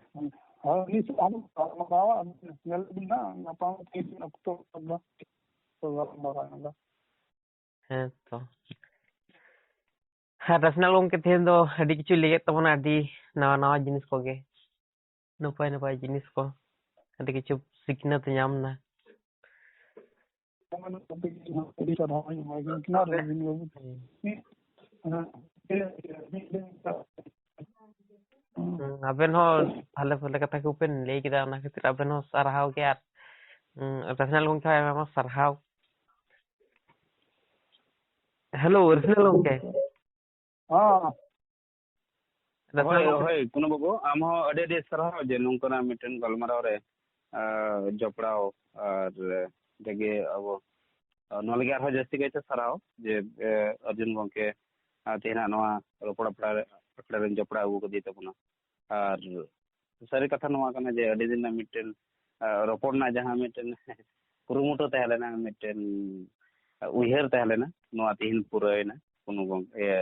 ᱦᱳᱭ, ᱩᱱᱤ ᱥᱟᱶ ᱦᱚᱸ ᱜᱟᱞᱢᱟᱨᱟᱣᱟ, ᱧᱮᱞ ᱵᱤᱱ ᱦᱟᱸᱜ, ᱧᱟᱯᱟᱢ ᱛᱤᱥ ᱚᱠᱛᱚ ᱫᱚ ᱜᱟᱞᱢᱟᱨᱟᱣ ᱮᱫᱟ᱾ ᱦᱮᱸ ᱛᱚ᱾ ᱦᱮᱸ, ᱨᱟᱥᱱᱟᱞ ᱜᱚᱢᱠᱮ ᱛᱮᱦᱮᱧ ᱫᱚ ᱟᱹᱰᱤ ᱠᱤᱪᱷᱩ ᱞᱟᱹᱭ ᱠᱮᱫ ᱛᱟᱵᱚᱱᱟ, ᱟᱹᱰᱤ ᱱᱟᱣᱟ ᱱᱟᱣᱟ ᱡᱤᱱᱤᱥ ᱠᱚᱜᱮ, ᱱᱟᱯᱟᱭ ᱱᱟᱯᱟᱭ ᱡᱤᱱᱤᱥ ᱠᱚ, ᱟᱹᱰᱤ ᱠᱤᱪᱷᱩ ᱥᱤᱠᱷᱱᱟᱹᱛ ᱧᱟᱢ ᱮᱱᱟ᱾ ᱟᱹᱰᱤ ᱥᱟᱨᱦᱟᱣ ᱤᱧ ᱮᱢᱟᱭ ᱠᱟᱱᱟ ᱨᱚᱵᱤᱱ ᱵᱟᱹᱵᱩ᱾ ᱦᱮᱸ᱾ ᱦᱮᱸ, ᱟᱵᱮᱱ ᱦᱚᱸ ᱵᱷᱟᱞᱮ ᱵᱷᱟᱞᱮ ᱠᱟᱛᱷᱟ ᱠᱚᱵᱮᱱ ᱞᱟᱹᱭ ᱠᱮᱫᱟ, ᱚᱱᱟ ᱠᱷᱟᱹᱛᱤᱨ ᱟᱵᱮᱱ ᱦᱚᱸ ᱥᱟᱨᱦᱟᱣ ᱜᱮ, ᱟᱨ, ᱩᱸ, ᱨᱟᱥᱱᱟᱞ ᱜᱚᱢᱠᱮ ᱦᱚᱸ ᱟᱭᱢᱟ ᱟᱭᱢᱟ ᱥᱟᱨᱦᱟᱣ᱾ ᱦᱮᱞᱳ, ᱨᱟᱥᱱᱟᱞ ᱜᱚᱢᱠᱮ᱾ ᱦᱮᱸ᱾ ᱨᱟᱥᱱᱟᱞ ᱦᱳᱭ, ᱜᱚᱢᱠᱮ᱾ ᱦᱳᱭ, ᱠᱩᱱᱩ ᱵᱟᱹᱵᱩ, ᱟᱢ ᱦᱚᱸ ᱟᱹᱰᱤ ᱟᱹᱰᱤ ᱥᱟᱨᱦᱟᱣ ᱡᱮ ᱱᱚᱝᱠᱟᱱᱟᱜ ᱢᱤᱫᱴᱮᱱ ᱜᱟᱞᱢᱟᱨᱟᱣ ᱨᱮ, ᱟᱸ, ᱡᱚᱯᱲᱟᱣ, ᱟᱨ ᱡᱟᱜᱮ ᱟᱵᱚ, ᱟᱸ, ᱱᱚᱣᱟ ᱞᱟᱹᱜᱤᱫ ᱟᱨᱦᱚᱸ ᱡᱟᱹᱥᱛᱤ ᱠᱟᱭᱛᱮ ᱥᱟᱨᱦᱟᱣ ᱡᱮ, ᱮ, ᱚᱨᱡᱩᱱ ᱜᱚᱢᱠᱮ, ᱟᱸ, ᱛᱮᱦᱮᱧᱟᱜ ᱱᱚᱣᱟ ᱨᱚᱯᱚᱲ ᱟᱠᱷᱲᱟ ᱨᱮ, ᱟᱠᱷᱲᱟ ᱨᱮᱢ ᱡᱚᱯᱲᱟᱣ ᱟᱹᱜᱩ ᱠᱟᱫᱮ ᱛᱟᱵᱚᱱᱟ᱾ ᱟᱨ ᱥᱟᱹᱨᱤ ᱠᱟᱛᱷᱟ ᱱᱚᱣᱟ ᱠᱟᱱᱟ ᱡᱮ ᱟᱹᱰᱤ ᱫᱤᱱ ᱨᱮᱱᱟᱜ ᱢᱤᱫᱴᱮᱱ, ᱟᱸ, ᱨᱚᱯᱚᱲ ᱨᱮᱱᱟᱜ ᱡᱟᱦᱟᱸ ᱢᱤᱫᱴᱮᱱ ᱠᱩᱨᱩᱢᱩᱴᱩ ᱛᱟᱦᱮᱸ ᱞᱮᱱᱟ, ᱢᱤᱫᱴᱮᱱ ᱩᱭᱦᱟᱹᱨ ᱛᱟᱦᱮᱸ ᱞᱮᱱᱟ, ᱱᱚᱣᱟ ᱛᱮᱦᱮᱧ ᱯᱩᱨᱟᱹᱣᱮᱱᱟ᱾ ᱠᱩᱱᱩ ᱜᱚᱢ-, ᱤᱭᱟᱹ,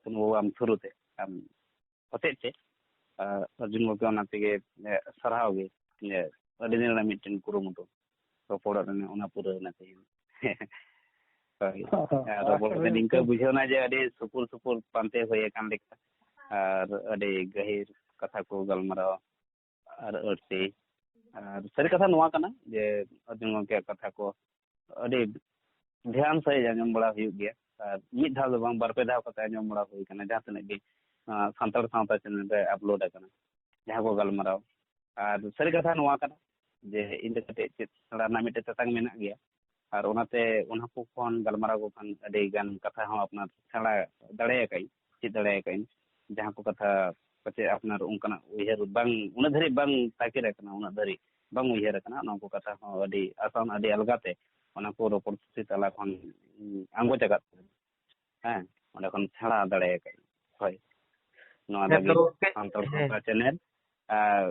ᱠᱩᱱᱩ ᱵᱟᱵᱩ ᱟᱢ ᱛᱷᱨᱩ ᱛᱮ, ᱟᱢ ᱦᱚᱛᱮᱡ ᱛᱮ, ᱟᱨ ᱚᱨᱡᱩᱱ ᱜᱚᱢᱠᱮ ᱚᱱᱟ ᱛᱮᱜᱮ, ᱮ, ᱥᱟᱨᱦᱟᱣ ᱜᱮ, ᱡᱮ ᱟᱹᱰᱤ ᱫᱤᱱ ᱨᱮᱱᱟᱜ ᱢᱤᱫᱴᱮᱱ ᱠᱩᱨᱩᱢᱩᱴᱩ ᱨᱚᱯᱚᱲᱚᱜ ᱨᱮᱱᱟᱜ ᱚᱱᱟ ᱯᱩᱨᱟᱹᱣᱮᱱᱟ ᱛᱮᱦᱮᱧ᱾ ᱦᱳᱭ᱾ ᱟᱨ ᱨᱚᱯᱚᱲ ᱠᱟᱛᱮ ᱱᱤᱝᱠᱟᱹ ᱵᱩᱡᱷᱟᱹᱣ ᱮᱱᱟ ᱡᱮ ᱟᱹᱰᱤ ᱥᱩᱯᱩᱨ ᱥᱩᱯᱩᱨ ᱯᱟᱱᱛᱮ ᱦᱩᱭ ᱟᱠᱟᱱ ᱞᱮᱠᱟ, ᱟᱨ ᱟᱹᱰᱤ ᱜᱟᱹᱦᱤᱨ ᱠᱟᱛᱷᱟ ᱠᱚ ᱜᱟᱞᱢᱟᱨᱟᱣ ᱟᱨ ᱟᱹᱲᱛᱤ᱾ ᱟᱨ ᱥᱟᱹᱨᱤ ᱠᱟᱛᱷᱟ ᱱᱚᱣᱟ ᱠᱟᱱᱟ ᱡᱮ ᱚᱨᱡᱩᱱ ᱜᱚᱢᱠᱮᱭᱟᱜ ᱠᱟᱛᱷᱟ ᱠᱚ ᱟᱹᱰᱤ ᱫᱷᱮᱭᱟᱱ ᱥᱟᱹᱦᱤᱡ ᱟᱸᱡᱚᱢ ᱵᱟᱲᱟ ᱦᱩᱭᱩᱜ ᱜᱮᱭᱟ᱾ ᱟᱨ ᱢᱤᱫ ᱫᱷᱟᱣ ᱫᱚ ᱵᱟᱝ, ᱵᱟᱨ ᱯᱮ ᱫᱷᱟᱣ ᱠᱟᱛᱮ ᱟᱸᱡᱚᱢ ᱵᱟᱲᱟ ᱦᱩᱭ ᱠᱟᱱᱟ, ᱡᱟᱦᱟᱸ ᱛᱤᱱᱟᱹᱜ ᱜᱮ, ᱟᱸ, ᱥᱟᱱᱛᱟᱲ ᱥᱟᱶᱛᱟ ᱪᱮᱱᱮᱞ ᱨᱮ ᱟᱯᱞᱳᱰ ᱟᱠᱟᱱᱟ, ᱡᱟᱦᱟᱸ ᱠᱚ ᱜᱟᱞᱢᱟᱨᱟᱣ᱾ ᱟᱨ ᱥᱟᱹᱨᱤ ᱠᱟᱛᱷᱟ ᱱᱚᱣᱟ ᱠᱟᱱᱟ ᱡᱮ ᱤᱧ ᱫᱚ ᱠᱟᱹᱴᱤᱡ ᱪᱮᱫ ᱥᱮᱬᱟ ᱨᱮᱱᱟᱜ ᱢᱤᱫᱴᱮᱡ ᱛᱮᱛᱟᱝ ᱢᱮᱱᱟᱜ ᱜᱮᱭᱟ᱾ ᱟᱨ ᱚᱱᱟᱛᱮ ᱚᱱᱟ ᱠᱚ ᱠᱷᱚᱱ ᱜᱟᱞᱢᱟᱨᱟᱣ ᱠᱚ ᱠᱷᱟᱱ ᱟᱹᱰᱤ ᱜᱟᱱ ᱠᱟᱛᱷᱟ ᱦᱚᱸ ᱟᱯᱱᱟᱨ ᱥᱮᱬᱟ ᱫᱟᱲᱮ ᱟᱠᱟᱫ ᱟᱹᱧ, ᱪᱮᱫ ᱫᱟᱲᱮ ᱟᱠᱟᱫ ᱟᱹᱧ᱾ ᱡᱟᱦᱟᱸ ᱠᱚ ᱠᱟᱛᱷᱟ ᱯᱟᱪᱮᱫ ᱟᱯᱱᱟᱨ ᱚᱱᱠᱟᱱᱟᱜ ᱩᱭᱦᱟᱹᱨ ᱵᱟᱝ, ᱩᱱᱟᱹᱜ ᱫᱷᱟᱹᱨᱤᱡ ᱵᱟᱝ ᱛᱟᱠᱮᱨ ᱟᱠᱟᱱᱟ, ᱩᱱᱟᱹᱜ ᱫᱷᱟᱹᱨᱤᱡ ᱵᱟᱝ ᱩᱭᱦᱟᱹᱨ ᱟᱠᱟᱱᱟ, ᱱᱚᱣᱟ ᱠᱚ ᱠᱟᱛᱷᱟ ᱦᱚᱸ ᱟᱹᱰᱤ ᱟᱥᱟᱱ, ᱟᱹᱰᱤ ᱟᱞᱜᱟ ᱛᱮ ᱚᱱᱟ ᱠᱚ ᱨᱚᱯᱚᱲ ᱛᱷᱩᱛᱤ ᱛᱟᱞᱟ ᱠᱷᱚᱱ, ᱩᱸ, ᱟᱸᱜᱚᱪ ᱟᱠᱟᱫ ᱛᱟᱦᱮᱸᱱᱟ᱾ ᱦᱮᱸ, ᱚᱸᱰᱮ ᱠᱷᱚᱱ ᱥᱮᱬᱟ ᱫᱟᱲᱮ ᱟᱠᱟᱫ ᱟᱹᱧ᱾ ᱦᱳᱭ, ᱱᱚᱣᱟ ᱦᱮᱸ ᱛᱚ ᱞᱟᱹᱜᱤᱫ ᱜᱚᱢᱠᱮ, ᱥᱟᱱᱛᱟᱲ ᱦᱮᱸ᱾ ᱥᱟᱶᱛᱟ ᱪᱮᱱᱮᱞ, ᱟᱨ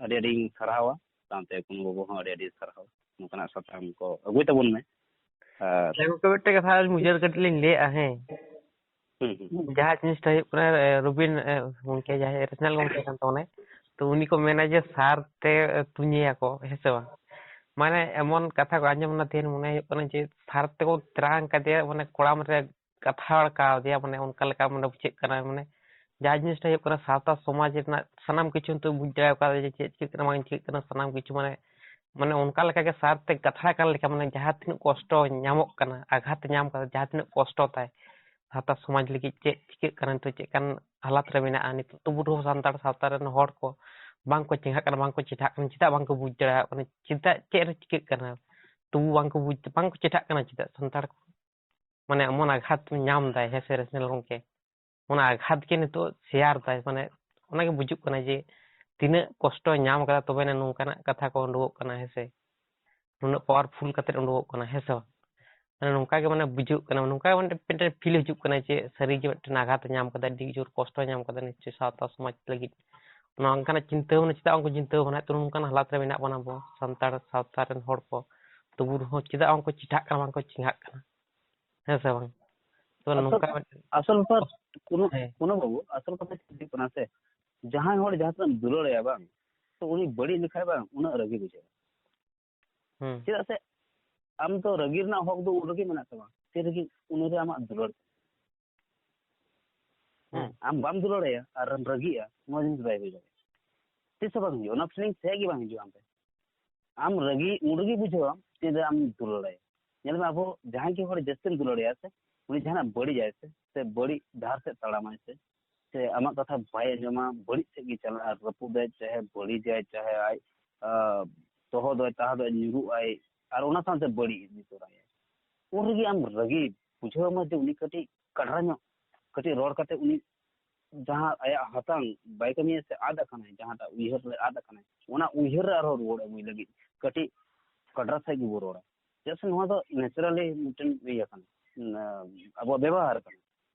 ᱟᱹᱰᱤ ᱟᱹᱰᱤᱧ ᱥᱟᱨᱦᱟᱣᱟ, ᱥᱟᱶᱛᱮ ᱠᱩᱱᱩ ᱵᱟᱹᱵᱩ ᱦᱚᱸ ᱟᱹᱰᱤ ᱟᱹᱰᱤ ᱥᱟᱨᱦᱟᱣ᱾ ᱱᱚᱝᱠᱟᱱᱟᱜ ᱥᱟᱛᱟᱢ ᱠᱚ ᱟᱹᱜᱩᱭ ᱛᱟᱵᱚᱱ ᱢᱮ᱾ ᱟᱨ ᱟᱪᱪᱷᱟ ᱜᱚᱢᱠᱮ, ᱢᱤᱫᱴᱮᱱ ᱠᱟᱛᱷᱟ ᱟᱨ ᱢᱩᱪᱟᱹᱫ ᱠᱟᱹᱴᱤᱡ ᱞᱤᱧ ᱞᱟᱹᱭᱮᱫᱼᱟ᱾ ᱦᱮᱸ, ᱦᱩᱸ, ᱦᱩᱸ, ᱡᱟᱦᱟᱸ ᱡᱤᱱᱤᱥᱴᱟ ᱦᱩᱭᱩᱜ ᱠᱟᱱᱟ, ᱮ, ᱨᱩᱵᱤᱱ, ᱮ, ᱜᱚᱢᱠᱮ ᱡᱟᱦᱟᱸᱭ ᱨᱮᱥᱱᱟᱞ ᱜᱚᱢᱠᱮ ᱠᱟᱱ ᱛᱟᱵᱚᱱᱟᱭ, ᱛᱚ ᱩᱱᱤ ᱠᱚ ᱢᱮᱱᱟ ᱡᱮ ᱥᱟᱨ ᱛᱮ, ᱮ, ᱛᱩᱧᱮᱭᱟᱠᱚ, ᱦᱮᱸ ᱥᱮ ᱵᱟᱝ? ᱢᱟᱱᱮ ᱮᱢᱚᱱ ᱠᱟᱛᱷᱟ ᱠᱚ ᱟᱸᱡᱚᱢ ᱮᱱᱟ, ᱛᱮᱦᱮᱧ ᱢᱚᱱᱮ ᱦᱩᱭᱩᱜ ᱠᱟᱱᱟ ᱡᱮ ᱥᱟᱨ ᱛᱮᱠᱚ ᱛᱮᱨᱟᱝ ᱠᱟᱫᱮᱭᱟ, ᱢᱟᱱᱮ ᱠᱚᱲᱟᱢ ᱨᱮ ᱠᱟᱛᱷᱟ ᱠᱟᱣᱫᱮᱭᱟ, ᱢᱟᱱᱮ ᱚᱱᱠᱟ ᱞᱮᱠᱟ ᱢᱟᱱᱮ ᱵᱩᱡᱷᱟᱹᱜ ᱠᱟᱱᱟ᱾ ᱢᱟᱱᱮ ᱡᱟᱦᱟᱸ ᱡᱤᱱᱤᱥᱴᱟ ᱦᱩᱭᱩᱜ ᱠᱟᱱᱟ, ᱥᱟᱶᱛᱟ ᱥᱚᱢᱟᱡᱽ ᱨᱮᱱᱟᱜ ᱥᱟᱱᱟᱢ ᱠᱤᱪᱷᱩ ᱱᱤᱛᱚᱜ ᱵᱩᱡᱽ ᱫᱟᱲᱮ ᱠᱟᱣᱫᱟ ᱡᱮ ᱪᱮᱫ ᱪᱤᱠᱟᱹᱜ ᱠᱟᱱᱟ, ᱵᱟᱝ ᱪᱤᱠᱟᱹᱜ ᱠᱟᱱᱟ, ᱥᱟᱱᱟᱢ ᱠᱤᱪᱷᱩ ᱢᱟᱱᱮ, ᱢᱟᱱᱮ ᱚᱱᱠᱟ ᱞᱮᱠᱟ ᱜᱮ ᱥᱟᱨ ᱛᱮ ᱠᱟᱛᱷᱟ ᱠᱟᱱ ᱞᱮᱠᱟ, ᱢᱟᱱᱮ ᱡᱟᱦᱟᱸ ᱛᱤᱱᱟᱹᱜ ᱠᱚᱥᱴᱚ ᱧᱟᱢᱚᱜ ᱠᱟᱱᱟ, ᱟᱜᱷᱟᱛ ᱧᱟᱢ ᱠᱟᱱᱟ, ᱡᱟᱦᱟᱸ ᱛᱤᱱᱟᱹᱜ ᱠᱚᱥᱴᱚ ᱛᱟᱭ, ᱥᱟᱶᱛᱟ ᱥᱚᱢᱟᱡᱽ ᱞᱟᱹᱜᱤᱫ ᱪᱮᱫ ᱪᱤᱠᱟᱹᱜ ᱠᱟᱱᱟ, ᱱᱤᱛᱚᱜ ᱪᱮᱫ ᱠᱟᱱ ᱦᱟᱞᱟᱛ ᱨᱮ ᱢᱮᱱᱟᱜᱼᱟ ᱱᱤᱛᱚᱜ, ᱛᱚᱵᱩ ᱨᱮᱦᱚᱸ ᱥᱟᱱᱛᱟᱲ ᱥᱟᱶᱛᱟ ᱨᱮᱱ ᱦᱚᱲ ᱠᱚ ᱵᱟᱝ ᱠᱚ ᱪᱮᱸᱜᱷᱟᱜ ᱠᱟᱱᱟ, ᱵᱟᱝ ᱠᱚ ᱪᱮᱴᱷᱟᱜ ᱠᱟᱱᱟ, ᱪᱮᱫᱟᱜ ᱵᱟᱝ ᱠᱚ ᱵᱩᱡᱽ ᱫᱟᱲᱮᱭᱟᱜ ᱠᱟᱱᱟ, ᱪᱮᱫᱟᱜ, ᱪᱮᱫ ᱨᱮ ᱪᱤᱠᱟᱹᱜ ᱠᱟᱱᱟ, ᱛᱚᱵᱩ ᱵᱟᱝ ᱠᱚ ᱵᱩᱡᱽ, ᱵᱟᱝ ᱠᱚ ᱪᱮᱴᱷᱟᱜ ᱠᱟᱱᱟ, ᱪᱮᱫᱟᱜ ᱥᱟᱱᱛᱟᱲ ᱠᱚ? ᱢᱟᱱᱮ ᱮᱢᱚᱱ ᱟᱜᱷᱟᱛ ᱧᱟᱢ ᱫᱟᱭ, ᱦᱮᱸ ᱥᱮ ᱨᱮᱥᱱᱟᱞ ᱜᱚᱢᱠᱮ, ᱚᱱᱟ ᱟᱜᱷᱟᱛ ᱜᱮ ᱱᱤᱛᱚᱜ ᱥᱮᱭᱟᱨ ᱫᱟᱭ᱾ ᱢᱟᱱᱮ ᱚᱱᱟᱜᱮ ᱵᱩᱡᱩᱜ ᱠᱟᱱᱟ ᱡᱮ ᱛᱤᱱᱟᱹᱜ ᱠᱚᱥᱴᱚ ᱧᱟᱢ ᱠᱟᱫᱟ, ᱛᱚᱵᱮ ᱱᱟ ᱱᱚᱝᱠᱟᱱᱟᱜ ᱠᱟᱛᱷᱟ ᱠᱚ ᱩᱰᱩᱠᱚᱜ ᱠᱟᱱᱟ, ᱦᱮᱸ ᱥᱮ? ᱱᱩᱱᱟᱹᱜ ᱯᱟᱣᱟᱨᱯᱷᱩᱞ ᱠᱟᱛᱮ ᱩᱰᱩᱠᱚᱜ ᱠᱟᱱᱟ, ᱦᱮᱸ ᱥᱮ ᱵᱟᱝ? ᱢᱟᱱᱮ ᱱᱚᱝᱠᱟ ᱜᱮ ᱢᱟᱱᱮ ᱵᱩᱡᱩᱜ ᱠᱟᱱᱟ, ᱱᱚᱝᱠᱟ ᱢᱤᱫᱴᱮᱱ, ᱢᱤᱫᱴᱮᱱ ᱯᱷᱤᱞ ᱦᱤᱡᱩᱜ ᱠᱟᱱᱟ ᱡᱮ ᱥᱟᱹᱨᱤ ᱜᱮ ᱢᱤᱫᱴᱮᱱ ᱟᱜᱷᱟᱛ ᱮ ᱧᱟᱢ ᱠᱟᱫᱟ, ᱟᱹᱰᱤ ᱡᱳᱨ ᱠᱚᱥᱴᱚ ᱧᱟᱢ ᱠᱟᱫᱟ ᱱᱤᱥᱪᱚᱭ ᱥᱟᱶᱛᱟ ᱥᱚᱢᱟᱡᱽ ᱞᱟᱹᱜᱤᱫ᱾ ᱚᱱᱟ ᱚᱱᱠᱟᱱᱟᱜ ᱪᱤᱱᱛᱟᱹ ᱵᱷᱟᱵᱽᱱᱟ ᱪᱮᱫᱟᱜ ᱵᱟᱝ ᱠᱚ ᱪᱤᱱᱛᱟᱹ ᱵᱷᱟᱵᱽᱱᱟᱭᱮᱫ ᱛᱮ ᱱᱚᱝᱠᱟᱱ ᱦᱟᱞᱟᱛ ᱨᱮ ᱢᱮᱱᱟᱜ ᱵᱚᱱᱟ ᱟᱵᱚ ᱥᱟᱱᱛᱟᱲ ᱥᱟᱶᱛᱟ ᱨᱮᱱ ᱦᱚᱲ ᱠᱚ, ᱛᱚᱵᱩ ᱨᱮᱦᱚᱸ ᱪᱮᱫᱟᱜ ᱵᱟᱝ ᱠᱚ ᱪᱮᱴᱷᱟᱜ ᱠᱟᱱᱟ, ᱵᱟᱝ ᱠᱚ ᱪᱮᱸᱜᱷᱟᱜ ᱠᱟᱱᱟ, ᱦᱮᱸ ᱥᱮ ᱵᱟᱝ? ᱛᱚ ᱟᱥᱚᱞ, ᱱᱚᱝᱠᱟ ᱢᱤᱫᱴᱮᱱ ᱟᱥᱚᱞ ᱵᱮᱯᱟᱨ ᱠᱩᱱᱩ, ᱦᱮᱸ᱾ ᱠᱩᱱᱩ ᱵᱟᱹᱵᱩ, ᱟᱥᱚᱞ ᱠᱟᱛᱷᱟ ᱪᱮᱫ ᱦᱩᱭᱩᱜ ᱠᱟᱱᱟ ᱥᱮ, ᱡᱟᱦᱟᱸᱭ ᱦᱚᱲ ᱡᱟᱦᱟᱸ ᱛᱤᱱᱟᱹᱜ ᱮᱢ ᱫᱩᱞᱟᱹᱲ ᱟᱭᱟ ᱵᱟᱝ, ᱛᱚ ᱩᱱᱤ ᱵᱟᱹᱲᱤᱡ ᱞᱮᱠᱷᱟᱡ ᱵᱟᱝ, ᱩᱱᱟᱹᱜ ᱨᱟᱹᱜᱤ ᱵᱩᱡᱷᱟᱹᱜᱼᱟ᱾ ᱦᱩᱸ᱾ ᱪᱮᱫᱟᱜ ᱥᱮ ᱟᱢ ᱫᱚ ᱨᱟᱹᱜᱤ ᱨᱮᱱᱟᱜ ᱦᱚᱠ ᱫᱚ ᱩᱱ ᱨᱮᱜᱮ ᱢᱮᱱᱟᱜ ᱛᱟᱢᱟ, ᱛᱤ ᱨᱮᱜᱮ ᱩᱱᱤ ᱨᱮ ᱟᱢᱟᱜ ᱫᱩᱞᱟᱹᱲ᱾ ᱦᱮᱸ, ᱦᱩᱸ᱾ ᱟᱢ ᱵᱟᱢ ᱫᱩᱞᱟᱹᱲ ᱟᱭᱟ ᱟᱨᱮᱢ ᱨᱟᱹᱜᱤᱜᱼᱟ, ᱱᱚᱣᱟ ᱡᱤᱱᱤᱥ ᱵᱟᱭ ᱦᱩᱭ ᱫᱟᱲᱮᱭᱟᱜᱼᱟ, ᱛᱤᱥ ᱦᱚᱸ ᱵᱟᱝ ᱦᱩᱭᱩᱜᱼᱟ, ᱚᱱᱟ ᱯᱷᱤᱞᱤᱝᱥ ᱦᱮᱡ ᱜᱮ ᱵᱟᱝ ᱦᱤᱡᱩᱜᱼᱟ ᱟᱢ ᱴᱷᱮᱱ᱾ ᱟᱢ ᱨᱟᱹᱜᱤ ᱩᱱ ᱨᱮᱜᱮ ᱵᱩᱡᱷᱟᱹᱣᱟᱢ ᱛᱤᱱᱨᱮ ᱟᱢ ᱫᱩᱞᱟᱹᱲᱟᱭᱟ᱾ ᱧᱮᱞ ᱢᱮ, ᱟᱵᱚ ᱡᱟᱦᱟᱸᱭ ᱜᱮ ᱦᱚᱲ ᱡᱟᱹᱥᱛᱤᱢ ᱫᱩᱞᱟᱹᱲᱟᱭᱟ ᱥᱮ, ᱩᱱᱤ ᱡᱟᱦᱟᱱᱟᱜ ᱵᱟᱹᱲᱤᱡᱟᱭ ᱥᱮ, ᱥᱮ ᱵᱟᱹᱲᱤᱡ ᱰᱟᱦᱟᱨ ᱥᱮᱫ ᱛᱟᱲᱟᱢᱟᱭ ᱥᱮ, ᱥᱮ ᱟᱢᱟᱜ ᱠᱟᱛᱷᱟ ᱵᱟᱭ ᱟᱸᱡᱚᱢᱟ, ᱵᱟᱹᱲᱤᱡ ᱥᱮᱫ ᱜᱮ ᱪᱟᱞᱟᱜᱼᱟ, ᱨᱟᱹᱯᱩᱫᱟᱭ, ᱪᱟᱦᱮ ᱵᱟᱹᱲᱤᱡᱟᱭ, ᱪᱟᱦᱮ ᱟᱡ, ᱟᱸ, ᱛᱚᱦᱚᱫᱚᱜ ᱛᱟᱦᱚᱫᱚᱜ, ᱧᱩᱨᱩᱜ ᱟᱭ, ᱟᱨ ᱚᱱᱟ ᱥᱟᱶᱛᱮ ᱵᱟᱹᱲᱤᱡ ᱤᱫᱤ ᱛᱚᱨᱟᱭᱟ, ᱩᱱ ᱨᱮᱜᱮ ᱟᱢ ᱨᱟᱹᱜᱤ ᱵᱩᱡᱷᱟᱹᱣ ᱟᱢᱟ ᱡᱮ ᱩᱱᱤ ᱠᱟᱹᱴᱤᱡ ᱠᱟᱰᱨᱟ ᱧᱚᱜ ᱠᱟᱹᱴᱤᱡ ᱨᱚᱲ ᱠᱟᱛᱮ ᱩᱱᱤ ᱡᱟᱦᱟᱸ ᱟᱭᱟᱜ ᱦᱟᱛᱟᱝ ᱵᱟᱭ ᱠᱟᱹᱢᱤᱭᱟ ᱥᱮ ᱟᱫ ᱟᱠᱟᱱᱟᱭ, ᱡᱟᱦᱟᱸᱴᱟᱜ ᱩᱭᱦᱟᱹᱨ ᱨᱮ ᱟᱫ ᱟᱠᱟᱱᱟᱭ, ᱚᱱᱟ ᱩᱭᱦᱟᱹᱨ ᱨᱮ ᱟᱨᱦᱚᱸ ᱨᱩᱣᱟᱹᱲ ᱟᱹᱜᱩᱭ ᱞᱟᱹᱜᱤᱫ ᱠᱟᱹᱴᱤᱡ ᱠᱟᱰᱨᱟ ᱥᱟᱺᱦᱤᱡ ᱜᱮᱵᱚ ᱨᱚᱲᱟ᱾ ᱪᱮᱫᱟᱜ ᱥᱮ ᱱᱚᱣᱟ ᱫᱚ ᱱᱮᱪᱟᱨᱟᱞᱤ ᱢᱤᱫᱴᱮᱱ ᱤᱭᱟᱹ ᱠᱟᱱᱟ, ᱩᱸ, ᱟᱵᱚᱣᱟᱜ ᱵᱮᱵᱚᱦᱟᱨ ᱠᱟᱱᱟ᱾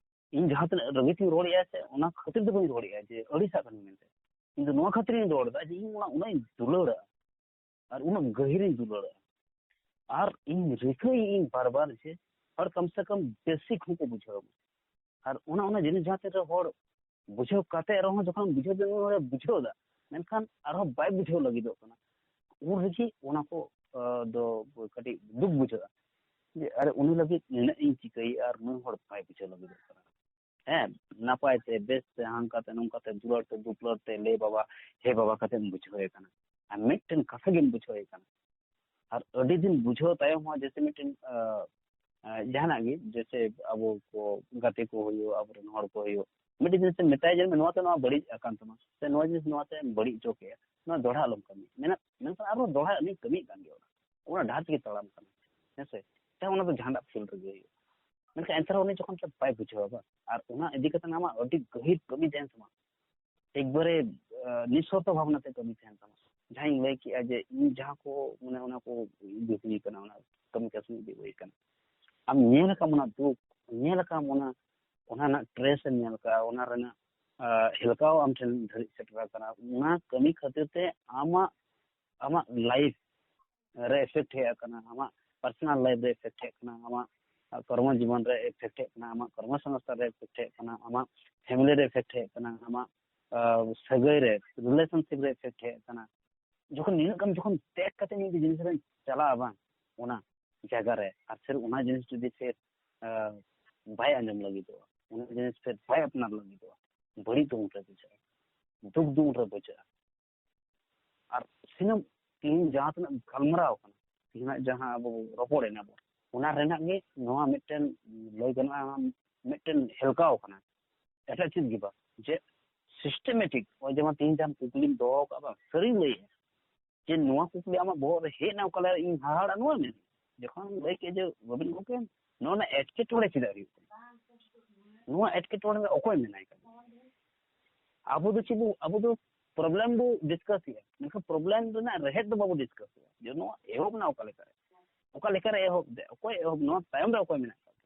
ᱤᱧ ᱡᱟᱦᱟᱸ ᱛᱤᱱᱟᱹᱜ ᱨᱟᱹᱜᱤ ᱛᱤᱧ ᱨᱚᱲᱮᱫᱼᱟ ᱥᱮ, ᱚᱱᱟ ᱠᱷᱟᱹᱛᱤᱨ ᱫᱚ ᱵᱟᱹᱧ ᱨᱚᱲᱮᱫᱼᱟ ᱡᱮ ᱟᱹᱲᱤᱥᱟᱜ ᱠᱟᱹᱱᱟᱹᱧ ᱢᱮᱱᱛᱮ᱾ ᱤᱧ ᱫᱚ ᱱᱚᱣᱟ ᱠᱷᱟᱹᱛᱤᱨᱤᱧ ᱨᱚᱲ ᱮᱫᱟ ᱡᱮ ᱤᱧ ᱚᱱᱟ ᱩᱱᱟᱹᱜ ᱤᱧ ᱫᱩᱞᱟᱹᱲᱟ ᱟᱨ ᱩᱱᱟᱹᱜ ᱜᱟᱹᱦᱤᱨᱤᱧ ᱫᱩᱞᱟᱹᱲᱟ᱾ ᱟᱨ ᱤᱧ ᱨᱤᱠᱟᱹᱭ ᱤᱧ ᱵᱟᱨ ᱵᱟᱨ ᱡᱮ ᱦᱚᱲ ᱠᱚᱢ ᱥᱮ ᱠᱚᱢ ᱵᱮᱥᱤᱠ ᱦᱚᱸᱠᱚ ᱵᱩᱡᱷᱟᱹᱣ ᱢᱟ᱾ ᱟᱨ ᱚᱱᱟ ᱚᱱᱟ ᱡᱤᱱᱤᱥ ᱡᱟᱦᱟᱸ ᱛᱤᱱ ᱨᱮ ᱦᱚᱲ ᱵᱩᱡᱷᱟᱹᱣ ᱠᱟᱛᱮ ᱨᱮᱦᱚᱸ ᱡᱚᱠᱷᱚᱱ ᱵᱩᱡᱷᱟᱹᱣ ᱫᱚ ᱦᱚᱲᱮ ᱵᱩᱡᱷᱟᱹᱣ ᱮᱫᱟ, ᱢᱮᱱᱠᱷᱟᱱ ᱟᱨᱦᱚᱸ ᱵᱟᱭ ᱵᱩᱡᱷᱟᱹᱣ ᱞᱟᱹᱜᱤᱫᱚᱜ ᱠᱟᱱᱟ, ᱩᱱ ᱨᱮᱜᱮ ᱚᱱᱟ ᱠᱚ ᱫᱚ ᱠᱟᱹᱴᱤᱡ ᱫᱩᱠ ᱵᱩᱡᱷᱟᱹᱜᱼᱟ ᱡᱮ ᱟᱨᱮ ᱩᱱᱤ ᱞᱟᱹᱜᱤᱫ ᱱᱤᱱᱟᱹᱜ ᱤᱧ ᱪᱤᱠᱟᱹᱭᱮᱫᱼᱟ ᱟᱨ ᱱᱩᱭ ᱦᱚᱲ ᱵᱟᱭ ᱵᱩᱡᱷᱟᱹᱣ ᱞᱟᱹᱜᱤᱫᱚᱜ ᱠᱟᱱᱟ᱾ ᱦᱮᱸ, ᱱᱟᱯᱟᱭ ᱛᱮ, ᱵᱮᱥ ᱛᱮ, ᱦᱟᱱᱠᱟ ᱛᱮ, ᱱᱚᱝᱠᱟ ᱛᱮ, ᱫᱩᱞᱟᱹᱲ ᱛᱮ, ᱫᱩᱯᱞᱟᱹᱲ ᱛᱮ, ᱞᱮ ᱵᱟᱵᱟ, ᱦᱮ ᱵᱟᱵᱟ ᱠᱟᱛᱮᱢ ᱵᱩᱡᱷᱟᱹᱣ ᱮ ᱠᱟᱱᱟ᱾ ᱟᱨ ᱢᱤᱫᱴᱮᱱ ᱠᱟᱛᱷᱟ ᱜᱮᱢ ᱵᱩᱡᱷᱟᱹᱣ ᱮ ᱠᱟᱱᱟ᱾ ᱟᱨ ᱟᱹᱰᱤ ᱫᱤᱱ ᱵᱩᱡᱷᱟᱹᱣ ᱛᱟᱭᱚᱢ ᱦᱚᱸ ᱡᱮᱭᱥᱮ ᱢᱤᱫᱴᱮᱱ, ᱟᱸ, ᱟᱸ, ᱡᱟᱦᱟᱱᱟᱜ ᱜᱮ, ᱡᱮᱭᱥᱮ ᱟᱵᱚ ᱠᱚ ᱜᱟᱛᱮ ᱠᱚ ᱦᱩᱭᱩᱜ, ᱟᱵᱚᱨᱮᱱ ᱦᱚᱲ ᱠᱚ ᱦᱩᱭᱩᱜ, ᱢᱤᱫᱴᱮᱱ ᱡᱤᱱᱤᱥ ᱮᱢ ᱢᱮᱛᱟᱭᱟ ᱡᱮ, "ᱱᱚᱣᱟ ᱛᱮ ᱱᱚᱣᱟ ᱵᱟᱹᱲᱤᱡ ᱟᱠᱟᱱ ᱛᱟᱢᱟ, ᱥᱮ ᱱᱚᱣᱟ ᱡᱤᱱᱤᱥ ᱱᱚᱣᱟ ᱛᱮ ᱵᱟᱹᱲᱤᱡ ᱦᱚᱪᱚ ᱠᱮᱫᱼᱟ, ᱱᱚᱣᱟ ᱫᱚᱦᱲᱟ ᱟᱞᱚᱢ ᱠᱟᱹᱢᱤᱭᱟ", ᱢᱮᱱᱟᱜ, ᱢᱮᱱᱠᱷᱟᱱ ᱟᱨᱦᱚᱸ ᱫᱚᱦᱲᱟ ᱩᱱᱤ ᱠᱟᱹᱢᱤᱭᱮᱫ ᱠᱟᱱ ᱜᱮᱭᱟ, ᱚᱱᱟ, ᱚᱱᱟ ᱰᱟᱦᱟᱨ ᱛᱮᱜᱮ ᱛᱟᱲᱟᱢ ᱠᱟᱱᱟ, ᱦᱮᱸ ᱥᱮ? ᱪᱟᱦᱮ ᱚᱱᱟ ᱫᱚ ᱡᱟᱦᱟᱱᱟᱜ ᱯᱷᱤᱞᱰ ᱨᱮᱜᱮ ᱦᱩᱭᱩᱜ, ᱢᱮᱱᱠᱷᱟᱱ ᱮᱱᱛᱮ ᱨᱮᱦᱚᱸ ᱩᱱᱤ ᱡᱚᱠᱷᱚᱱ ᱵᱟᱭ ᱵᱩᱡᱷᱟᱹᱣᱟ ᱵᱟᱝ, ᱟᱨ ᱚᱱᱟ ᱤᱫᱤ ᱠᱟᱛᱮ ᱟᱢᱟᱜ ᱟᱹᱰᱤ ᱜᱟᱹᱦᱤᱨ ᱠᱟᱹᱢᱤ ᱛᱟᱦᱮᱱ ᱛᱟᱢᱟ, ᱮᱠᱵᱟᱨᱮ, ᱟᱸ, ᱱᱤᱥᱥᱚᱨᱛᱚ ᱵᱷᱟᱵᱽᱱᱟ ᱛᱮ ᱠᱟᱹᱢᱤ ᱛᱟᱦᱮᱱ ᱛᱟᱢᱟ᱾ ᱡᱟᱦᱟᱸᱧ ᱞᱟᱹᱭ ᱠᱮᱜᱼᱟ ᱡᱮ ᱤᱧ ᱡᱟᱦᱟᱸ ᱠᱚ, ᱢᱟᱱᱮ, ᱚᱱᱟ ᱠᱚ ᱤᱭᱟᱹ ᱦᱩᱭ ᱠᱟᱱᱟ, ᱚᱱᱟ ᱠᱟᱹᱢᱤ ᱠᱟᱹᱥᱱᱤ ᱤᱫᱤ ᱦᱩᱭ ᱠᱟᱱᱟ᱾ ᱟᱢ ᱧᱮᱞ ᱟᱠᱟᱢ ᱚᱱᱟ ᱫᱩᱠ, ᱧᱮᱞ ᱟᱠᱟᱢ ᱚᱱᱟ, ᱚᱱᱟ ᱨᱮᱱᱟᱜ ᱴᱨᱮᱥ ᱮᱢ ᱧᱮᱞ ᱠᱟᱜᱼᱟ, ᱚᱱᱟ ᱨᱮᱱᱟᱜ, ᱟᱸ, ᱦᱮᱞᱠᱟᱣ ᱟᱢ ᱴᱷᱮᱱ ᱫᱷᱟᱹᱨᱤᱡ ᱥᱮᱴᱮᱨ ᱟᱠᱟᱱᱟ᱾ ᱚᱱᱟ ᱠᱟᱹᱢᱤ ᱠᱷᱟᱹᱛᱤᱨ ᱛᱮ ᱟᱢᱟᱜ, ᱟᱢᱟᱜ ᱞᱟᱭᱤᱯᱷ ᱨᱮ ᱮᱯᱷᱮᱠᱴ ᱦᱮᱡ ᱟᱠᱟᱱᱟ, ᱟᱢᱟᱜ ᱯᱟᱨᱥᱚᱱᱟᱞ ᱞᱟᱭᱤᱯᱷ ᱨᱮ ᱮᱯᱷᱮᱠᱴ ᱦᱮᱡ ᱟᱠᱟᱱᱟ, ᱟᱢᱟᱜ ᱠᱚᱨᱢᱚ ᱡᱤᱵᱚᱱ ᱨᱮ ᱮᱯᱷᱮᱠᱴ ᱦᱮᱡ ᱟᱠᱟᱱᱟ, ᱟᱢᱟᱜ ᱠᱚᱨᱢᱚ ᱥᱚᱝᱥᱛᱷᱟᱱ ᱨᱮ ᱮᱯᱷᱮᱠᱴ ᱦᱮᱡ ᱟᱠᱟᱱᱟ, ᱟᱢᱟᱜ ᱯᱷᱮᱢᱤᱞᱤ ᱨᱮ ᱮᱯᱷᱮᱠᱴ ᱦᱮᱡ ᱟᱠᱟᱱᱟ, ᱟᱢᱟᱜ, ᱟᱸ, ᱥᱟᱹᱜᱟᱹᱭ ᱨᱮ, ᱨᱤᱞᱮᱥᱚᱱᱥᱤᱯ ᱨᱮ ᱮᱯᱷᱮᱠᱴ ᱦᱮᱡ ᱟᱠᱟᱱᱟ᱾ ᱡᱚᱠᱷᱚᱱ ᱱᱤᱱᱟᱹᱜ ᱜᱟᱱ ᱡᱚᱠᱷᱚᱱ ᱛᱮᱜ ᱠᱟᱛᱮ ᱢᱤᱫ ᱡᱤᱱᱤᱥ ᱨᱮ ᱪᱟᱞᱟᱜᱼᱟ ᱵᱟᱝ, ᱚᱱᱟ ᱡᱟᱭᱜᱟ ᱨᱮ, ᱟᱨ ᱯᱷᱤᱨ ᱚᱱᱟ ᱡᱤᱱᱤᱥ ᱡᱩᱫᱤ ᱯᱷᱤᱨ, ᱟᱸ, ᱵᱟᱭ ᱟᱸᱡᱚᱢ ᱞᱟᱹᱜᱤᱫᱚᱜᱼᱟ, ᱚᱱᱟ ᱡᱤᱱᱤᱥ ᱯᱷᱤᱨ ᱵᱟᱭ ᱟᱯᱱᱟᱨ ᱞᱟᱹᱜᱤᱫᱚᱜᱼᱟ, ᱵᱟᱹᱲᱤᱡ ᱫᱚ ᱩᱱᱨᱮ ᱵᱩᱡᱷᱟᱹᱜᱼᱟ, ᱫᱩᱠ ᱫᱚ ᱩᱱᱨᱮ ᱵᱩᱡᱷᱟᱹᱜᱼᱟ᱾ ᱟᱨ ᱥᱤᱱᱟᱹᱢ ᱛᱮᱦᱤᱧ ᱡᱟᱦᱟᱸ ᱛᱤᱱᱟᱹᱜ ᱜᱟᱞᱢᱟᱨᱟᱣ ᱠᱟᱱᱟ, ᱛᱮᱦᱮᱧᱟᱜ ᱡᱟᱦᱟᱸ ᱟᱵᱚ ᱨᱚᱯᱚᱲ ᱮᱱᱟ ᱵᱚᱱ, ᱚᱱᱟ ᱨᱮᱱᱟᱜ ᱜᱮ ᱱᱚᱣᱟ ᱢᱤᱫᱴᱮᱱ, ᱞᱟᱹᱭ ᱜᱟᱱᱚᱜᱼᱟ, ᱢᱤᱫᱴᱮᱱ ᱦᱮᱞᱠᱟᱣ ᱠᱟᱱᱟ, ᱮᱴᱟᱜ ᱪᱮᱫ ᱜᱮ ᱵᱟᱝ᱾ ᱡᱮ ᱥᱤᱥᱴᱮᱢᱮᱴᱤᱠ, ᱱᱚᱜᱼᱚᱭ ᱡᱮᱢᱚᱱ ᱛᱮᱦᱤᱧ ᱡᱟᱦᱟᱸ ᱠᱩᱠᱞᱤᱢ ᱫᱚᱦᱚ ᱟᱠᱟᱫ, ᱵᱟᱝ, ᱥᱟᱹᱨᱤᱧ ᱞᱟᱹᱭᱮᱫᱼᱟ ᱡᱮ ᱱᱚᱣᱟ ᱠᱩᱠᱞᱤ ᱟᱢᱟᱜ ᱵᱚᱦᱚᱜ ᱨᱮ ᱦᱮᱡ ᱮᱱᱟ ᱚᱠᱟ ᱞᱮᱠᱟ, ᱤᱧ ᱦᱟᱦᱟᱲᱟᱜ ᱱᱚᱣᱟ ᱢᱮᱱᱟ᱾ ᱡᱚᱠᱷᱚᱱ ᱞᱟᱹᱭ ᱠᱮᱫ ᱡᱮ, "ᱨᱚᱵᱤᱱ ᱜᱚᱢᱠᱮ, ᱱᱚᱣᱟ ᱨᱮᱱᱟᱜ ᱮᱴᱠᱮᱴᱚᱬᱮ ᱪᱮᱫᱟᱜ ᱦᱩᱭᱩᱜ ᱠᱟᱱᱟ? ᱱᱚᱣᱟ ᱮᱴᱠᱮᱴᱚᱬᱮ ᱨᱮ ᱚᱠᱚᱭ ᱢᱮᱱᱟᱭ ᱠᱟᱱᱟ?" ᱟᱵᱚ ᱫᱚ ᱪᱮᱫ ᱵᱚ, ᱟᱵᱚ ᱫᱚ ᱯᱨᱚᱵᱞᱮᱢ ᱵᱚ ᱰᱤᱥᱠᱟᱥ ᱮᱫᱼᱟ, ᱢᱮᱱᱠᱷᱟᱱ ᱯᱨᱚᱵᱞᱮᱢ ᱨᱮᱱᱟᱜ ᱨᱮᱦᱮᱫ ᱫᱚ ᱵᱟᱵᱚ ᱰᱤᱥᱠᱟᱥ ᱮᱫᱼᱟ, ᱡᱮ ᱱᱚᱣᱟ ᱮᱦᱚᱵ ᱮᱱᱟ ᱚᱠᱟ ᱞᱮᱠᱟᱨᱮ, ᱚᱠᱟ ᱞᱮᱠᱟᱨᱮ ᱮᱦᱚᱵ ᱮᱫᱟ, ᱚᱠᱚᱭ ᱮᱦᱚᱵ, ᱱᱚᱣᱟ ᱛᱟᱭᱚᱢ ᱨᱮ ᱚᱠᱚᱭ ᱢᱮᱱᱟᱜ ᱠᱟᱫᱟ,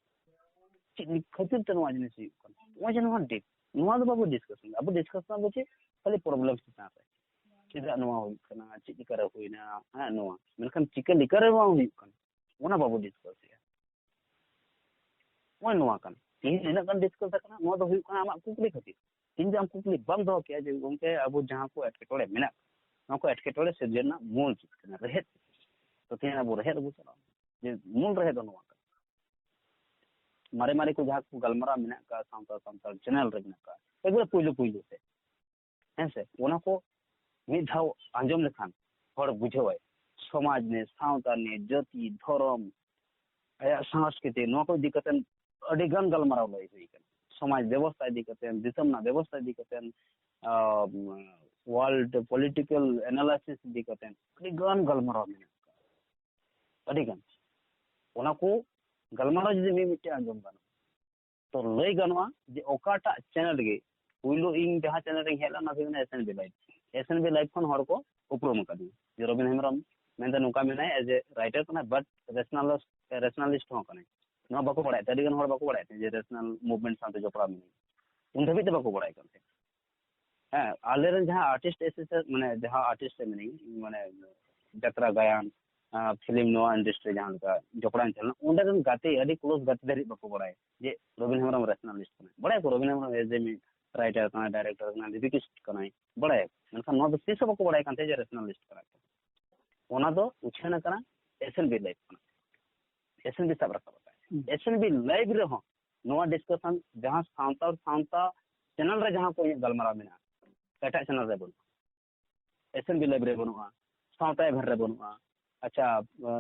ᱪᱮᱫ ᱠᱷᱟᱹᱛᱤᱨ ᱛᱮ ᱱᱚᱣᱟ ᱡᱤᱱᱤᱥ ᱦᱩᱭᱩᱜ ᱠᱟᱱᱟ, ᱱᱚᱜᱼᱚᱭ ᱡᱮ ᱱᱚᱣᱟ ᱰᱤ-, ᱱᱚᱣᱟ ᱫᱚ ᱵᱟᱵᱚ ᱰᱤᱥᱠᱟᱥ ᱮᱫᱟ, ᱟᱵᱚ ᱰᱤᱥᱠᱟᱥ ᱮᱫᱟ ᱵᱚ ᱪᱮᱫ, ᱠᱷᱟᱹᱞᱤ ᱯᱨᱚᱵᱞᱮᱢ ᱪᱮᱛᱟᱱ ᱨᱮ᱾ ᱪᱮᱫᱟᱜ ᱱᱚᱣᱟ ᱦᱩᱭᱩᱜ ᱠᱟᱱᱟ, ᱪᱮᱫ ᱞᱮᱠᱟᱨᱮ ᱦᱩᱭᱱᱟ, ᱦᱮᱸ, ᱱᱚᱣᱟ᱾ ᱢᱮᱱᱠᱷᱟᱱ ᱪᱤᱠᱟᱹ ᱞᱮᱠᱟᱨᱮ ᱱᱚᱣᱟ ᱦᱩᱭᱩᱜ ᱠᱟᱱᱟ, ᱚᱱᱟ ᱵᱟᱵᱚ ᱰᱤᱥᱠᱟᱥᱮᱜᱼᱟ᱾ ᱱᱚᱜᱼᱚᱭ ᱱᱚᱣᱟ ᱠᱟᱱᱟ᱾ ᱛᱮᱦᱮᱧ ᱱᱤᱱᱟᱹᱜ ᱜᱟᱱ ᱰᱤᱥᱠᱟᱥ ᱟᱠᱟᱱᱟ, ᱱᱚᱣᱟ ᱫᱚ ᱦᱩᱭᱩᱜ ᱠᱟᱱᱟ ᱟᱢᱟᱜ ᱠᱩᱠᱞᱤ ᱠᱷᱟᱹᱛᱤᱨ᱾ ᱛᱮᱦᱮᱧ ᱡᱩᱫᱤ ᱟᱢ ᱠᱩᱠᱞᱤ ᱵᱟᱢ ᱫᱚᱦᱚ ᱠᱮᱭᱟ ᱡᱮ, "ᱜᱚᱢᱠᱮ, ᱟᱵᱚ ᱡᱟᱦᱟᱸ ᱠᱚ ᱮᱴᱠᱮᱴᱚᱬᱮ ᱢᱮᱱᱟᱜ, ᱱᱚᱣᱟ ᱠᱚ ᱮᱴᱠᱮᱴᱚᱬᱮ ᱥᱤᱨᱡᱚᱱ ᱨᱮᱱᱟᱜ ᱢᱩᱞ ᱪᱮᱫ ᱠᱟᱱᱟ, ᱨᱮᱦᱮᱫ ᱪᱮᱫ ᱠᱟᱱᱟ?" ᱛᱚ ᱛᱮᱦᱮᱧ ᱟᱵᱚ ᱨᱮᱦᱮᱫ ᱨᱮᱵᱚ ᱪᱟᱞᱟᱣ ᱮᱱᱟ᱾ ᱡᱮ ᱢᱩᱞ ᱨᱮᱦᱮᱫ ᱫᱚ ᱱᱚᱣᱟ ᱠᱟᱱᱟ᱾ ᱢᱟᱨᱮ ᱢᱟᱨᱮ ᱠᱚ ᱡᱟᱦᱟᱸ ᱠᱚ ᱜᱟᱞᱢᱟᱨᱟᱣ ᱢᱮᱱᱟᱜ ᱟᱠᱟᱫ ᱥᱟᱶᱛᱟ ᱥᱟᱱᱛᱟᱲ ᱪᱮᱱᱮᱞ ᱨᱮ ᱢᱮᱱᱟᱜ ᱟᱠᱟᱫ, ᱮᱠᱵᱟᱨᱮ ᱯᱩᱭᱞᱩ ᱯᱩᱭᱞᱩ ᱛᱮ, ᱦᱮᱸ ᱥᱮ, ᱚᱱᱟ ᱠᱚ ᱢᱤᱫ ᱫᱷᱟᱣ ᱟᱸᱡᱚᱢ ᱞᱮᱠᱷᱟᱱ ᱦᱚᱲ ᱵᱩᱡᱷᱟᱹᱣᱟᱭ, ᱥᱚᱢᱟᱡᱽ ᱱᱤᱭᱮ, ᱥᱟᱶᱛᱟ ᱱᱤᱭᱮ, ᱡᱟᱹᱛᱤ, ᱫᱷᱚᱨᱚᱢ, ᱟᱭᱟᱜ ᱥᱚᱝᱥᱠᱨᱤᱛᱤ, ᱱᱚᱣᱟ ᱠᱚ ᱤᱫᱤ ᱠᱟᱛᱮ ᱟᱹᱰᱤ ᱜᱟᱱ ᱜᱟᱞᱢᱟᱨᱟᱣ ᱞᱟᱹᱭ ᱦᱩᱭ ᱟᱠᱟᱱᱟ᱾ ᱥᱚᱢᱟᱡᱽ ᱵᱮᱵᱚᱥᱛᱷᱟ ᱤᱫᱤ ᱠᱟᱛᱮ, ᱫᱤᱥᱚᱢ ᱨᱮᱱᱟᱜ ᱵᱮᱵᱚᱥᱛᱷᱟ ᱤᱫᱤ ᱠᱟᱛᱮ, ᱟᱸ, ᱣᱟᱨᱞᱰ ᱯᱚᱞᱤᱴᱤᱠᱟᱞ ᱮᱱᱟᱞᱟᱭᱥᱤᱥ ᱤᱫᱤ ᱠᱟᱛᱮ ᱟᱹᱰᱤ ᱜᱟᱱ ᱜᱟᱞᱢᱟᱨᱟᱣ ᱢᱮᱱᱟᱜ ᱟᱠᱟᱫᱟ, ᱟᱹᱰᱤ ᱜᱟᱱ᱾ ᱚᱱᱟ ᱠᱚ ᱜᱟᱞᱢᱟᱨᱟᱣ ᱡᱩᱫᱤ ᱢᱤᱫ ᱢᱤᱫᱴᱮᱱ ᱟᱸᱡᱚᱢ ᱜᱟᱱᱚᱜᱼᱟ, ᱛᱚ ᱞᱟᱹᱭ ᱜᱟᱱᱚᱜᱼᱟ ᱡᱮ ᱚᱠᱟᱴᱟᱜ ᱪᱮᱱᱮᱞ ᱜᱮ, ᱯᱩᱭᱞᱩ ᱤᱧ ᱡᱟᱦᱟᱸ ᱪᱮᱱᱮᱞ ᱨᱤᱧ ᱦᱮᱡ ᱞᱮᱱᱟ, ᱚᱱᱟ ᱫᱚ ᱦᱩᱭᱩᱜ ᱠᱟᱱᱟ S N B live. S N B live ᱠᱷᱚᱱ ᱦᱚᱲ ᱠᱚ ᱩᱯᱨᱩᱢ ᱟᱠᱟᱫᱤᱧᱟ ᱡᱮ ᱨᱚᱵᱤᱱ ᱦᱮᱢᱵᱨᱚᱢ ᱢᱮᱱᱛᱮ ᱱᱚᱝᱠᱟ ᱢᱮᱱᱟᱭ, as a writer ᱠᱟᱱᱟᱭ, but rationalist, rationalist ᱦᱚᱸ ᱠᱟᱱᱟᱭ᱾ ᱱᱚᱣᱟ ᱵᱟᱠᱚ ᱵᱟᱲᱟᱭ ᱛᱟᱦᱮᱸ, ᱟᱹᱰᱤ ᱜᱟᱱ ᱦᱚᱲ ᱵᱟᱠᱚ ᱵᱟᱲᱟᱭ ᱛᱟᱦᱮᱸ ᱡᱮ ᱨᱮᱥᱱᱟᱞ ᱢᱩᱵᱷᱢᱮᱱᱴ ᱥᱟᱶᱛᱮ ᱡᱚᱯᱲᱟᱣ ᱢᱮᱱᱟᱭᱟ᱾ ᱩᱱ ᱫᱷᱟᱹᱵᱤᱡ ᱛᱮ ᱵᱟᱠᱚ ᱵᱟᱲᱟᱭ ᱠᱟᱱ ᱛᱟᱦᱮᱸᱫ᱾ ᱦᱮᱸ, ᱟᱞᱮᱨᱮᱱ ᱡᱟᱦᱟᱸ ᱟᱨᱴᱤᱥᱴ ᱮᱥᱳᱥᱤᱭᱮᱥᱚᱱ, ᱢᱟᱱᱮ ᱡᱟᱦᱟᱸ ᱟᱨᱴᱤᱥᱴ ᱢᱮᱱᱟᱹᱧ, ᱢᱟᱱᱮ ᱡᱟᱛᱨᱟ ᱜᱟᱭᱟᱱ, ᱟᱸ, ᱯᱷᱤᱞᱢ, ᱱᱚᱣᱟ ᱤᱱᱰᱟᱥᱴᱨᱤ ᱡᱟᱦᱟᱸ ᱞᱮᱠᱟ ᱡᱚᱯᱲᱟᱣ ᱤᱧ ᱛᱟᱦᱮᱸ ᱞᱮᱱᱟ, ᱚᱸᱰᱮ ᱨᱮᱱ ᱜᱟᱛᱮ ᱟᱹᱰᱤ ᱠᱞᱳᱡᱽ ᱜᱟᱛᱮ ᱫᱷᱟᱹᱨᱤᱡ ᱵᱟᱠᱚ ᱵᱟᱲᱟᱭᱟ ᱡᱮ ᱨᱚᱵᱤᱱ ᱦᱮᱢᱵᱨᱚᱢ ᱨᱮᱥᱱᱟᱞᱤᱥᱴ ᱠᱟᱱᱟᱭ᱾ ᱵᱟᱲᱟᱭᱟᱠᱚ ᱨᱚᱵᱤᱱ ᱦᱮᱢᱵᱨᱚᱢ ᱮᱡ ᱮ ᱨᱟᱭᱴᱟᱨ ᱠᱟᱱᱟᱭ, ᱰᱟᱭᱨᱮᱠᱴᱚᱨ ᱠᱟᱱᱟᱭ, ᱞᱤᱨᱤᱠᱤᱥᱴ ᱠᱟᱱᱟᱭ, ᱵᱟᱲᱟᱭᱟᱠᱚ, ᱢᱮᱱᱠᱷᱟᱱ ᱱᱚᱣᱟ ᱫᱚ ᱛᱤᱥ ᱦᱚᱸ ᱵᱟᱠᱚ ᱵᱟᱲᱟᱭ ᱠᱟᱱ ᱛᱟᱦᱮᱸᱫ ᱡᱮ ᱨᱮᱥᱱᱟᱞᱤᱥᱴ ᱠᱟᱱᱟᱭ᱾ ᱚᱱᱟ ᱫᱚ ᱩᱪᱷᱟᱹᱱ ᱟᱠᱟᱱᱟ ᱮᱥ ᱮᱱ ᱵᱤ ᱞᱟᱭᱤᱵᱷ ᱠᱷᱚᱱᱟᱜ᱾ ᱮᱥ ᱮᱱ ᱵᱤ ᱥᱟᱵ ᱨᱟᱠᱟᱵ ᱟᱠᱟᱫ᱾ ᱦᱩᱸ᱾ ᱮᱥ ᱮᱱ ᱵᱤ ᱞᱟᱭᱤᱵᱷ ᱨᱮᱦᱚᱸ ᱱᱚᱣᱟ ᱰᱤᱥᱠᱟᱥᱚᱱ, ᱡᱟᱦᱟᱸ ᱥᱟᱱᱛᱟᱲ ᱥᱟᱶᱛᱟ ᱪᱮᱱᱮᱞ ᱨᱮ ᱡᱟᱦᱟᱸ ᱠᱚ ᱤᱧᱟᱹᱜ ᱜᱟᱞᱢᱟᱨᱟᱣ ᱢᱮᱱᱟᱜᱼᱟ, ᱮᱴᱟᱜ ᱪᱮᱱᱮᱞ ᱨᱮ ᱵᱟᱹᱱᱩᱜᱼᱟ᱾ ᱮᱥ ᱮᱱ ᱵᱤ ᱞᱟᱭᱤᱵᱷ ᱨᱮ ᱵᱟᱹᱱᱩᱜᱼᱟ, ᱥᱟᱶᱛᱟ ᱮᱵᱷᱮᱱ ᱨᱮ ᱵᱟᱹᱱᱩᱜᱼᱟ᱾ ᱟᱪᱪᱷᱟ,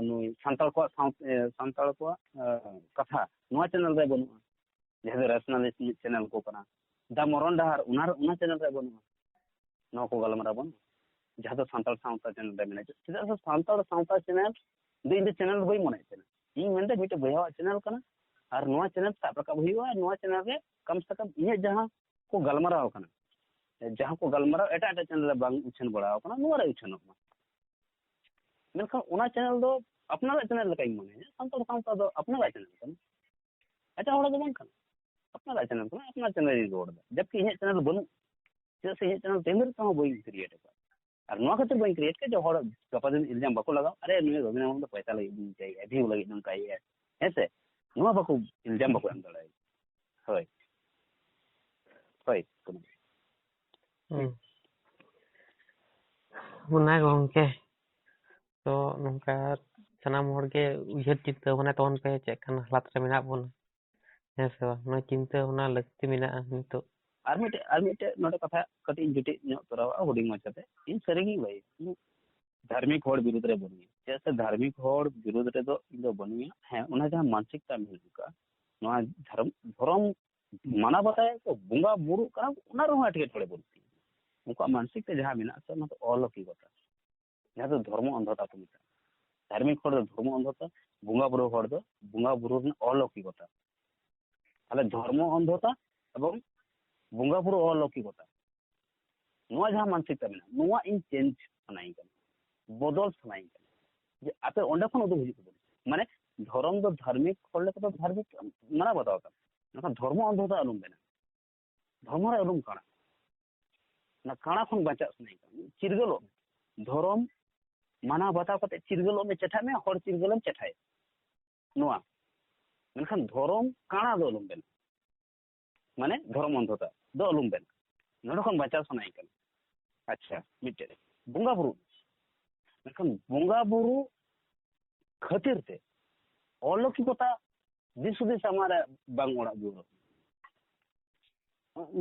ᱱᱩᱭ ᱥᱟᱱᱛᱟᱲ ᱠᱚᱣᱟᱜ ᱥᱟᱶ-, ᱮ, ᱥᱟᱱᱛᱟᱲ ᱠᱚᱣᱟᱜ, ᱮ, ᱠᱟᱛᱷᱟ ᱱᱚᱣᱟ ᱪᱮᱱᱮᱞ ᱨᱮ ᱵᱟᱹᱱᱩᱜᱼᱟ, ᱡᱟᱦᱟᱸ ᱫᱚ ᱨᱮᱥᱱᱟᱞᱤᱥᱴ ᱪᱮᱱᱮᱞ ᱠᱚ ᱠᱟᱱᱟ᱾ ᱫᱟ ᱢᱚᱨᱚᱱ ᱰᱟᱦᱟᱨ, ᱚᱱᱟ, ᱚᱱᱟ ᱪᱮᱱᱮᱞ ᱨᱮ ᱵᱟᱹᱱᱩᱜᱼᱟ᱾ ᱱᱚᱣᱟ ᱠᱚ ᱜᱟᱞᱢᱟᱨᱟᱣ ᱵᱟᱹᱱᱩᱜᱼᱟ᱾ ᱡᱟᱦᱟᱸ ᱫᱚ ᱥᱟᱱᱛᱟᱲ ᱥᱟᱶᱛᱟ ᱪᱮᱱᱮᱞ ᱨᱮ ᱢᱮᱱᱟᱜᱼᱟ᱾ ᱪᱮᱫᱟᱜ ᱥᱮ ᱥᱟᱱᱛᱟᱲ ᱥᱟᱶᱛᱟ ᱪᱮᱱᱮᱞ ᱫᱚ ᱤᱧ ᱫᱚ ᱪᱮᱱᱮᱞ ᱫᱚ ᱵᱟᱹᱧ ᱢᱚᱱᱮᱭᱮᱫ ᱛᱟᱦᱮᱱᱟ᱾ ᱤᱧ ᱢᱮᱱᱫᱟ ᱢᱤᱫᱴᱮᱡ ᱵᱚᱭᱦᱟᱣᱟᱜ ᱪᱮᱱᱮᱞ ᱠᱟᱱᱟ, ᱟᱨ ᱱᱚᱣᱟ ᱪᱮᱱᱮᱞ ᱥᱟᱵ ᱨᱟᱠᱟᱵ ᱦᱩᱭᱩᱜᱼᱟ, ᱱᱚᱣᱟ ᱪᱮᱱᱮᱞ ᱨᱮ ᱠᱟᱢ ᱥᱮ ᱠᱟᱢ ᱤᱧᱟᱹᱜ ᱡᱟᱦᱟᱸ ᱠᱚ ᱜᱟᱞᱢᱟᱨᱟᱣ ᱠᱟᱱᱟ, ᱡᱟᱦᱟᱸ ᱠᱚ ᱜᱟᱞᱢᱟᱨᱟᱣ ᱮᱴᱟᱜ ᱮᱴᱟᱜ ᱪᱮᱱᱮᱞ ᱨᱮ ᱵᱟᱝ ᱩᱪᱷᱟᱹᱱ ᱵᱟᱲᱟ ᱟᱠᱟᱱᱟ, ᱱᱚᱣᱟ ᱨᱮ ᱩᱪᱷᱟᱹᱱᱚᱜ ᱢᱟ᱾ ᱢᱮᱱᱠᱷᱟᱱ ᱚᱱᱟ ᱪᱮᱱᱮᱞ ᱫᱚ ᱟᱯᱱᱟᱨᱟᱜ ᱪᱮᱱᱮᱞ ᱞᱮᱠᱟᱧ ᱢᱚᱱᱮᱭᱟ᱾ ᱥᱟᱱᱛᱟᱲ ᱥᱟᱶᱛᱟ ᱫᱚ ᱟᱯᱱᱟᱨᱟᱜ ᱪᱮᱱᱮᱞ ᱠᱟᱱᱟ, ᱮᱴᱟᱜ ᱦᱚᱲᱟᱜ ᱫᱚ ᱵᱟᱝ ᱠᱟᱱᱟ᱾ ᱟᱯᱱᱟᱨᱟᱜ ᱪᱮᱱᱮᱞ ᱠᱟᱱᱟ, ᱟᱯᱱᱟᱨ ᱪᱮᱱᱮᱞ ᱨᱤᱧ ᱨᱚᱲ ᱮᱫᱟ, ᱡᱟᱵᱠᱤ ᱤᱧᱟᱹᱜ ᱪᱮᱱᱮᱞ ᱫᱚ ᱵᱟᱹᱱᱩᱜ, ᱪᱮᱫᱟᱜ ᱥᱮ ᱤᱧᱟᱹᱜ ᱪᱮᱱᱮᱞ ᱛᱮᱦᱮᱧ ᱫᱷᱟᱹᱨᱤᱡ ᱛᱮᱦᱚᱸ ᱵᱟᱹᱧ ᱠᱨᱤᱭᱮᱴ ᱟᱠᱟᱫ᱾ ᱟᱨ ᱱᱚᱣᱟ ᱠᱷᱟᱹᱛᱤᱨ ᱵᱟᱹᱧ ᱠᱨᱤᱭᱮᱴ ᱠᱮᱫᱟ ᱡᱮ ᱦᱚᱲ ᱜᱟᱯᱟ ᱫᱤᱱ ᱤᱞᱡᱟᱢ ᱵᱟᱠᱚ ᱞᱟᱜᱟᱣ, "ᱟᱨᱮ, ᱱᱩᱭ ᱨᱚᱵᱤᱱᱫᱨᱚ ᱢᱩᱨᱢᱩ ᱫᱚ ᱯᱚᱭᱥᱟ ᱞᱟᱹᱜᱤᱫ ᱵᱚᱱ ᱤᱭᱟᱹᱭᱟ, ᱵᱷᱤᱭᱩ ᱞᱟᱹᱜᱤᱫ ᱱᱚᱝᱠᱟ ᱤᱭᱟᱹᱭᱟ", ᱦᱮᱸ ᱥᱮ? ᱱᱚᱣᱟ ᱵᱟᱠᱚ ᱤᱞᱡᱟᱢ ᱵᱟᱠᱚ ᱮᱢ ᱫᱟᱲᱮᱭᱟᱜᱼᱟ᱾ ᱦᱳᱭ, ᱦᱳᱭ, ᱠᱳᱱᱳ ᱦᱩᱸ᱾ ᱚᱱᱟ ᱜᱚᱝᱠᱮ, ᱛᱚ ᱱᱚᱝᱠᱟ ᱥᱟᱱᱟᱢ ᱦᱚᱲ ᱜᱮ ᱩᱭᱦᱟᱹᱨ ᱪᱤᱱᱛᱟᱹ ᱵᱷᱟᱵᱽᱱᱟ ᱛᱟᱵᱚᱱ ᱯᱮ, ᱪᱮᱫ ᱞᱮᱠᱟᱱ ᱦᱟᱞᱟᱛ ᱨᱮ ᱢᱮᱱᱟᱜ ᱵᱚᱱᱟ, ᱦᱮᱸ ᱥᱮ ᱵᱟᱝ? ᱱᱚᱣᱟ ᱪᱤᱱᱛᱟᱹ ᱵᱷᱟᱵᱽᱱᱟ ᱞᱟᱹᱠᱛᱤ ᱢᱮᱱᱟᱜᱼᱟ ᱱᱤᱛᱚᱜ᱾ ᱟᱨ ᱢᱤᱫᱴᱮᱡ, ᱟᱨ ᱢᱤᱫᱴᱮᱡ ᱱᱚᱰᱮ ᱠᱟᱛᱷᱟ ᱠᱟᱹᱴᱤᱡ ᱤᱧ ᱡᱩᱴᱤᱡ ᱧᱚᱜ ᱛᱚᱨᱟᱣᱟ ᱦᱩᱰᱤᱧ ᱢᱟᱪᱷᱟᱛᱮ, ᱤᱧ ᱥᱟᱹᱨᱤ ᱜᱤᱧ ᱞᱟᱹᱭᱟ, ᱤᱧ ᱫᱷᱟᱨᱢᱤᱠ ᱦᱚᱲ ᱵᱤᱨᱩᱫᱷ ᱨᱮ ᱵᱟᱹᱱᱩᱧᱟ᱾ ᱪᱮᱫᱟᱜ ᱥᱮ ᱫᱷᱟᱨᱢᱤᱠ ᱦᱚᱲ ᱵᱤᱨᱩᱫᱷ ᱨᱮᱫᱚ ᱤᱧ ᱫᱚ ᱵᱟᱹᱱᱩᱧᱟ᱾ ᱦᱮᱸ, ᱚᱱᱟ ᱡᱟᱦᱟᱸ ᱢᱟᱱᱥᱤᱠ ᱛᱟᱢ ᱦᱤᱡᱩᱜ ᱠᱟᱜ, ᱱᱚᱣᱟ ᱫᱷᱚᱨᱚᱢ, ᱫᱷᱚᱨᱚᱢ ᱢᱟᱱᱟᱣ ᱵᱟᱛᱟᱣ ᱠᱚ, ᱵᱚᱸᱜᱟ ᱵᱩᱨᱩᱜ ᱠᱟᱱᱟ, ᱚᱱᱟ ᱨᱮᱦᱚᱸ ᱮᱴᱠᱮᱴᱚᱬᱮ ᱵᱟᱹᱱᱩᱜ ᱛᱤᱧᱟ᱾ ᱩᱱᱠᱩᱣᱟᱜ ᱢᱟᱱᱥᱤᱠ ᱛᱮ ᱡᱟᱦᱟᱸ ᱢᱮᱱᱟᱜ ᱥᱮ, ᱚᱱᱟ ᱫᱚ ᱚᱞᱚᱠᱤᱠᱚᱛᱟ, ᱡᱟᱦᱟᱸ ᱫᱚ ᱫᱷᱚᱨᱢᱚ ᱚᱱᱫᱷᱚᱛᱟ ᱠᱚ ᱢᱮᱛᱟᱜᱼᱟ᱾ ᱫᱷᱟᱨᱢᱤᱠ ᱦᱚᱲ ᱫᱚ ᱫᱷᱚᱨᱢᱚ ᱚᱱᱫᱷᱚᱛᱟ, ᱵᱚᱸᱜᱟ ᱵᱩᱨᱩ ᱦᱚᱲ ᱫᱚ ᱵᱚᱸᱜᱟ ᱵᱩᱨᱩ ᱨᱮᱱᱟᱜ ᱚᱞᱚᱠᱤᱠᱚᱛᱟ᱾ ᱛᱟᱦᱞᱮ ᱫᱷᱚᱨᱢᱚ ᱚᱱᱫᱷᱚᱛᱟ ᱮᱵᱚᱝ ᱵᱚᱸᱜᱟ ᱵᱩᱨᱩ ᱚᱞᱚᱠᱤᱠᱚᱛᱟ, ᱱᱚᱣᱟ ᱡᱟᱦᱟᱸ ᱢᱟᱱᱥᱤᱠᱛᱟ ᱢᱮᱱᱟᱜᱼᱟ, ᱱᱚᱣᱟ ᱤᱧ ᱪᱮᱧᱡᱽ ᱥᱟᱱᱟᱧ ᱠᱟᱱᱟ, ᱵᱚᱫᱚᱞ ᱥᱟᱱᱟᱧ ᱠᱟᱱᱟ, ᱡᱮ ᱟᱯᱮ ᱚᱸᱰᱮ ᱠᱷᱚᱱ ᱩᱰᱩᱠ ᱦᱤᱡᱩᱜ ᱛᱟᱵᱚᱱᱟ᱾ ᱢᱟᱱᱮ ᱫᱷᱚᱨᱚᱢ ᱫᱚ ᱫᱷᱟᱨᱢᱤᱠ ᱦᱚᱲ ᱞᱮᱠᱟ ᱫᱚ ᱫᱷᱟᱨᱢᱤᱠ ᱢᱟᱱᱟᱣ ᱵᱟᱛᱟᱣ ᱠᱟᱱᱟ, ᱢᱮᱱᱠᱷᱟᱱ ᱫᱷᱚᱨᱢᱚ ᱚᱱᱫᱷᱚᱛᱟ ᱟᱞᱚᱢ ᱵᱮᱱᱟᱣ᱾ ᱫᱷᱚᱨᱢᱚ ᱨᱮ ᱟᱞᱚᱢ ᱠᱟᱬᱟ, ᱚᱱᱟ ᱠᱟᱬᱟ ᱠᱷᱚᱱ ᱵᱟᱧᱪᱟᱜ ᱥᱟᱱᱟᱧ ᱠᱟᱱᱟ᱾ ᱪᱤᱨᱜᱟᱹᱞᱚᱜ ᱢᱮ, ᱫᱷᱚᱨᱚᱢ ᱢᱟᱱᱟᱣ ᱵᱟᱛᱟᱣ ᱠᱟᱛᱮ ᱪᱤᱨᱜᱟᱹᱞᱚᱜ ᱢᱮ, ᱪᱮᱴᱷᱟᱜ ᱢᱮ, ᱦᱚᱲ ᱪᱤᱨᱜᱟᱹᱞᱮᱢ ᱪᱮᱴᱷᱟᱭᱟ᱾ ᱱᱚᱣᱟ ᱢᱮᱱᱠᱷᱟᱱ ᱫᱷᱚᱨᱚᱢ ᱠᱟᱬᱟ ᱫᱚ ᱟᱞᱚᱢ ᱵᱮᱱᱟᱣ, ᱢᱟᱱᱮ ᱫᱷᱚᱨᱚᱢ ᱚᱱᱫᱷᱚᱛᱟ ᱫᱚ ᱟᱞᱚᱢ ᱵᱮᱱᱟᱣ᱾ ᱱᱚᱰᱮ ᱠᱷᱚᱱ ᱵᱟᱧᱪᱟᱣ ᱥᱟᱱᱟᱧ ᱠᱟᱱᱟ᱾ ᱟᱪᱪᱷᱟ, ᱢᱤᱫᱴᱮᱡ ᱵᱚᱸᱜᱟ ᱵᱩᱨᱩ, ᱢᱮᱱᱠᱷᱟᱱ ᱵᱚᱸᱜᱟ ᱵᱩᱨᱩ ᱠᱷᱟᱹᱛᱤᱨ ᱛᱮ ᱚᱞᱚᱠᱤᱠᱚᱛᱟ ᱫᱤᱥ ᱦᱩᱫᱤᱥ ᱟᱢᱟᱜ ᱨᱮ ᱵᱟᱝ ᱚᱲᱟᱜ ᱫᱩᱣᱟᱹᱨᱚᱜ᱾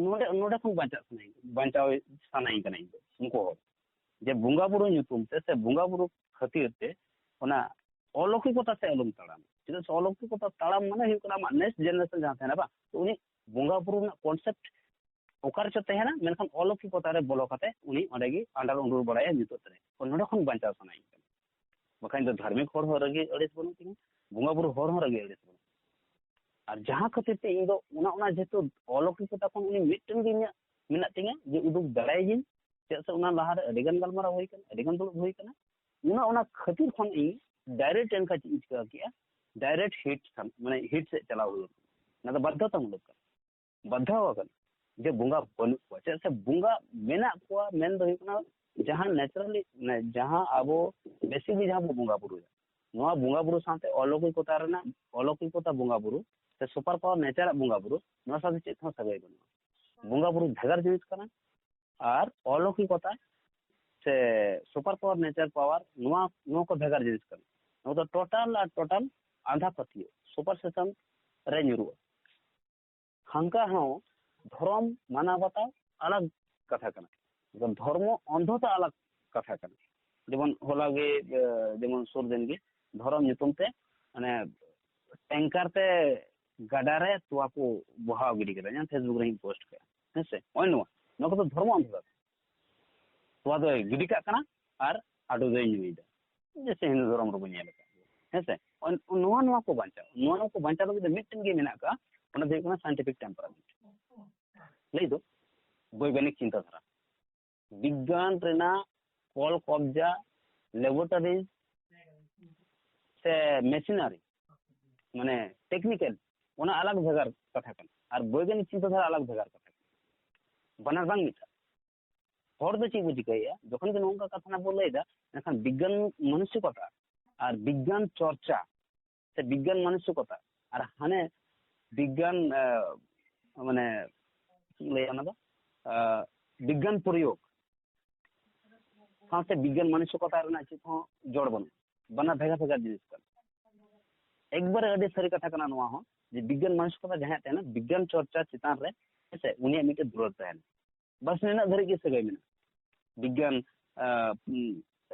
ᱱᱚᱰᱮ, ᱱᱚᱰᱮ ᱠᱷᱚᱱ ᱵᱟᱧᱪᱟᱜ ᱥᱟᱱᱟᱧ, ᱵᱟᱧᱪᱟᱣ ᱥᱟᱱᱟᱧ ᱠᱟᱱᱟ ᱤᱧ ᱫᱚ, ᱩᱱᱠᱩ ᱦᱚᱲ᱾ ᱡᱮ ᱵᱚᱸᱜᱟ ᱵᱩᱨᱩ ᱧᱩᱛᱩᱢ ᱛᱮ ᱥᱮ ᱵᱚᱸᱜᱟ ᱵᱩᱨᱩ ᱠᱷᱟᱹᱛᱤᱨ ᱛᱮ ᱚᱱᱟ ᱚᱞᱚᱠᱤᱠᱚᱛᱟ ᱥᱮᱫ ᱟᱞᱚᱢ ᱛᱟᱲᱟᱢ᱾ ᱪᱮᱫᱟᱜ ᱥᱮ ᱚᱞᱚᱠᱤᱠᱚᱛᱟ ᱛᱟᱲᱟᱢ ᱢᱟᱱᱮ ᱦᱩᱭᱩᱜ ᱠᱟᱱᱟ ᱟᱢᱟᱜ ᱱᱮᱠᱥᱴ ᱡᱮᱱᱟᱨᱮᱥᱚᱱ ᱡᱟᱦᱟᱸ ᱛᱟᱦᱮᱱᱟ ᱵᱟᱝ, ᱛᱚ ᱩᱱᱤ ᱵᱚᱸᱜᱟ ᱵᱩᱨᱩ ᱨᱮᱱᱟᱜ ᱠᱚᱱᱥᱮᱯᱴ ᱚᱠᱟ ᱨᱮᱪᱚ ᱛᱟᱦᱮᱱᱟ, ᱢᱮᱱᱠᱷᱟᱱ ᱚᱞᱚᱠᱤᱠᱚᱛᱟ ᱨᱮ ᱵᱚᱞᱚ ᱠᱟᱛᱮ ᱩᱱᱤ ᱚᱸᱰᱮ ᱜᱮ ᱟᱸᱰᱟᱨ ᱩᱰᱩᱨ ᱵᱟᱲᱟᱭᱟ ᱧᱩᱛᱟᱹᱛ ᱨᱮ᱾ ᱛᱚ ᱱᱚᱰᱮ ᱠᱷᱚᱱ ᱵᱟᱧᱪᱟᱣ ᱥᱟᱱᱟᱧ ᱠᱟᱱᱟ᱾ ᱵᱟᱠᱷᱟᱱ ᱫᱚ ᱫᱷᱟᱨᱢᱤᱠ ᱦᱚᱲ ᱦᱚᱸ ᱨᱟᱹᱜᱤ ᱟᱹᱲᱤᱥ ᱵᱟᱹᱱᱩᱜ ᱛᱤᱧᱟ, ᱵᱚᱸᱜᱟ ᱵᱩᱨᱩ ᱦᱚᱲ ᱦᱚᱸ ᱨᱟᱹᱜᱤ ᱟᱹᱲᱤᱥ ᱵᱟᱹᱱᱩᱜ ᱛᱤᱧᱟ᱾ ᱟᱨ ᱡᱟᱦᱟᱸ ᱠᱷᱟᱹᱛᱤᱨ ᱛᱮ ᱤᱧ ᱫᱚ ᱚᱱᱟ, ᱚᱱᱟ ᱡᱮᱦᱮᱛᱩ ᱚᱞᱚᱠᱤᱠᱚᱛᱟ ᱠᱷᱚᱱ ᱩᱱᱤ ᱢᱤᱫᱴᱮᱱ ᱜᱮ ᱤᱧᱟᱹᱜ ᱢᱮᱱᱟᱜ ᱛᱤᱧᱟ ᱡᱮ ᱩᱫᱩᱜ ᱫᱟᱲᱮᱭᱟᱜᱤᱧ, ᱪᱮᱫᱟᱜ ᱥᱮ ᱚᱱᱟ ᱞᱟᱦᱟᱨᱮ ᱟᱹᱰᱤᱜᱟᱱ ᱜᱟᱞᱢᱟᱨᱟᱣ ᱦᱩᱭ ᱠᱟᱱᱟ, ᱟᱹᱰᱤᱜᱟᱱ ᱫᱩᱲᱩᱵ ᱦᱩᱭ ᱠᱟᱱᱟ᱾ ᱚᱱᱟ, ᱚᱱᱟ ᱠᱷᱟᱹᱛᱤᱨ ᱠᱷᱚᱱ ᱤᱧ ᱰᱟᱭᱨᱮᱠᱴ ᱮᱱᱠᱷᱟᱱ ᱪᱮᱫ ᱤᱧ ᱪᱤᱠᱟᱹ ᱠᱮᱜᱼᱟ, ᱰᱟᱭᱨᱮᱠᱴ ᱦᱤᱴ ᱥᱟᱢ-, ᱢᱟᱱᱮ ᱦᱤᱴ ᱥᱮᱫ ᱪᱟᱞᱟᱣ ᱦᱩᱭᱩᱜ ᱠᱟᱱᱟ᱾ ᱚᱱᱟ ᱫᱚ ᱵᱟᱫᱽᱫᱷᱚᱛᱟᱢᱩᱞᱚᱠ ᱠᱟᱱᱟ, ᱵᱟᱫᱽᱫᱷᱚ ᱟᱠᱟᱱᱟ ᱡᱮ ᱵᱚᱸᱜᱟ ᱵᱟᱹᱱᱩᱜ ᱠᱚᱣᱟ᱾ ᱪᱮᱫᱟᱜ ᱥᱮ ᱵᱚᱸᱜᱟ ᱢᱮᱱᱟᱜ ᱠᱚᱣᱟ ᱢᱮᱱ ᱫᱚ ᱦᱩᱭᱩᱜ ᱠᱟᱱᱟ ᱡᱟᱦᱟᱸ ᱱᱮᱪᱟᱨᱟᱞᱤ, ᱢᱟᱱᱮ ᱡᱟᱦᱟᱸ ᱟᱵᱚ ᱵᱮᱥᱤᱠᱞᱤ ᱡᱟᱦᱟᱸ ᱵᱚ ᱵᱚᱸᱜᱟ ᱵᱩᱨᱩᱭᱟ, ᱱᱚᱣᱟ ᱵᱚᱸᱜᱟ ᱵᱩᱨᱩ ᱥᱟᱶᱛᱮ ᱚᱞᱚᱠᱤᱠᱚᱛᱟ ᱨᱮᱱᱟᱜ, ᱚᱞᱚᱠᱤᱠᱚᱛᱟ ᱵᱚᱸᱜᱟ ᱵᱩᱨᱩ ᱥᱮ ᱥᱩᱯᱟᱨ ᱯᱟᱣᱟᱨ ᱱᱮᱪᱟᱨᱟᱜ ᱵᱚᱸᱜᱟ ᱵᱩᱨᱩ, ᱱᱚᱣᱟ ᱥᱟᱶᱛᱮ ᱪᱮᱫ ᱦᱚᱸ ᱥᱟᱹᱜᱟᱹᱭ ᱵᱟᱹᱱᱩᱜᱼᱟ᱾ ᱵᱚᱸᱜᱟ ᱵᱩᱨᱩ ᱵᱷᱮᱜᱟᱨ ᱡᱤᱱᱤᱥ ᱠᱟᱱᱟ, ᱟᱨ ᱚᱞᱚᱠᱤᱠᱚᱛᱟ ᱥᱮ ᱥᱩᱯᱟᱨ ᱯᱟᱣᱟᱨ, ᱱᱮᱪᱟᱨ ᱯᱟᱣᱟᱨ, ᱱᱚᱣᱟ, ᱱᱚᱣᱟ ᱠᱚ ᱵᱷᱮᱜᱟᱨ ᱡᱤᱱᱤᱥ ᱠᱟᱱᱟ᱾ ᱱᱚᱣᱟ ᱫᱚ ᱴᱳᱴᱟᱞ ᱟᱨ ᱴᱳᱴᱟᱞ ᱟᱸᱫᱷᱟ ᱯᱟᱹᱛᱭᱟᱹᱣ, ᱥᱩᱯᱟᱨᱥᱮᱥᱚᱱ ᱨᱮ ᱧᱩᱨᱩᱜᱼᱟ᱾ ᱦᱟᱱᱠᱟ ᱦᱚᱸ ᱫᱷᱚᱨᱚᱢ ᱢᱟᱱᱟᱣ ᱵᱟᱛᱟᱣ ᱟᱞᱟᱜᱽ ᱠᱟᱛᱷᱟ ᱠᱟᱱᱟ, ᱫᱷᱚᱨᱢᱚ ᱚᱱᱫᱷᱚᱛᱟ ᱟᱞᱟᱜᱽ ᱠᱟᱛᱷᱟ ᱠᱟᱱᱟ᱾ ᱡᱮᱢᱚᱱ ᱦᱚᱞᱟ ᱜᱮ, ᱮ, ᱡᱮᱢᱚᱱ ᱥᱩᱨ ᱫᱤᱱ ᱜᱮ ᱫᱷᱚᱨᱚᱢ ᱧᱩᱛᱩᱢ ᱛᱮ ᱢᱟᱱᱮ ᱴᱮᱝᱠᱟᱨ ᱛᱮ ᱜᱟᱰᱟ ᱨᱮ ᱛᱚᱣᱟ ᱠᱚ ᱵᱚᱦᱟᱣ ᱜᱤᱰᱤ ᱠᱮᱫᱟ, ᱡᱟᱦᱟᱸ Facebook ᱨᱮᱧ ᱯᱳᱥᱴ ᱠᱮᱫᱟ, ᱦᱮᱸ ᱥᱮ? ᱱᱚᱜᱼᱚᱭ ᱱᱚᱣᱟ, ᱱᱚᱣᱟ ᱠᱚᱫᱚ ᱫᱷᱚᱨᱢᱚ ᱚᱱᱫᱷᱚᱛᱟ᱾ ᱛᱚᱣᱟ ᱫᱚᱭ ᱜᱤᱰᱤ ᱠᱟᱜ ᱠᱟᱱᱟ ᱟᱨ ᱦᱟᱺᱰᱤ ᱫᱚᱭ ᱧᱩᱭᱮᱫᱟ, ᱡᱮᱭᱥᱮ ᱦᱤᱱᱫᱩ ᱫᱷᱚᱨᱚᱢ ᱨᱮᱵᱚᱱ ᱧᱮᱞ ᱟᱠᱟᱫ ᱜᱮᱭᱟ, ᱦᱮᱸ ᱥᱮ? ᱱᱚᱣᱟ, ᱱᱚᱣᱟ ᱠᱚ ᱵᱟᱧᱪᱟᱣ, ᱱᱚᱣᱟ ᱠᱚ ᱵᱟᱧᱪᱟᱣ ᱞᱟᱹᱜᱤᱫ ᱫᱚ ᱢᱤᱫᱴᱮᱱ ᱜᱮ ᱢᱮᱱᱟᱜ ᱟᱠᱟᱫᱼᱟ, ᱚᱱᱟ ᱫᱚ ᱦᱩᱭᱩᱜ ᱠᱟᱱᱟ ᱥᱟᱭᱮᱱᱴᱤᱯᱷᱤᱠ ᱴᱮᱢᱯᱟᱨᱟᱢᱮᱱᱴ, ᱞᱟᱹᱭ ᱫᱚ ᱵᱳᱭᱜᱟᱱᱤᱠ ᱪᱤᱱᱛᱟᱹ ᱫᱷᱟᱨᱟ᱾ ᱵᱤᱜᱽᱜᱟᱱ ᱨᱮᱱᱟᱜ ᱠᱚᱞ ᱠᱚᱵᱡᱟ, ᱞᱮᱵᱚᱨᱴᱚᱨᱤ ᱥᱮ ᱢᱮᱥᱤᱱᱟᱨᱤ, ᱢᱟᱱᱮ ᱴᱮᱠᱱᱤᱠᱮᱞ, ᱚᱱᱟ ᱟᱞᱟᱜᱽ ᱵᱷᱮᱜᱟᱨ ᱠᱟᱛᱷᱟ ᱠᱟᱱᱟ᱾ ᱟᱨ ᱵᱳᱭᱜᱟᱱᱤᱠ ᱪᱤᱱᱛᱟᱹ ᱫᱷᱟᱨᱟ ᱟᱞᱟᱜᱽ ᱵᱷᱮᱜᱟᱨ ᱠᱟᱛᱷᱟ ᱠᱟᱱᱟ᱾ ᱵᱟᱱᱟᱨ ᱵᱟᱝ ᱢᱤᱫ ᱫᱷᱟᱣ᱾ ᱦᱚᱲ ᱫᱚ ᱪᱮᱫ ᱵᱚ ᱪᱤᱠᱟᱹᱭᱮᱫᱼᱟ? ᱡᱚᱠᱷᱚᱱ ᱜᱮ ᱱᱚᱝᱠᱟ ᱠᱟᱛᱷᱟ ᱱᱟᱜ ᱵᱚ ᱞᱟᱹᱭᱫᱟ, ᱢᱮᱱᱠᱷᱟᱱ ᱵᱤᱜᱽᱜᱟᱱ ᱢᱟᱱᱚᱥᱤᱠᱚᱛᱟ ᱟᱨ ᱵᱤᱜᱽᱜᱟᱱ ᱪᱚᱨᱪᱟ ᱥᱮ ᱵᱤᱜᱽᱜᱟᱱ ᱢᱟᱱᱚᱥᱤᱠᱚᱛᱟ ᱟᱨ ᱦᱟᱱᱮ ᱵᱤᱜᱽᱜᱟᱱ, ᱟᱸ, ᱢᱟᱱᱮ, ᱪᱮᱫ ᱤᱧ ᱞᱟᱹᱭᱟ ᱚᱱᱟ ᱫᱚ, ᱟᱸ, ᱵᱤᱜᱽᱜᱟᱱ ᱯᱨᱚᱭᱳᱜᱽ ᱥᱟᱶᱛᱮ ᱵᱤᱜᱽᱜᱟᱱ ᱢᱟᱱᱚᱥᱤᱠᱚᱛᱟ ᱨᱮᱱᱟᱜ ᱪᱮᱫ ᱦᱚᱸ ᱡᱚᱲ ᱵᱟᱹᱱᱩᱜᱼᱟ᱾ ᱵᱟᱱᱟᱨ ᱵᱷᱮᱜᱟᱨ ᱵᱷᱮᱜᱟᱨ ᱡᱤᱱᱤᱥ ᱠᱟᱱᱟ᱾ ᱮᱠᱵᱟᱨᱮ ᱟᱹᱰᱤ ᱥᱟᱹᱨᱤ ᱠᱟᱛᱷᱟ ᱠᱟᱱᱟ ᱱᱚᱣᱟ ᱦᱚᱸ, ᱡᱮ ᱵᱤᱜᱽᱜᱟᱱ ᱢᱟᱱᱚᱥᱤᱠᱚᱛᱟ ᱡᱟᱦᱟᱸᱭᱟᱜ ᱛᱟᱦᱮᱱᱟ, ᱵᱤᱜᱽᱜᱟᱱ ᱪᱚᱨᱪᱟ ᱪᱮᱛᱟᱱ ᱨᱮ, ᱦᱮᱸᱥᱮ, ᱩᱱᱤᱭᱟᱜ ᱢᱤᱫᱴᱮᱱ ᱫᱩᱞᱟᱹᱲ ᱛᱟᱦᱮᱱᱟ᱾ ᱵᱟᱥ ᱱᱤᱱᱟᱹᱜ ᱫᱷᱟᱹᱨᱤᱡ ᱜᱮ ᱥᱟᱹᱜᱟᱹᱭ ᱢᱮᱱᱟᱜᱼᱟ᱾ ᱵᱤᱜᱽᱜᱟᱱ, ᱟ, ᱩᱢ,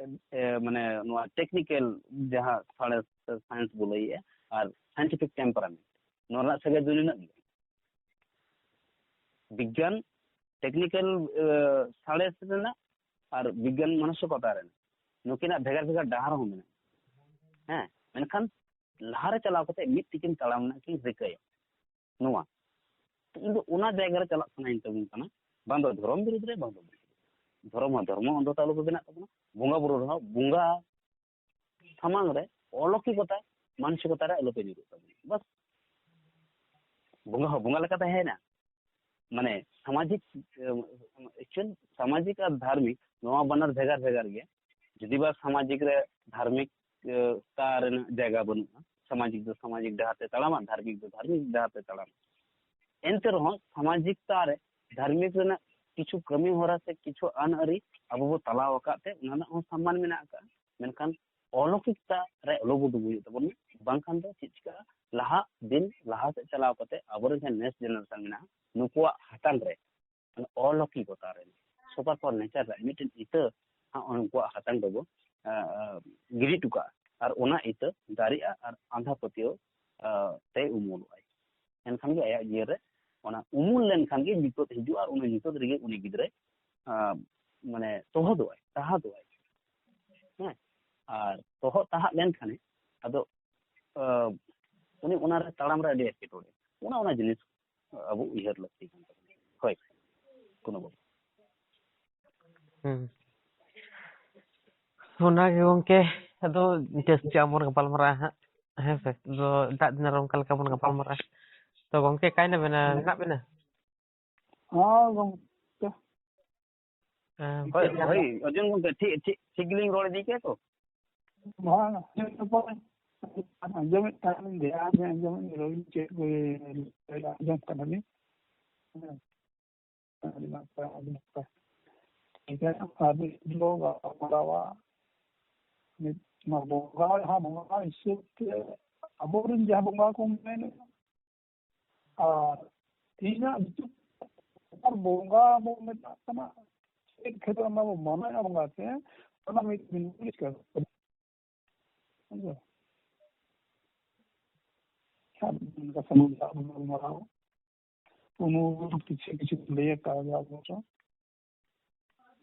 ᱮ, ᱢᱟᱱᱮ ᱱᱚᱣᱟ ᱴᱮᱠᱱᱤᱠᱮᱞ ᱡᱟᱦᱟᱸ ᱥᱟᱬᱮᱥ ᱥᱮ ᱥᱟᱭᱮᱱᱥ ᱵᱚ ᱞᱟᱹᱭᱮᱜᱼᱟ, ᱟᱨ ᱥᱟᱭᱮᱱᱴᱤᱯᱷᱤᱠ ᱴᱮᱢᱯᱟᱨᱟᱢᱮᱱᱴ, ᱱᱚᱣᱟ ᱨᱮᱱᱟᱜ ᱥᱟᱹᱜᱟᱹᱭ ᱫᱚ ᱱᱤᱱᱟᱹᱜ ᱜᱮ᱾ ᱵᱤᱜᱽᱜᱟᱱ, ᱴᱮᱠᱱᱤᱠᱮᱞ, ᱮ, ᱥᱟᱬᱮᱥ ᱨᱮᱱᱟᱜ ᱟᱨ ᱵᱤᱜᱽᱜᱟᱱ ᱢᱟᱱᱚᱥᱤᱠᱚᱛᱟ ᱨᱮᱱᱟᱜ ᱱᱩᱠᱤᱱᱟᱜ ᱵᱷᱮᱜᱟᱨ ᱵᱷᱮᱜᱟᱨ ᱰᱟᱦᱟᱨ ᱦᱚᱸ ᱢᱮᱱᱟᱜᱼᱟ᱾ ᱦᱮᱸ, ᱢᱮᱱᱠᱷᱟᱱ ᱞᱟᱦᱟᱨᱮ ᱪᱟᱞᱟᱣ ᱠᱟᱛᱮ ᱢᱤᱫ ᱛᱤᱠᱤᱱ ᱛᱟᱲᱟᱢ ᱨᱮᱱᱟᱜ ᱠᱤᱱ ᱨᱤᱠᱟᱹᱭᱟ᱾ ᱱᱚᱣᱟ ᱤᱧ ᱫᱚ ᱚᱱᱟ ᱡᱟᱭᱜᱟ ᱨᱮ ᱪᱟᱞᱟᱜ ᱥᱟᱱᱟᱧ ᱛᱟᱵᱚᱱ ᱠᱟᱱᱟ, ᱵᱟᱝ ᱫᱚ ᱫᱷᱚᱨᱚᱢ ᱵᱤᱨᱩᱫᱽ ᱨᱮ, ᱵᱟᱝ ᱫᱚ ᱫᱷᱚᱨᱚᱢ ᱦᱚᱸ ᱫᱷᱚᱨᱢᱚ ᱚᱱᱫᱷᱚᱛᱟ ᱟᱞᱚ ᱠᱚ ᱵᱮᱱᱟᱜ ᱛᱟᱵᱚᱱᱟ᱾ ᱵᱚᱸᱜᱟ ᱵᱩᱨᱩ ᱨᱮᱦᱚᱸ ᱵᱚᱸᱜᱟ ᱥᱟᱢᱟᱝ ᱨᱮ ᱚᱞᱚᱠᱤᱠᱚᱛᱟ, ᱢᱟᱱᱥᱤᱠᱚᱛᱟ ᱨᱮ ᱟᱞᱚ ᱯᱮ ᱧᱩᱨᱩᱜ ᱛᱟᱵᱚᱱᱟ᱾ ᱵᱟᱥ, ᱵᱚᱸᱜᱟ ᱦᱚᱸ ᱵᱚᱸᱜᱟ ᱞᱮᱠᱟ ᱛᱟᱦᱮᱸᱭᱮᱱᱟ, ᱢᱟᱱᱮ ᱥᱟᱢᱟᱡᱤᱠ, ᱮᱠᱪᱩᱭᱟᱞ ᱥᱟᱢᱟᱡᱤᱠ ᱟᱨ ᱫᱷᱟᱨᱢᱤᱠ ᱱᱚᱣᱟ ᱵᱟᱱᱟᱨ ᱵᱷᱮᱜᱟᱨ ᱵᱷᱮᱜᱟᱨ ᱜᱮᱭᱟ᱾ ᱡᱩᱫᱤ ᱵᱟ ᱥᱟᱢᱟᱡᱤᱠ ᱨᱮ ᱫᱷᱟᱨᱢᱤᱠ, ᱮ, ᱛᱟ ᱨᱮᱱᱟᱜ ᱡᱟᱭᱜᱟ ᱵᱟᱹᱱᱩᱜᱼᱟ, ᱥᱟᱢᱟᱡᱤᱠ ᱫᱚ ᱥᱟᱢᱟᱡᱤᱠ ᱰᱟᱦᱟᱨ ᱛᱮ ᱛᱟᱲᱟᱢᱟ, ᱫᱷᱟᱨᱢᱤᱠ ᱫᱚ ᱫᱷᱟᱨᱢᱤᱠ ᱰᱟᱦᱟᱨ ᱛᱮ ᱛᱟᱲᱟᱢᱟ᱾ ᱮᱱᱛᱮ ᱨᱮᱦᱚᱸ ᱥᱟᱢᱟᱡᱤᱠ ᱛᱟ ᱨᱮ ᱫᱷᱟᱨᱢᱤᱠ ᱨᱮᱱᱟᱜ ᱠᱤᱪᱷᱩ ᱠᱟᱹᱢᱤ ᱦᱚᱨᱟ ᱥᱮ ᱠᱤᱪᱷᱩ ᱟᱹᱱ ᱟᱹᱨᱤ ᱟᱵᱚ ᱵᱚ ᱛᱟᱞᱟᱣ ᱟᱠᱟᱫ ᱛᱮ ᱚᱱᱟ ᱨᱮᱱᱟᱜ ᱦᱚᱸ ᱥᱚᱱᱢᱟᱱ ᱢᱮᱱᱟᱜ ᱟᱠᱟᱫᱼᱟ᱾ ᱢᱮᱱᱠᱷᱟᱱ ᱚᱞᱚᱠᱤᱠᱛᱟ ᱨᱮ ᱟᱞᱚ ᱵᱚ ᱰᱩᱵᱩᱡᱚᱜ ᱛᱟᱵᱚᱱ ᱢᱟ, ᱵᱟᱝᱠᱷᱟᱱ ᱫᱚ ᱪᱮᱫ ᱪᱤᱠᱟᱹᱜᱼᱟ? ᱞᱟᱦᱟ ᱫᱤᱱ ᱞᱟᱦᱟ ᱥᱮᱫ ᱪᱟᱞᱟᱣ ᱠᱟᱛᱮ ᱟᱵᱚᱨᱮᱱ ᱡᱟᱦᱟᱸ ᱱᱮᱠᱥᱴ ᱡᱮᱱᱟᱨᱮᱥᱚᱱ ᱢᱮᱱᱟᱜᱼᱟ, ᱱᱩᱠᱩᱣᱟᱜ ᱦᱟᱛᱟᱝ ᱨᱮ ᱢᱟᱱᱮ ᱚᱞᱚᱠᱤᱠᱚᱛᱟ ᱨᱮ, ᱥᱩᱯᱟᱨ ᱯᱟᱣᱟᱨ ᱱᱮᱪᱟᱨ ᱨᱮ ᱢᱤᱫᱴᱮᱱ ᱤᱛᱟᱹ ᱦᱟᱸᱜ ᱩᱱᱠᱩᱣᱟᱜ ᱦᱟᱛᱟᱝ ᱨᱮᱵᱚ, ᱟ, ᱟ, ᱜᱤᱰᱤ ᱦᱚᱴᱚ ᱠᱟᱜᱼᱟ᱾ ᱟᱨ ᱚᱱᱟ ᱤᱛᱟᱹ ᱫᱟᱨᱮᱜᱼᱟ ᱟᱨ ᱟᱸᱫᱷᱟ ᱯᱟᱹᱛᱭᱟᱹᱣ, ᱟ, ᱛᱮᱭ ᱩᱢᱩᱞᱚᱜᱼᱟᱭ᱾ ᱮᱱᱠᱷᱟᱱ ᱜᱮ ᱟᱭᱟᱜ ᱡᱤᱭᱚᱱ ᱨᱮ ᱚᱱᱟ ᱩᱢᱩᱞ ᱞᱮᱱᱠᱷᱟᱱ ᱜᱮ ᱧᱩᱛᱟᱹᱛ ᱦᱤᱡᱩᱜᱼᱟ ᱟᱨ ᱚᱱᱟ ᱧᱩᱛᱟᱹᱛ ᱨᱮᱜᱮ ᱩᱱᱤ ᱜᱤᱫᱽᱨᱟᱹᱭ, ᱟ, ᱢᱟᱱᱮ ᱛᱚᱦᱚᱫᱚᱜᱼᱟᱭ, ᱛᱟᱦᱟᱫᱚᱜᱼᱟᱭ᱾ ᱦᱮᱸ, ᱟᱨ ᱛᱚᱦᱚᱫ ᱛᱟᱦᱟᱫ ᱞᱮᱱᱠᱷᱟᱱᱮ ᱟᱫᱚ, ᱟ, ᱩᱱᱤ ᱚᱱᱟᱨᱮ ᱛᱟᱲᱟᱢ ᱨᱮ ᱟᱹᱰᱤ ᱮᱴᱠᱮᱴᱚᱬᱮ᱾ ᱚᱱᱟ, ᱚᱱᱟ ᱡᱤᱱᱤᱥ ᱟᱵᱚ ᱩᱭᱦᱟᱹᱨ ᱞᱟᱹᱠᱛᱤ ᱠᱟᱱ ᱛᱟᱵᱚᱱᱟ᱾ ᱦᱳᱭ, ᱠᱳᱱᱳ ᱵᱟᱵᱚᱫ᱾ ᱦᱩᱸ᱾ ᱚᱱᱟᱜᱮ ᱜᱚᱝᱠᱮ, ᱟᱫᱚ ᱡᱟᱹᱥᱛᱤ ᱟᱢ ᱵᱚᱱ ᱜᱟᱯᱟᱞ ᱢᱟᱨᱟᱜᱼᱟ ᱦᱟᱸᱜ, ᱦᱮᱸ ᱥᱮ? ᱟᱫᱚ ᱮᱴᱟᱜ ᱫᱤᱱ ᱟᱨᱚ ᱚᱱᱠᱟ ᱞᱮᱠᱟ ᱵᱚᱱ ᱜᱟᱯᱟᱞ ᱢᱟᱨᱟᱜᱼᱟ᱾ ᱛᱚ ᱜᱚᱝᱠᱮ, ᱚᱠᱟᱭ ᱱᱟᱵᱮᱱᱟ? ᱢᱮᱱᱟᱜ ᱵᱮᱱᱟ? ᱦᱮᱸ ᱜᱚᱝᱠᱮ᱾ ᱦᱮᱸ, ᱦᱳᱭ, ᱪᱮᱫ ᱞᱮᱠᱟ? ᱦᱳᱭ, ᱚᱨᱡᱚᱱ ᱜᱚᱝᱠᱮ, ᱴᱷᱤᱠ, ᱴᱷᱤᱠ, ᱴᱷᱤᱠ ᱜᱮᱞᱤᱧ ᱨᱚᱲ ᱤᱫᱤ ᱠᱮᱫᱟ ᱛᱚ? ᱵᱟᱝ, ᱟᱸᱡᱚᱢᱮᱫ ᱛᱟᱦᱮᱱᱤᱧ, ᱫᱷᱮᱭᱟᱱ ᱜᱮ ᱟᱸᱡᱚᱢᱮᱫ ᱨᱚᱲ ᱪᱮᱫ ᱠᱚ ᱟᱸᱡᱚᱢ ᱠᱟᱱᱟ ᱞᱤᱧ᱾ ᱦᱮᱸ᱾ ᱟᱹᱰᱤ ᱱᱟᱯᱟᱭ, ᱟᱹᱰᱤ ᱱᱟᱯᱟᱭ᱾ ᱴᱷᱤᱠ ᱜᱮᱭᱟ, ᱟᱨ ᱢᱤᱫ ᱫᱤᱱ ᱵᱚ ᱜᱟᱯᱟᱞᱢᱟᱨᱟᱣᱟ᱾ ᱢᱤᱫ, ᱱᱚᱣᱟ ᱵᱚᱸᱜᱟ, ᱡᱟᱦᱟᱸ ᱵᱚᱸᱜᱟ ᱦᱤᱥᱟᱹᱵ ᱛᱮ ᱟᱵᱚᱨᱮᱱ ᱡᱟᱦᱟᱸ ᱵᱚᱸᱜᱟ ᱠᱚ ᱢᱮᱱᱮᱫᱼᱟ, ᱟᱨ ᱛᱮᱦᱮᱧᱟᱜ ᱡᱩᱜᱽ ᱟᱨ ᱵᱚᱸᱜᱟ ᱵᱚ ᱢᱮᱛᱟᱜ ᱠᱟᱱᱟ, ᱪᱮᱫ ᱠᱷᱟᱹᱛᱤᱨ ᱚᱱᱟ ᱵᱚ ᱢᱟᱱᱟᱣᱮᱫᱼᱟ ᱵᱚᱸᱜᱟ ᱛᱮ, ᱚᱱᱟ ᱢᱤᱫ ᱫᱤᱱ ᱵᱚ ᱪᱤᱠᱟᱹ ᱜᱚᱫᱟ᱾ ᱵᱩᱡᱷᱟᱹᱣ? ᱟᱨ ᱱᱚᱝᱠᱟ ᱥᱟᱱᱟᱢ ᱥᱟᱶ ᱵᱚᱱ ᱜᱟᱞᱢᱟᱨᱟᱣᱟ᱾ ᱩᱢᱩᱞ ᱠᱤᱪᱷᱩ ᱠᱤᱪᱷᱩ ᱞᱟᱹᱭ ᱟᱠᱟᱫ ᱜᱮᱭᱟ ᱟᱵᱚ ᱫᱚ᱾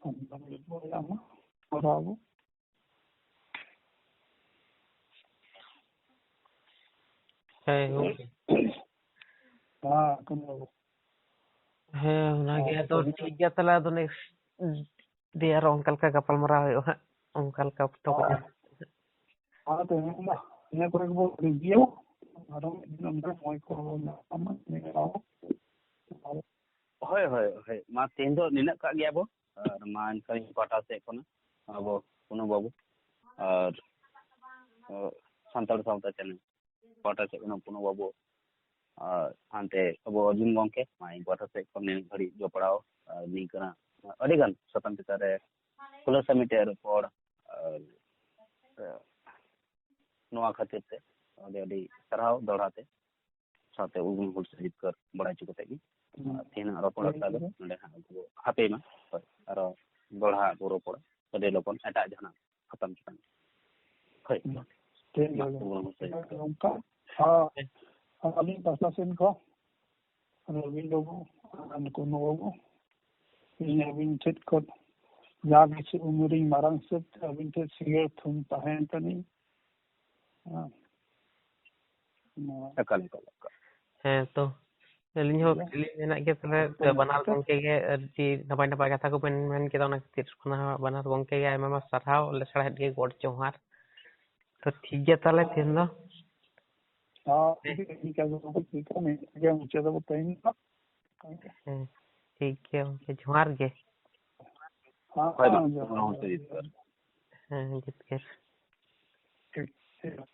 ᱚᱱᱟ ᱜᱮ ᱵᱚᱱ ᱧᱟᱢᱟ, ᱠᱚᱨᱟᱣ ᱟᱵᱚ᱾ ᱦᱮᱸ, ᱜᱚᱝᱠᱮ᱾ ᱦᱮᱸ, ᱠᱟᱹᱢᱤ ᱟᱵᱚ᱾ ᱦᱮᱸ, ᱚᱱᱟᱜᱮ᱾ ᱦᱮᱸ, ᱟᱫᱚ ᱛᱚᱵᱮ ᱴᱷᱤᱠ ᱜᱮᱭᱟ, ᱛᱟᱦᱞᱮ ᱟᱫᱚ ᱱᱮᱠᱥᱴ ᱫᱤᱭᱮ ᱟᱨᱚ ᱚᱱᱠᱟ ᱞᱮᱠᱟ ᱜᱟᱯᱟᱞᱢᱟᱨᱟᱣ ᱦᱩᱭᱩᱜᱼᱟ ᱦᱟᱸᱜ, ᱚᱱᱠᱟ ᱞᱮᱠᱟ ᱚᱠᱛᱚ ᱠᱚ ᱦᱮᱸ᱾ ᱧᱟᱢ᱾ ᱟᱨ ᱛᱮᱦᱮᱧ ᱫᱚ ᱱᱤᱭᱟᱹ ᱠᱚᱨᱮ ᱜᱮᱵᱚ ᱨᱤᱡᱤᱭᱟᱵᱚ᱾ ᱟᱨᱚ ᱢᱤᱫ ᱫᱤᱱ ᱚᱱᱠᱟ ᱥᱚᱢᱚᱭ ᱠᱚ ᱧᱟᱯᱟᱢᱟ, ᱧᱮᱞᱟᱵᱚ᱾ ᱦᱳᱭ, ᱦᱳᱭ, ᱦᱳᱭ᱾ ᱢᱟ ᱛᱮᱦᱮᱧ ᱫᱚ ᱱᱤᱱᱟᱹᱜ ᱠᱟᱜ ᱜᱮᱭᱟ ᱵᱚ᱾ ᱟᱨ ᱢᱟ ᱮᱱᱠᱷᱟᱱ ᱤᱧ ᱯᱟᱦᱴᱟ ᱥᱮᱫ ᱠᱷᱚᱱᱟᱜ ᱟᱵᱚ ᱯᱩᱱᱩ ᱵᱟᱹᱵᱩ ᱟᱨ, ᱟᱨ ᱥᱟᱱᱛᱟᱲ ᱥᱟᱶᱛᱟ ᱪᱮᱱᱮᱞ ᱯᱟᱦᱴᱟ ᱥᱮᱫ ᱠᱷᱚᱱᱟᱜ ᱯᱩᱱᱩ ᱵᱟᱹᱵᱩ ᱟᱨ ᱦᱟᱱᱛᱮ ᱟᱵᱚ ᱚᱨᱡᱩᱱ ᱜᱚᱢᱠᱮ, ᱢᱟ ᱤᱧ ᱯᱟᱦᱴᱟ ᱥᱮᱫ ᱠᱷᱚᱱ ᱱᱤᱱᱟᱹᱜ ᱜᱷᱟᱹᱲᱤᱡ ᱡᱚᱯᱲᱟᱣ ᱟᱨ ᱱᱤᱝᱠᱟᱹᱱᱟᱜ ᱟᱹᱰᱤᱜᱟᱱ ᱥᱟᱛᱟᱢ ᱪᱮᱛᱟᱱ ᱨᱮ ᱠᱷᱩᱞᱟᱹᱥᱟ ᱢᱤᱫᱴᱮᱡ ᱨᱚᱯᱚᱲ ᱟᱨ, ᱟᱨ ᱱᱚᱣᱟ ᱠᱷᱟᱹᱛᱤᱨ ᱛᱮ ᱟᱹᱰᱤ ᱟᱹᱰᱤ ᱥᱟᱨᱦᱟᱣ ᱫᱚᱦᱲᱟ ᱛᱮ᱾ ᱥᱟᱶᱛᱮ ᱩᱨᱜᱩᱢ ᱦᱩᱞᱥᱟᱹᱭ ᱡᱤᱛᱠᱟᱹᱨ ᱵᱟᱲᱟᱭ ᱦᱚᱪᱚ ᱠᱟᱛᱮ ᱜᱮ᱾ ᱦᱩᱸ᱾ ᱟᱨ ᱛᱮᱦᱮᱧᱟᱜ ᱨᱚᱯᱚᱲ ᱴᱷᱤᱠ ᱟᱠᱷᱲᱟ ᱫᱚ ᱜᱮᱭᱟ᱾ ᱱᱚᱰᱮ ᱦᱟᱸᱜ ᱟᱵᱚ ᱦᱟᱯᱮ ᱢᱟ᱾ ᱦᱳᱭ, ᱟᱨᱚ ᱫᱚᱦᱲᱟ ᱟᱵᱚ ᱨᱚᱯᱚᱲᱟ ᱟᱹᱰᱤ ᱞᱚᱜᱚᱱ ᱮᱴᱟᱜ ᱡᱟᱦᱟᱱᱟᱜ ᱥᱟᱛᱟᱢ ᱪᱮᱛᱟᱱ᱾ ᱦᱳᱭ᱾ ᱴᱷᱤᱠ ᱢᱟ, ᱜᱮᱭᱟ᱾ ᱩᱨᱜᱩᱢ ᱦᱩᱞᱥᱟᱹᱭ ᱡᱤᱛᱠᱟᱹᱨ᱾ ᱚᱱᱠᱟ, ᱦᱮᱸ, ᱟᱹᱞᱤᱧ ᱯᱟᱥᱴᱟ ᱥᱮᱱ ᱠᱷᱚᱱ ᱨᱚᱵᱤᱱ ᱵᱟᱹᱵᱩ ᱟᱨ ᱱᱩᱠᱩ ᱱᱩ ᱵᱟᱹᱵᱩ, ᱤᱧ ᱟᱹᱵᱤᱱ ᱴᱷᱮᱱ ᱠᱷᱚᱱ ᱡᱟᱦᱟᱸ ᱠᱤᱪᱷᱩ ᱩᱢᱮᱨᱤᱧ ᱢᱟᱨᱟᱝ ᱦᱤᱥᱟᱹᱵ ᱛᱮ ᱟᱹᱵᱤᱱ ᱴᱷᱮᱱ ᱥᱤᱸᱜᱟᱹᱲ ᱛᱷᱩᱢ ᱛᱟᱦᱮᱸᱭᱮᱱ ᱛᱟᱹᱞᱤᱧ᱾ ᱦᱮᱸ᱾ ᱱᱚᱣᱟ ᱮᱠᱟᱞ, ᱮᱠᱟᱞ, ᱮᱠᱟᱞ᱾ ᱦᱮᱸ ᱛᱚ, ᱟᱹᱞᱤᱧ ᱦᱚᱸ ᱴᱷᱤᱠ ᱜᱮᱭᱟ᱾ ᱠᱩᱠᱞᱤ ᱢᱮᱱᱟᱜ ᱜᱮᱭᱟ, ᱛᱟᱦᱞᱮ ᱛᱚ ᱵᱟᱱᱟᱨ ᱜᱚᱢᱠᱮ ᱜᱮ ᱟᱹᱰᱤ ᱱᱟᱯᱟᱭ ᱱᱟᱯᱟᱭ ᱠᱟᱛᱷᱟ ᱠᱚᱵᱮᱱ ᱢᱮᱱ ᱠᱮᱫᱟ, ᱚᱱᱟ ᱠᱷᱟᱹᱛᱤᱨ ᱠᱷᱚᱱᱟᱜ ᱦᱚᱸ ᱵᱟᱱᱟᱨ ᱜᱚᱢᱠᱮ ᱜᱮ ᱟᱭᱢᱟ ᱟᱭᱢᱟ ᱥᱟᱨᱦᱟᱣ, ᱞᱟᱥᱟᱲᱦᱮᱫ ᱜᱮ ᱜᱚᱰ ᱡᱚᱦᱟᱨ᱾ ᱛᱚ ᱴᱷᱤᱠ ᱜᱮᱭᱟ ᱛᱟᱦᱞᱮ ᱛᱮᱦᱮᱧ ᱫᱚ᱾ ᱦᱚᱸ, ᱦᱮᱸ᱾ ᱴᱷᱤᱠ ᱜᱮᱭᱟ, ᱜᱚᱢᱠᱮ, ᱴᱷᱤᱠ ᱜᱮᱭᱟ, ᱱᱤᱝᱠᱟᱹ ᱜᱮ ᱢᱩᱪᱟᱹᱫ ᱟᱵᱚ ᱛᱮᱦᱮᱧ ᱫᱚ᱾ ᱦᱮᱸ, ᱴᱷᱤᱠ ᱜᱮᱭᱟ ᱜᱚᱢᱠᱮ, ᱡᱚᱦᱟᱨ ᱜᱮ᱾ ᱦᱚᱸ, ᱦᱳᱭ ᱢᱟ, ᱦᱚᱸ, ᱡᱚᱦᱟᱨ, ᱚᱱᱟ ᱦᱚᱸ ᱡᱚᱦᱟᱨ᱾ ᱴᱷᱤᱠ ᱜᱮᱭᱟ᱾ ᱦᱮᱸ, ᱡᱤᱛᱠᱟᱹᱨ᱾ ᱴᱷᱤᱠ, ᱴᱷᱤᱠ᱾